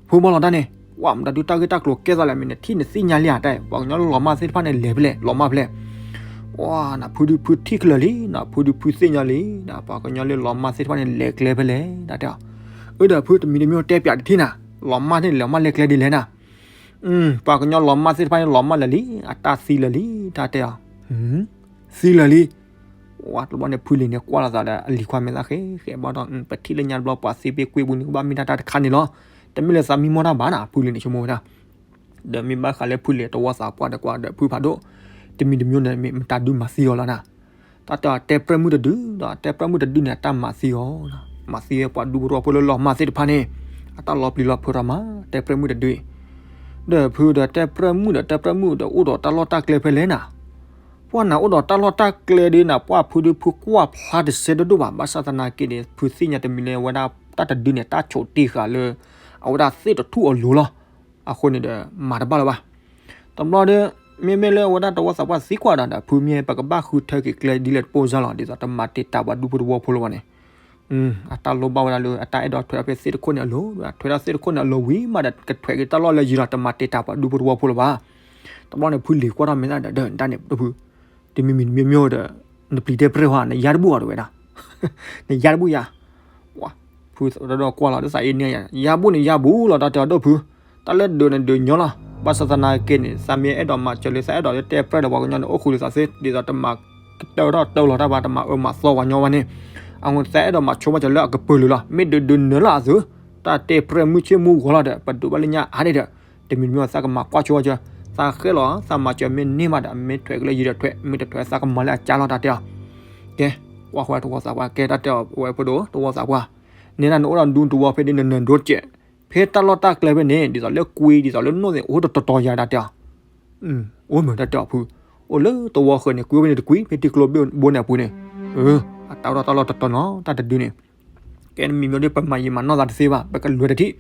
ဖုဘီလီၤတၢ်န့ၣ် ပှၤမတၤဒုးတၢ်ဂ့ၢ်တၢ်ကျိၤကဲသးလဲၣ် မ့ၢ်နထံၣ်နသ့ၣ်ညါလံဧါ တၢ် ပှၤကညီလၢလီၤမၢ်သ့ၣ်တဖၣ်န့ၣ် လဲၤဖဲလဲၣ် လီၤမၢ်ဖဲလဲၣ်. ပှၤနၤ ဖုဒုးဖုထံၣ်ခဲလၢာ်လံနၤ ဖုဒုးဖုသ့ၣ်ညါလံနၤ ပှၤကညီလၢလီၤမၢ်သ့ၣ်တဖၣ်န့ၣ် လဲၤကျဲဖဲလဲၣ် တၢ်တဲအီၤ. အၢ ဒီးဖုတမံၤတမံၤတဲပျးတထံၣ်နၤ လီၤမၢ်န့ၣ်လဲၤလီၤမၢ်လဲၤကျဲဒ်လဲၣ်နၤ ပှၤကညီလီၤမၢ်သ့ၣ်တဖၣ်န့ၣ် လီၤမၢ်လၢာ်လံ အတၢ်သံလၢာ်လံ တၢ်တဲအီၤ. သံလၢာ်လံ. ဝဲတဘျီန့ၣ် ဖုလံၤန့ၣ် ကွၢ်လိာ်သးဒီး အလံၤခွါမဲာ်သၣ်ဃဲဃဲဘၣ်ဒီး ပထံၣ်လၢညါတဘျီ ပှၤသံပ့ၢ်ကွံာ်ပူၤန့ၣ် ကဘၣ်မ့ၢ်တၢ်တခါန့ၣ်လီၤ. တမ့ၢ်လၢသးမံမီၢ်တၢ်ဘၣ်နၤ ဖုလံၤန့ၣ် ဆိကမိၣ်ဝဲဒၣ် ဒီးမ့ၢ်ဘၣ်ဃးလၢဖုလံၤတဝီသးပှၢ်ဒီးကွၢ်ဒီးဖုဖးဒိၣ် တမံၤတမံၤန့ၣ် မ့ၢ်မတၤဒုးမၤသံအီၤလီၤနၤ. တၢ်တဲတဲပြဲၢ်မုၣ်တဒုဒီး တဲပြဲၢ်မုၣ်တဒုန့ၣ် အတၢ်မၤသံအီၤ, မၤသံဝဲပှၤဒူဖိတဝီဖိလၢလီၤမၢ်သ့ၣ်တဖၣ်န့ၣ် အတၢ်လီၤပျံၤလီၤဖုးထီၣ်မး တဲပြဲၢ်မုၣ်တဒုအံၤ. ဒီးဖုဒီးတဲပြဲၢ်မုၣ်ဒီးတဲပြဲၢ်မုၣ်ဒီးအိၣ်ဒီးတၢ်လီၢ်တၢ်ကျဲဖဲလဲၣ်နၤ. ပှၢ်နၤအိၣ်ဒီးတၢ်လီၢ်တၢ်ကျဲဒုးနၤ ပှၢ်ဖုဒုးဖုကွၢ်ဖျါတစဲးဒိၣ်ဒိၣ်ဘၣ် ဘၣ်ဆၣ်သနာ်က့န့ၣ် ဖုသ့ၣ်ညါတမံၤလၢအဝဲဒၣ်တၢ်တဒုန့ၣ် တၢ်ဆိးတ့ၢ်ဃာ်လၢ အဝဲဒၣ်သ့ၣ်တထူၣ်အလိၤလီၤ. အဃိန့ၣ်ဒီး မၤတဘၣ်လၢၤဘၣ်. တဘျီဒီး မ့မ့ၢ်လၢအဝဲဒၣ်တဝီသးပှၢ်သံကွၢ်ဒီး ဒီးဖုမ့ၢ်ပကဘၣ်ဃုထၢက့ၤကျဲဒ်လဲၣ်တပိၢ်စၢ်လီၤ ဒ်သိးတမၤတံာ်တာ်ပှၤဒူဖိတဝီဖိလၢၤဘၣ်န့ၣ် အတၢ်လိၣ်ဘၣ်ဝဲဒၣ်လၢ အတၢ်အဲၣ်ဒိးထွဲဖဲသ့ၣ်တခိၣ်န့ၣ်အလိၤ ထွဲဒၣ်သ့ၣ်တခိၣ်န့ၣ်အလိၤဝံၤမးဒီး ကထွဲးက့ၤတၢ်လီၢ်လၢယံၤလီၤ တမၤတံာ်တာ်ပှၤဒူဖိတဝီဖိလၢၤဘၣ်. တဘျီန့ၣ် ဖုလံၤကွၢ်ထီၣ်မဲာ်သၣ်ဒီး ဒီးဒၣ်န့ၣ် ဒီးဖု တမံၤမံၤတမံၤမံၤဒီး နပျံၤတဲပြဲၢ်ဟီ နယါတဘူၣ်အီၤတဝဲဒၣ် နယါတဘူၣ်ယါ ပှၤ ဖုဒီးကွၢ်လီၤ ဒီးသးအ့န့ၢ်ယါ ယါဘူၣ်န့ၣ်ယါဘူၣ်လီၤ တၢ်တဲအီၤဒိၣ်ဖု တၢ်လၢဒုးန့ၣ်ဒုးညီလီၤ ဘၣ်ဆၣ်သနာ်က့န့ၣ် သးမ့ၢ်အဲၣ်ဒိးမၤစၢၤလၢ သးအဲၣ်ဒိးလၢတဲပြဲၢ်ဒီးပှၤကညီန့ၣ် အိၣ်ဃုာ်လၢသးသ့ ဒ်သိးတမၤကတၢၢ်ထီၣ်တၢၢ်လီၤတၢ်ဘၣ် တမၤအၢမၤသီပှၤညီဘၣ်န့ၣ် အဃိသးအဲၣ်ဒိးမၤဆိဘၣ်စၢၤလၢအကပၢၤလၢာ်လီၤ မ့ၢ်ဒုးဒုးနၢၤလၢအသု တၢ်တဲပြဲၢ်မုၢ်ဆ့ၣ်မုၢ်ဂီၤလီၤဒီး ပဒုးဘၣ်လၢညါအါန့ၣ်ဒီး တမံၤတမံၤသးကမၤကွၢ်ဆိဘၣ်စၢၤ သးဃဲလီၤ သးမၤစၢၤမ့ၢ်န့ၢ်မးဒီး မ့ၢ်ထွဲးက့ၤလၢယံၤဒီးထွဲး မ့ၢ်တထွဲးသးကမၤလၢအကၢ်လီၤ တၢ်တဲအီၤ ကဲ ကွၢ်ဃီတဝီသးပှၢ် ကဲ တၢ်တဲအီၤဝဲဖိဒိၣ် တဝီသးပှၢ် န့ၣ်နၤနအိၣ်ဒီးဒူတဝီဖဲဒ်နနၢၤဒိတကဲး ဖဲတၢ်လီၢ်တၢ်ကျဲဖဲန့ၣ် ဒ်သိးလၢကွံဒ်သိးလၢနိၣ်သ့ၣ် အိၣ်တတီၤတီၤယၤ တၢ်တဲအီၤ အိၣ်မ့ၢ်တၢ်တဲအီၤဖု အိၣ်လၢတဝီဃၢၤန့ၣ် ကွံအိၣ်ဖဲန့ၣ်တကွံ ဖဲထံကျိဘိန့ၣ်အပူၤန့ၣ် အတၢ်အိၣ်ဒီးတၢ်လီၢ်တတီၤနီၤ တၢ်တဒုန့ၣ် ကဲနမံၤမံၤဒီး ပမၤယံာ်မၤနီၢ်သးတသ့ဘၣ် ပကလွဲတထံၣ်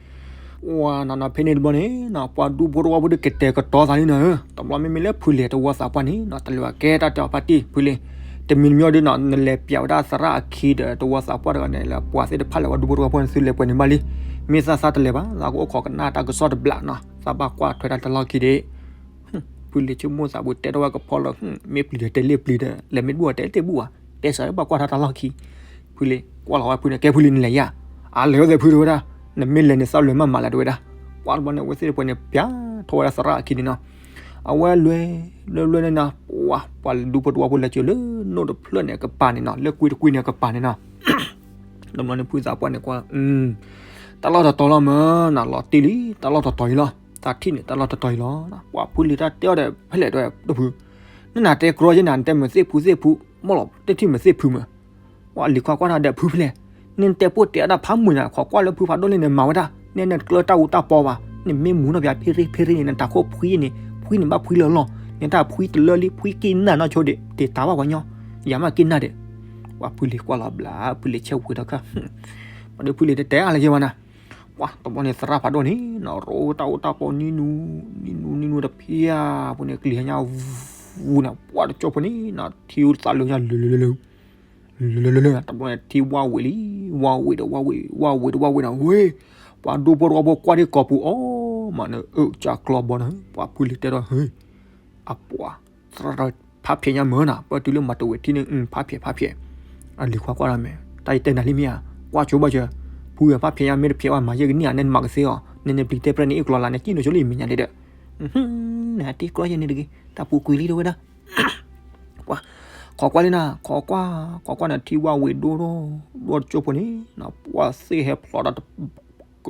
ပှၤနီၤနီၤဖဲန့ၣ်တဘျီန့ၣ်နီၤ ပှၤဒူဖိတဝီဖိဒီးကတဲာ်ကတီၤသးလံနီၤဧၢ, တဘျီမ့မ့ၢ်လၢဖုလံၤတဝီသးပှၢ်န့ၣ်နီၤ တလဲၤဝဲကဲတၢ်တဲအီၤဖါတံၢ်ဖုလံၤ, တမံၤတမံၤဒီးနီၤ နလဲၤပျးဝဲဒၣ်သရၣ်အခံဒီးတဝီသးပှၢ်တဂၤန့ၣ် လၢပှၤသ့ၣ်တဖၣ်လၢပှၤဒူဖိတဝီဖိန့ၣ် သုလဲၤပှဲၤန့ၣ်ဘၣ်လံ, မ့ၢ်သးသးတလဲၤဘၣ် သးကအိၣ်ခိးကနၣ်တၢ်ကစီၣ်တဘျီနီၤ သးဘၣ်ကွၢ်ထွဲတၢ်တၢ်လီၢ်ခံဒံး ဖုလံၤဆိကမိၣ်သးပူၤတဲထီၣ်ဝဲကဖီလၢ မ့ၢ်ပျံၤဒီးတဲလံပျံၤဒီး လဲၤမ့ၢ်တဘူၣ်အီၤတဲတ့ၢ်ဘူၣ်ဘၣ်, တဲစၢၤဘၣ်ကွၢ်ထီၣ်တၢ်လီၢ်ခံ, ဖုလံၤကွၢ်လီၤဝဲဖုန့ၣ် ကဲဖုလံၤနလဲၤယၤ, အလဲၤဝဲသ့ၣ်ဖုတဝဲဒၣ်, နမ့ၢ်လဲၤန့ၣ်သးလဲၤမးမးလၢတဝဲဒၣ်, ပှၤတဘျီန့ၣ် အဝဲသ့ၣ်တဖၣ်န့ၣ် ပျးထီၣ်ဝဲဒၣ်သရၣ်အခံန့ၣ်နီၤ, အဝဲလဲၤ လဲၤလဲၤန့ၣ်နီၤ ပှၤ ပှၤဒူဖိတဝီဖိလဲၤစၢၤလၢနိၣ်တဖျၢၣ်န့ၣ် ကပၤန့ၣ်နီၤ လၢကွံတကွံန့ၣ်ကပၤန့ၣ်နီၤ တဘျီန့ၣ်ဖုသးပှၢ်န့ၣ်ကွၢ်, တၢ်လီၢ်တတီၤလီၤမၢ်နီၤ လီၤတံၢ်လံ တၢ်လီၢ်တတီၤအံၤလီၤ, တၢ်ထံၣ်န့ၣ် တၢ်လီၢ်တတီၤအံၤလီၤ, ပှၤဖုလံၤတၢ်တဲအီၤဒီးဖဲလဲၣ်ဒီးတဖု, နနၤတဲကြီယဲနၤ နတဲမုာ်သ့ၣ်ဖုသ့ၣ်ဖု, မ့ၢ်လီၤတထံၣ်မုာ်သ့ၣ်ဖုမုာ်, ပှၤလံၤခွါကွၢ်တၢ်ဒီးဖုဖဲလဲၣ်, နတဲပိၢ်တဲအဒၣ်ဖးမုာ်နၤ ခိးကွၢ်လၢဖုဖးဒိၣ်လံန့ၣ် မၤဝဲဒၣ် နဲနကျၢတၢ်အူတၢ်ပီဘၣ်, နမ့ၢ်မူနီၢ်ပၠးဖ့ရ့ဖ့ရ့န့ၣ် နတၢ်ခိၣ်ဖှံန့ၣ် ဖှံန့ၣ်ဘၣ်ဖှံလၢလီၢ်, နတၢ်ဖှံတလၢလံ ဖှံက့ၤနၢ်နီၢ်ဆိဒံး တ့ၢ်တၢ်ဘၣ်ပှၤညီ, ယၤမးက့ၤနၢ်ဒံး, ပှၤဖုလံၤကွၢ်လီၤဘျး ဖုလံၤဆဲးဝံၤဒီးခါ ပှၤဒီးဖုလံၤတတဲအါလၢၤယဲဘၣ်နၤ, ပှၤတဘျီန့ၣ် သရၣ်ဖးဒိၣ်န့ၣ်နီၤ ရိတၢ်အူတၢ်ပီနံၤနူၤ နံၤနူၤနံၤနူၤတဖျၢၣ်, ပှၤန့ၣ်ကလံၤဟဲညါ ဝူၤန့ၣ် ပှၤတကၠိဖိန့ၣ်နီၤ ထံသးလၢညါလၢလၢလၢလၢ လၢလၢလၢလၢ တဘျီန့ၣ် ထံဝါဝံၤလံ, ဝါဝံၤဒီးဝါဝံၤ ဝါဝံၤဒီးဝါဝံၤနီၤ ဝ့ၢ်, ပှၤဒူဖိတဝီဖိကွၢ်ဒံးကိာ်ပူၤအီၤမးန့ၣ် အၢၣ်ကၢကျီဘီနီၤ ပှၤဖုလံၤတဲဒီး ဟ့ၣ်, အပှၤ သရၣ်ဖးဖျဲးညါမၢ်နီၤ ပၢတုၤလၢမၤတဝဲၤထံန့ၣ် ဖးဖျဲးဖးဖျဲး, အလံၤခွါကွၢ်လီၤမဲာ် တၢ်ယတဲနၤလံမ့ၢ်ဧါ, ကွၢ်ဆိဘၣ်စၢၤ, ဖုဂဲၤဖးဖျဲးညါမ့ၢ်တဖျဲးဝဲမၤယဲၢ်ကနံၣ်ဧါ နဲနမၤကသ့အီၤ နဲနပျံၤတဲပြဲၣ်န့ၣ် အ့ၣ်ကျီလၢ်န့ၣ် ကံၣ်နီၤဆိလၢယမဲာ်ညါဒံးဒီး နတ့ကျီယဲန့ၣ်တဂ့ၤ တၢ်ပူၤကွံာ်လံတဝဲဒၣ် ပှၤ, ခိးကွၢ်လံနၤ ခိးကွၢ်, ခိးကွၢ်န့ၣ် ထံဝါဝံၤဒိၣ်ဒိၣ်, ဒိၣ်တကၠိဖိန့ၣ်, ပှၤသ့ၣ်ဟဲဖျိးဒီး,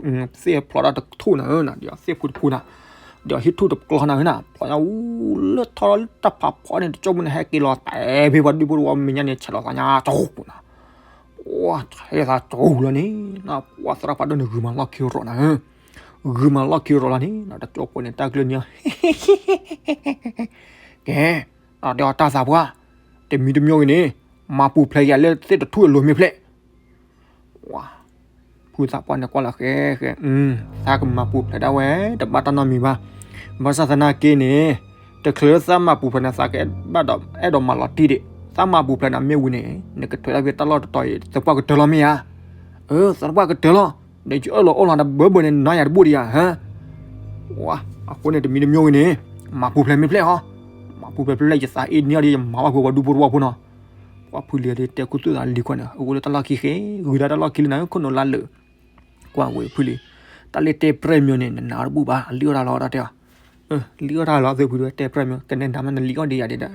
သ့ၣ်ဟဲဖျိးဒီးတထူၣ်နၤဧၢနၤ, ဒီးသ့ၣ်ဖူတဖူနၤ, ဒီးဟံၣ်ထူၣ်တကျီနၤဧၢနၤ, ဖျိးညါအူလၢထီၣ်လၢတၢ်ဖးဖီန့ၣ် တကၠိဖိန့ၣ် ဟဲက့ၤလီၤတဲာ်ဖဲပှၤဒူဖိတဝီမဲာ်ညါန့ၣ် ဆဲးလီၤသးညါတဟူနၤ, ပှၤဟဲသးတဟူလီၤန့ၣ်, ပှၤသရၣ်ဖးဒိၣ်န့ၣ် ဂုၤမၤလီၢ်ခံရီးနၤဧၢ, ဂုၤမၤလီၢ်ခံရီးလီၤန့ၣ်, တကၠိဖိန့ၣ် တၢ်ကျၢၢ်န့ၣ် ကဲ, ဒီးတၢ်သးပှၢ်, တမံၤတမံၤဂ့ၤန့ၣ်, မၤပူၤဖျဲးယၤလၢသ့ၣ်တထူၣ်အလိၤမ့ၢ်ဖျဲး, ဝါ, ဖုသးပှၢ်န့ၣ်ကွၢ်လီၤဃဲဃဲ, သးကမၤပူၤဖျဲးဒၣ်ဝဲ တဘၣ်တၢ်နီတမံၤဘၣ်, ဘၣ်ဆၣ်သနာ်က့န့ၣ်, တချုးလၢသးမၤပူၤဖျဲးန့ၣ် သးကဘၣ်ဒီးအဲၣ်ဒိးမၤလီၤတံၢ်ဒံး, သးမၤပူၤဖျဲးန့ၣ်မ့ၢ်ဝံၤန့ၣ်, နကထွဲးဒၣ်ဖဲတၢ်လီၢ်တတီၤအံၤ သပှၢ်ကတၢၢ်လီၤမ့ၢ်ဧါ, အၢ သပှၢ်ကတၢၢ်လီၤ, ဒီးယအၢၣ်လီၤအီလီၤဒီးဘၢဘၢန့ၣ် နၤယၤတဘူၣ်ဒံးယၤ, ဟါ ဝါ, အဃိန့ၣ်တမံၤတမံၤဂ့ၤန့ၣ်, မၤပူၤဖျဲးမ့ၢ်ဖျဲးဟီ, မၤပူၤဖျဲးဖျဲးဖျဲး ယသးအ့န့ၢ်အီၤဒီး ယမၤဘၣ်ဖုးပှၤဒူဖိတဝီဖိနီၤ, ပှၤဖုလံၤဒီးတဲခူသူၣ်သးလံၤခွါန့ၣ် အအိၣ်လၢတၢ်လီၢ်ခံဃဲ, ဂုၤဒၣ်တၢ်လီၢ်ခံလၢနၤ ခိၣ်နူာ်လါလၢာ်, ကွၢ်ဝဲဖုလံၤ, တၢ်လၢတဲပြဲၢ်မၠိန့ၣ် နနၤတဘူၣ်ဘၣ် လံၣ်အီၣ်တၢ်လီၤတၢ်တဲအီၤ, လံၣ်အီၣ်တၢ်လီၤသ့ဖုတဲပြဲၢ်မၠိ ကနဲဒၣ်မးနလံၣ်အီၣ်ဒံးယၤဒံးဒီး,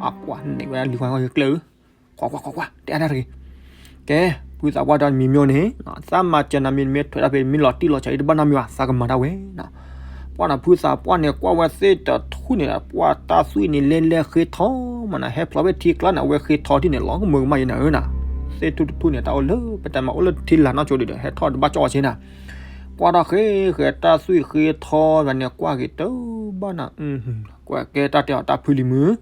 အပှၤန့ၢ်ဝဲလံၤခွါကျၢၢ်ဧၢ ကွၢ်ကွၢ်ကွၢ်ကွၢ် တဲအါတၢ်တဂ့ၤ, ကဲ, ဖုသးပှၢ်ဒီးမံၤမၠိန့ၣ်, သးမၤစၢၤနၤမ့ၢ်မ့ၢ်ထွဲးဒၣ်ဖဲမ့ၢ်လီၤတံၢ်လီၤဆဲးအံၤတဘၣ်နီတမံၤဘၣ် သးကမၤဒၣ်ဝဲ, ပှၢ်န့ၣ်ဖုသးပှၢ်န့ၣ် ကွၢ်ဝဲသ့ၣ်တထူၣ်န့ၣ် ပှၢ်တၢ်သွံၣ်န့ၣ်လဲၤလဲၤဃ့ထီမးနၤ ဟဲဖျိးဖဲထံကျါန့ၣ် အဝဲဃ့ထီထံၣ်န့ၣ် လီၤကမၢကမၣ်ယဲနၤဧၢနၤ, သ့ၣ်ထူၣ်တထူၣ်န့ၣ် တၢ်အိၣ်လၢပတဲမးအိၣ်လၢထံလာ်နီၢ်ကၠိဒံးဒီး ဟဲထီၣ်တဘၣ်ကၠီၣ်ဝဲဆ့နၤ ကွၢ်ထီၣ်ဃ့ဃဲတၢ်သွံၣ်ဃ့ထီဂၤန့ၣ် ကွၢ်က့ၤတဘၣ်နၤ, ကွၢ်ကဲတၢ်တဲအီၤတၢ်ဖုလံၤမုၢ်,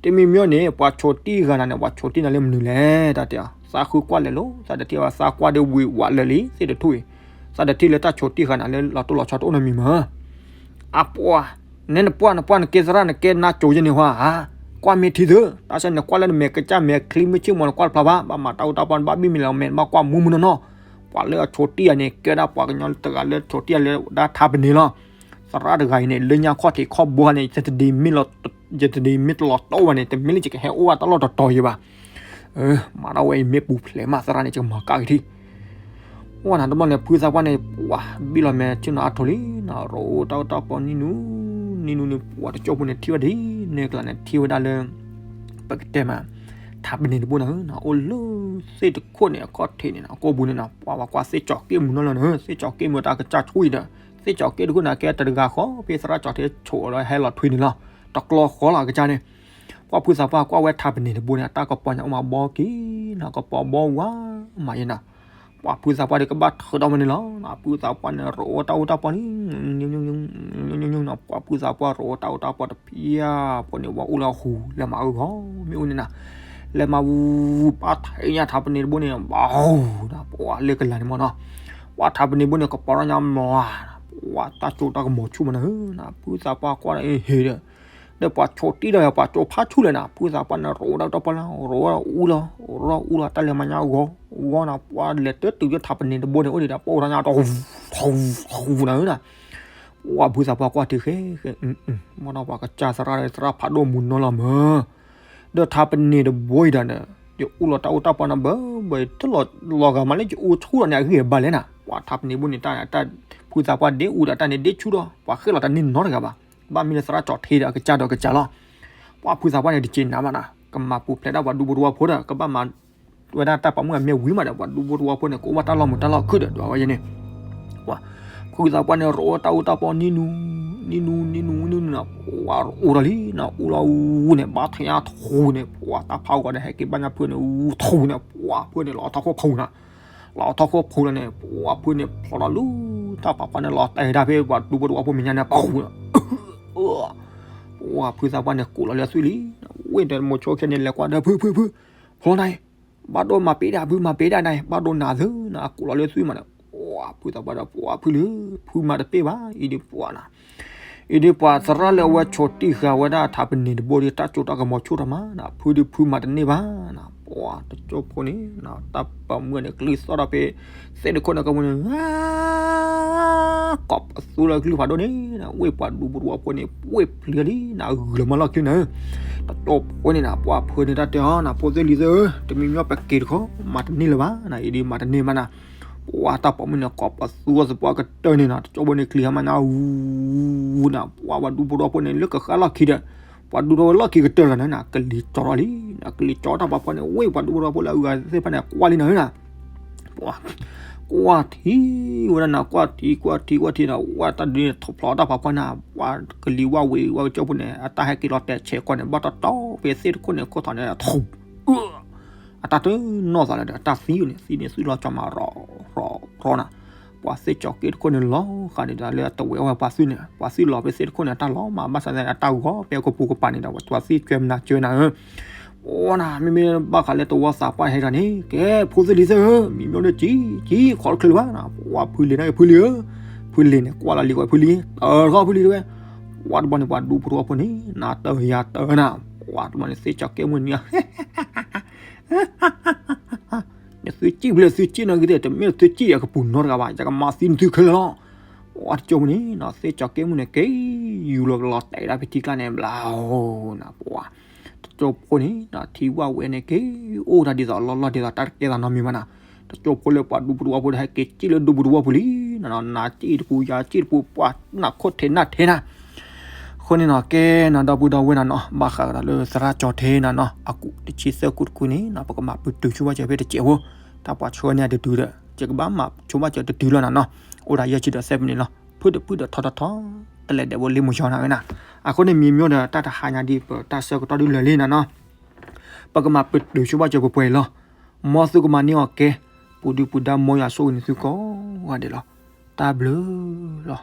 တမံၤမံၤန့ၣ် ပှၤဆိးတံၢ်ဂၤနၤန့ၣ် ပှၤဆိးတံၢ်နၤလၢမနုၤလဲၣ် တၢ်တဲအီၤ သးဃုကွၢ်လဲၤလိာ် သးတထံၣ်ဘၣ် သးကွၢ်ဒီးဝံၤဝးလၢာ်လံ သ့ၣ်တထူၣ်အံၤ, သးတထံၣ်လၢတၢ်ဆိးတံၢ်ဂၤနၤလၢလီၤတိၢ်လီၤဆီတအိၣ်နီတမံၤမး အပှၤ, နဲနပှၢ်နပှၢ်နကဲသရၣ် နကဲနါကၠိယဲန့ၣ်ဟါ, ကွၢ်မ့ၢ်ထံသု, တၢ်ဆၢနကွၢ်လၢနမဲာ်ကစၢ်မဲာ်ချံမ့ၢ်ဆ့ၣ်မီၤ နကွၢ်တဖျါဘၣ်, ဘၣ်မၤတၢ်အူတၢ်ပီ နဘၣ်ဘံၣ်မံၤလီၤမဲာ် နဘၣ်ကွၢ်မူမူနီၢ်နီၢ်, ပှၤလၢအဆိးတံၢ်ယၤန့ၣ် ကဲဒၣ်ပှၤကညီတဂၤလၢဆိးတံၢ်ယၤလၢဒၣ်ထးပနံၤလီၤ, သရၣ်တဂၤအံၤန့ၣ် လၢညါခီၣ်ထံးခီၣ်ဘိန့ၣ် ယတဒံးမ့ၢ်လီၤတိၢ်ဘၣ်န့ၣ် တမ့ၢ်လၢယကဟဲအိၣ်ဘၣ်တၢ်လီၢ်တတီၤယဲဘၣ် မၤဒၣ်ဝဲအံၤမ့ၢ်ပူၤဖျဲးမး သရၣ်န့ၣ် ယကမၤကၣ်က့ၤထံၣ်, ဝဲနၤတဘျီန့ၣ် ဖုသးပှၢ်န့ၣ် ပှၤဘံၣ်လီၤမဲာ်ဆ့ၣ်နီၤအါထီၣ်လံနီၤ ရိတၢ်အူတၢ်ပီနံၤနူၤ, နံၤနူၤန့ၣ် ပှၤတကၠိဖိန့ၣ် ထံၣ်ဝဲဒၣ် နဲကလၤန့ၣ် ထံၣ်ဝဲဒၣ်လၢ ပကတဲမး ထးပနံၤတဘိန့ၣ် အိၣ်လၢသ့ၣ်တခိၣ်န့ၣ် အခီၣ်ထံးန့ၣ် အကိာ်ပူၤန့ၣ်နီၤ ပှၤဝဲကွၢ်သ့ၣ်ကၠီၤက့ၣ်မူနီၤလီၤန့ၣ် သ့ၣ်ကၠီၤက့ၣ်မူတၢ်ကစၢ်ဆူၣ်အံၤဒီး သ့ၣ်ကၠီၤက့ၣ်တခိၣ်န့ၣ် ကဲတဂၤဃီ ဖဲသရၣ်ကၠီၤထံဆိးအီၤဒီးဟဲလီၤထွံန့ၣ်လီၤ တကျီဃီလီၤအကစၢ်န့ၣ် ပှၤဖုသးပှၢ်ကွၢ်ဝဲထးပနံၤတဘိန့ၣ် အတၢ်ကပီၤညါအိၣ်မးဘီက့ၤနီၤ ကပီၤဘီဝါမးယဲနီၤ ပှၤဖုသးပှၢ်ဒီးကဘၣ်ထုးဒီးဝဲန့ၣ်လီၤ ဖုသးပှၢ်န့ၣ် ရိတၢ်အူတၢ်ပီန့ၣ် ပှၤဖုသးပှၢ် ရိတၢ်အူတၢ်ပီတဖျၢၣ်ဖိန့ၣ် ဝဲအိၣ်လၢအဟူ လဲၤမၤအုၣ်ဂီၤ မ့ၢ်အိၣ်န့ၣ်နီၤ လဲၤမၤဝူပာ်ထဲညါထးပနံၤတဘိန့ၣ် ဘၣ်ဟူဒီး ပှၤလၢကလၤန့ၣ်မ့ၢ်နီၤ ပှၤထးပနံၤဘိန့ၣ် ကပီၤထီၣ်ညါမး, ပှၤတၢ်စိတၢ်ကမီၤဆူၣ်မးနၤဧၢ, ဖုသးပှၢ်ကွၢ်ဒီး အ့ဟ့ဒီး, ဒီးပှၤဆိးတံၢ်ဒီး ပှၤစိဖးဆူၣ်လဲၣ်နၤ, ဖုသးပှၢ်န့ၣ် ရိးဝဲဒၣ်တၢ်ပီၢ်လၢ ရိးဝဲဒၣ်အူလီၤ, ရိးအူလီၤ တၢ်လဲၤမၤညါဂီၤဂီၤနၤ, ပှၤလဲၤတတုၤယထးပနံၤတဘိန့ၣ် အိၣ်ဒံးဒီး ပအိၣ်ထီၣ်ညါ ထူထူထူနၤဧၢနၤ, ပှၤဖုသးပှၢ်ကွၢ်ထံဃဲဃဲ, မ့ၢ်ဒီးပှၤကစၢ်သရၣ်ဒီး သရၣ်ဖးဒိၣ်မူနီၢ်လီၤမး ဒီးထးပနံၤတဘိအံၤဒီးန့ၣ် ယအူလီၤတၢ်အိၣ်တၢ်ပီၢ်န့ၣ် ဘၣ်ဘၣ်တလီၤဂာ်မးလၢ ယအူဆူၣ်ဒီးန့ၣ်အဂံၢ်အဘါလဲၣ်နၤ, ပှၤထးပနံၤဘိန့ၣ် တၢ်ဖုသးပှၢ်ဒ့အူဒီးတၢ်န့ၣ်ဒ့ဆူၣ်ဒီး ပှၤဃ့ၣ်လီၤတၢ်န့ၢ်နီတဂၤဘၣ်, ဘၣ်မ့ၢ်လၢသရၣ်ကၠီၤထံဒီးအကစၢ်ဒီးကစၢ်လီၤ, ပှၤဖုသးပှၢ်န့ၣ်တက့ၤနၤဘၣ်နၤ, ကမၤပူၤဖျဲးဒၣ်ပှၤဒူဖိတဝီဖိဒီး ကဘၣ်မၤ ဝဲဒၣ်တၢ်ပိာ်မုၣ်အမ့ၢ်ဝံၤမးဒီး ပှၤဒူဖိတဝီဖိန့ၣ် ကအိၣ်ဘၣ်တၢ်လီၢ်မုာ်တၢ်လီၢ်ခုၣ်ဒီး ဒွးဝဲယဲန့ၣ်, ပှၤဖုသးပှၢ်န့ၣ် ရိးဝဲတၢ်အိၣ်တၢ်ပီၢ်နံၤနူၤ, နံၤနူၤ နံၤနူၤ နံၤနူၤနၤ, ပှၤအိၣ်ဒီးလံနၤ, အိၣ်လီၤဝူန့ၣ် ဘါထီၣ်ညါထူန့ၣ် ပှၤတၢ်ဖးဂီၤဒီး ဟဲက့ၤဘၣ်ညါဖုန့ၣ် ထူန့ၣ် ပှၤဖုန့ၣ် လီၤထီၣ်ခိၣ်ဖူနၤ, လီၤထီၣ်ခိၣ်ဖူလီၤန့ၣ် ပှၤဖုန့ၣ် ဖျိးဒီးလူၤ တၢ်ပာ်ဖီန့ၣ် လီၤတဲာ်တၢ်ဖဲပှၤဒူဖိတဝီဖိမဲာ်ညါန့ၣ် ပှၤဖုသးပှၢ်န့ၣ် ကိးလီၤလၢသွံၣ်လံ, ဝ့ၢ်ဒီးမိၤဆိခဲန့ၣ် လဲၤကွၢ်ဒီး ဖု ဖု ဖု ဖျိနၤအံၤ ဘၣ်ဒိမၤပ့ၤဒၣ် ဖုမၤပ့ၤဒၣ်နၤအံၤ ဘၣ်ဒိနၤသၢနၤ ကိးလီၤလၢသွံၣ်မးန့ၣ်, ပှၤဖုသးပှၢ်ဒီး ပှၤဖုလံ, ဖုမၤတပ့ၤဘၣ် အံၤဒ်ပှၤနၤ, အံၤဒ်ပှၤသရၣ်လၢအဝဲဆိးတံၢ်ဃာ်ဝဲဒၣ်ထးပနံၤတဘိဒီး တၢ်စိတၢ်ကမီၤဆူၣ်ထီၣ်မးနၤ, ဖုဒုးဖုမၤတန့ၢ်ဘၣ်နၤ, ပှၤတကၠိဖိန့ၣ် တၢ်ပိာ်မုၣ်န့ၣ် ကလံၤသီၣ်ဒီးဖဲ သ့ၣ်တခိၣ်န့ၣ်ကမုၢ်န့ၣ် ကိးပသူလၢကလုၢ်ဖးဒိၣ်န့ၣ်နၤ, ဝ့ၢ်ပှၤဒူဖိတဝီဖိန့ၣ် ဝ့ၢ်ပျံၤလံနၤ, ဂုာ်လီၤမၢ်လီၢ်ခံနၤဧၢ, တကၠိဖိန့ၣ်နၤ ပှၤဖုန့ၣ်တၢ်တဲအီၤနၤ ဖိသ့ၣ်လံၤသ့ၣ်ဧၢ, တမံၤမံၤပက့ၤတခီ မၤတန့ၢ်လၢၤဘၣ်နၤ, အံၤဒ်မၤတန့ၢ်ဘၣ်နၤ, ပှၤတၢ်ပိာ်မုၣ်န့ၣ် ကိးပသူအီၤသပှၢ်ကတၢၢ်န့ၣ်နၤ, တကၠိဖိန့ၣ် ကလံၤဟါမးညါဝူနၤ, ပှၤပှၤဒူဖိတဝီဖိန့ၣ် လၢကဃၣ်လီၢ်ခံဒီး ပှၤဒူဖိတဝီလီၢ်ခံကတၢၢ်ဂၤန့ၣ်နၤ, ကလံၤကၠီထီၣ်လံနၤ, ကလံၤကၠီတၢ်ပာ်ဖီန့ၣ် ဝ့ၢ်ပှၤဒူဖိတဝီဖိလၢအဂၤသ့ၣ်တဖၣ်န့ၣ် ကွၢ်လံနၤဧၢနၤ ပှၤ ကွၢ်ထံဝဲဒၣ်နၤ, ကွၢ်ထံ ကွၢ်ထံ ကွၢ်ထံနၤ, ဝဲတၢ်ဒုးန့ၣ် ထီၣ်ဖျိးတၢ်ပာ်ဖီနၤ, ပှၤကလံၤဝၣ်ဝ့ၤဝဲကၠိဖိန့ၣ် အတၢ်ဟဲက့ၤလီၤတဲာ်ဆဲးကီးန့ၣ် ဘၣ်တီတီဖဲသ့ၣ်တခိၣ်န့ၣ် ခိၣ်ထီၣ်န့ၣ် ထူ အတၢ်တနီၢ်သးလၢဒီး အတၢ်သံန့ၣ် သံန့ၣ်သွံၣ်လီၤကၠီမး ရီ ရီ ရီနၤ, ပှၤသ့ၣ်ကၠီၤက့တခိၣ်န့ၣ် လီၤဃာ်န့ၣ်ဒီးလၢအတဝဲအီၣ်ဝဲပှၤသွံၣ်န့ၣ်, ပှၤသွံၣ်လီၤဖဲသ့ၣ်တခိၣ်န့ၣ် အတၢ်လီၤမး ဘၣ်ဆၣ်သနာ်က့ အတၢ်ဂီၤဖဲအကပူၤကပၤန့ၣ်ဒီး ပှၤသွံၣ်ကွဲမနၤကွဲနၤဧၢ အိၣ်နၤ မ့မ့ၢ်ဘၣ်ဃးလၢတဝီသးပှၢ်ဟဲဂၤန့ၣ် ကဲ ဖိသ့ၣ်လံၤသ့ၣ်ဧၢ, မံၤမ့ၢ်ဒီးကံ ကံခီတချုးလၢၤဘၣ်နၤ, ပှၤဖုလံၤန့ၣ် ဖုလံၤဧၢ, ဖုလံၤန့ၣ် ကွၢ်လီၤလံၤကွၢ်ဖုလံၤ, တၢ်တခီဖုလံၤတဲဝဲ, ပှၤတဘျီန့ၣ် ပှၤဒူဖိတဝီဖိန့ၣ် နၤတၢ်ယၤတၢ်နၤ, ပှၤတဘျီန့ၣ် သ့ၣ်ကၠီၤကဲမုၢ်နံၤ နသုစံၣ်ဖဲလဲၣ် သုစံၣ်နီၣ်ဂံၢ်သ့ၣ် တမ့ၢ်သုစံၣ်အကပူၤနီတဂၤဘၣ် ယကမၤသံနသုခဲလၢာ်လီၤ. ပှၤတကၠိဖိန့ၣ် သ့ၣ်ကၠီၤကဲမုၢ်န့ၣ် က့ၤယူၤလီၤကလီၤတဲာ်ဒၣ်ဖဲထံကျါန့ၣ် ဘျါဧိၤနၤ ပှၤ တကၠိဖိန့ၣ် ထံဝၣ်ဝဲန့ၣ် က့ၤအိၣ်တၢ်ဒ်သိးလီၢ်လီၢ်ဒ်သိးတၢ်တကဲသးနီတမံၤဘၣ်နၤ, တကၠိဖိလၢပှၤဒူဖိတဝီဖိဒီး ဟဲက့ၤစံၣ်လၢဒူဖိတဝီဖိလံနၤ, နၤစံၣ်တပူၤ ယၤစံၣ်တပူၤ ပှၤနၢ်ခိၣ်ထံးနၢ်ထဲနၤ အဃိန့ၣ်နီၤ ကဲနီၤ ဒီပုၢ်ဒီဝဲၢ်နၤနီၤ ဘၣ်ဃးကဒီးလၢသရၣ်ကၠီၤထံနၤနီၤ အကူၣ်တဆံသၢကူၣ်တကူၣ်န့ၣ်နီၤ ပကမၤပတုာ်ဆိဘၣ်စၢၤဖဲတစဲးဖိ, တၢ်ပှၤဆှၢန့ၢ်အတတုၤဒီး ယကဘၣ်မၤဆိဘၣ်စၢၤတတုၤလီၤနၤနီၤ, အိၣ်ဒၣ်ယဲၢ်ဆံဒီးသၢမံးနံးလီၤ, ဖုတဖုဒီးထီထီထီ တလဲၤဒဲးဘိလံမုၢ်ယီၤနၤဝဲနၤ, အဃိန့ၣ်မံၤမ့ၢ်ဒီးတၢ်တဟါညါဒ်ပတၢ်ဆၢကတီၢ်ဒ်လဲၣ်လံနၤနီၤ ပကမၤပတုာ်ဆိဘၣ်စၢၤပှဲၤပှဲၤအံၤလီၤ. မ်သုကမၤန့ၢ်အီၤကဲ, ပူၤဒုပူၤဒါမ်ယွၤဆိၣ်ဂ့ၤန့ၢ်သုကိးဂၤဒဲးလီၤ. တၢ်ဘျုးလီၤ.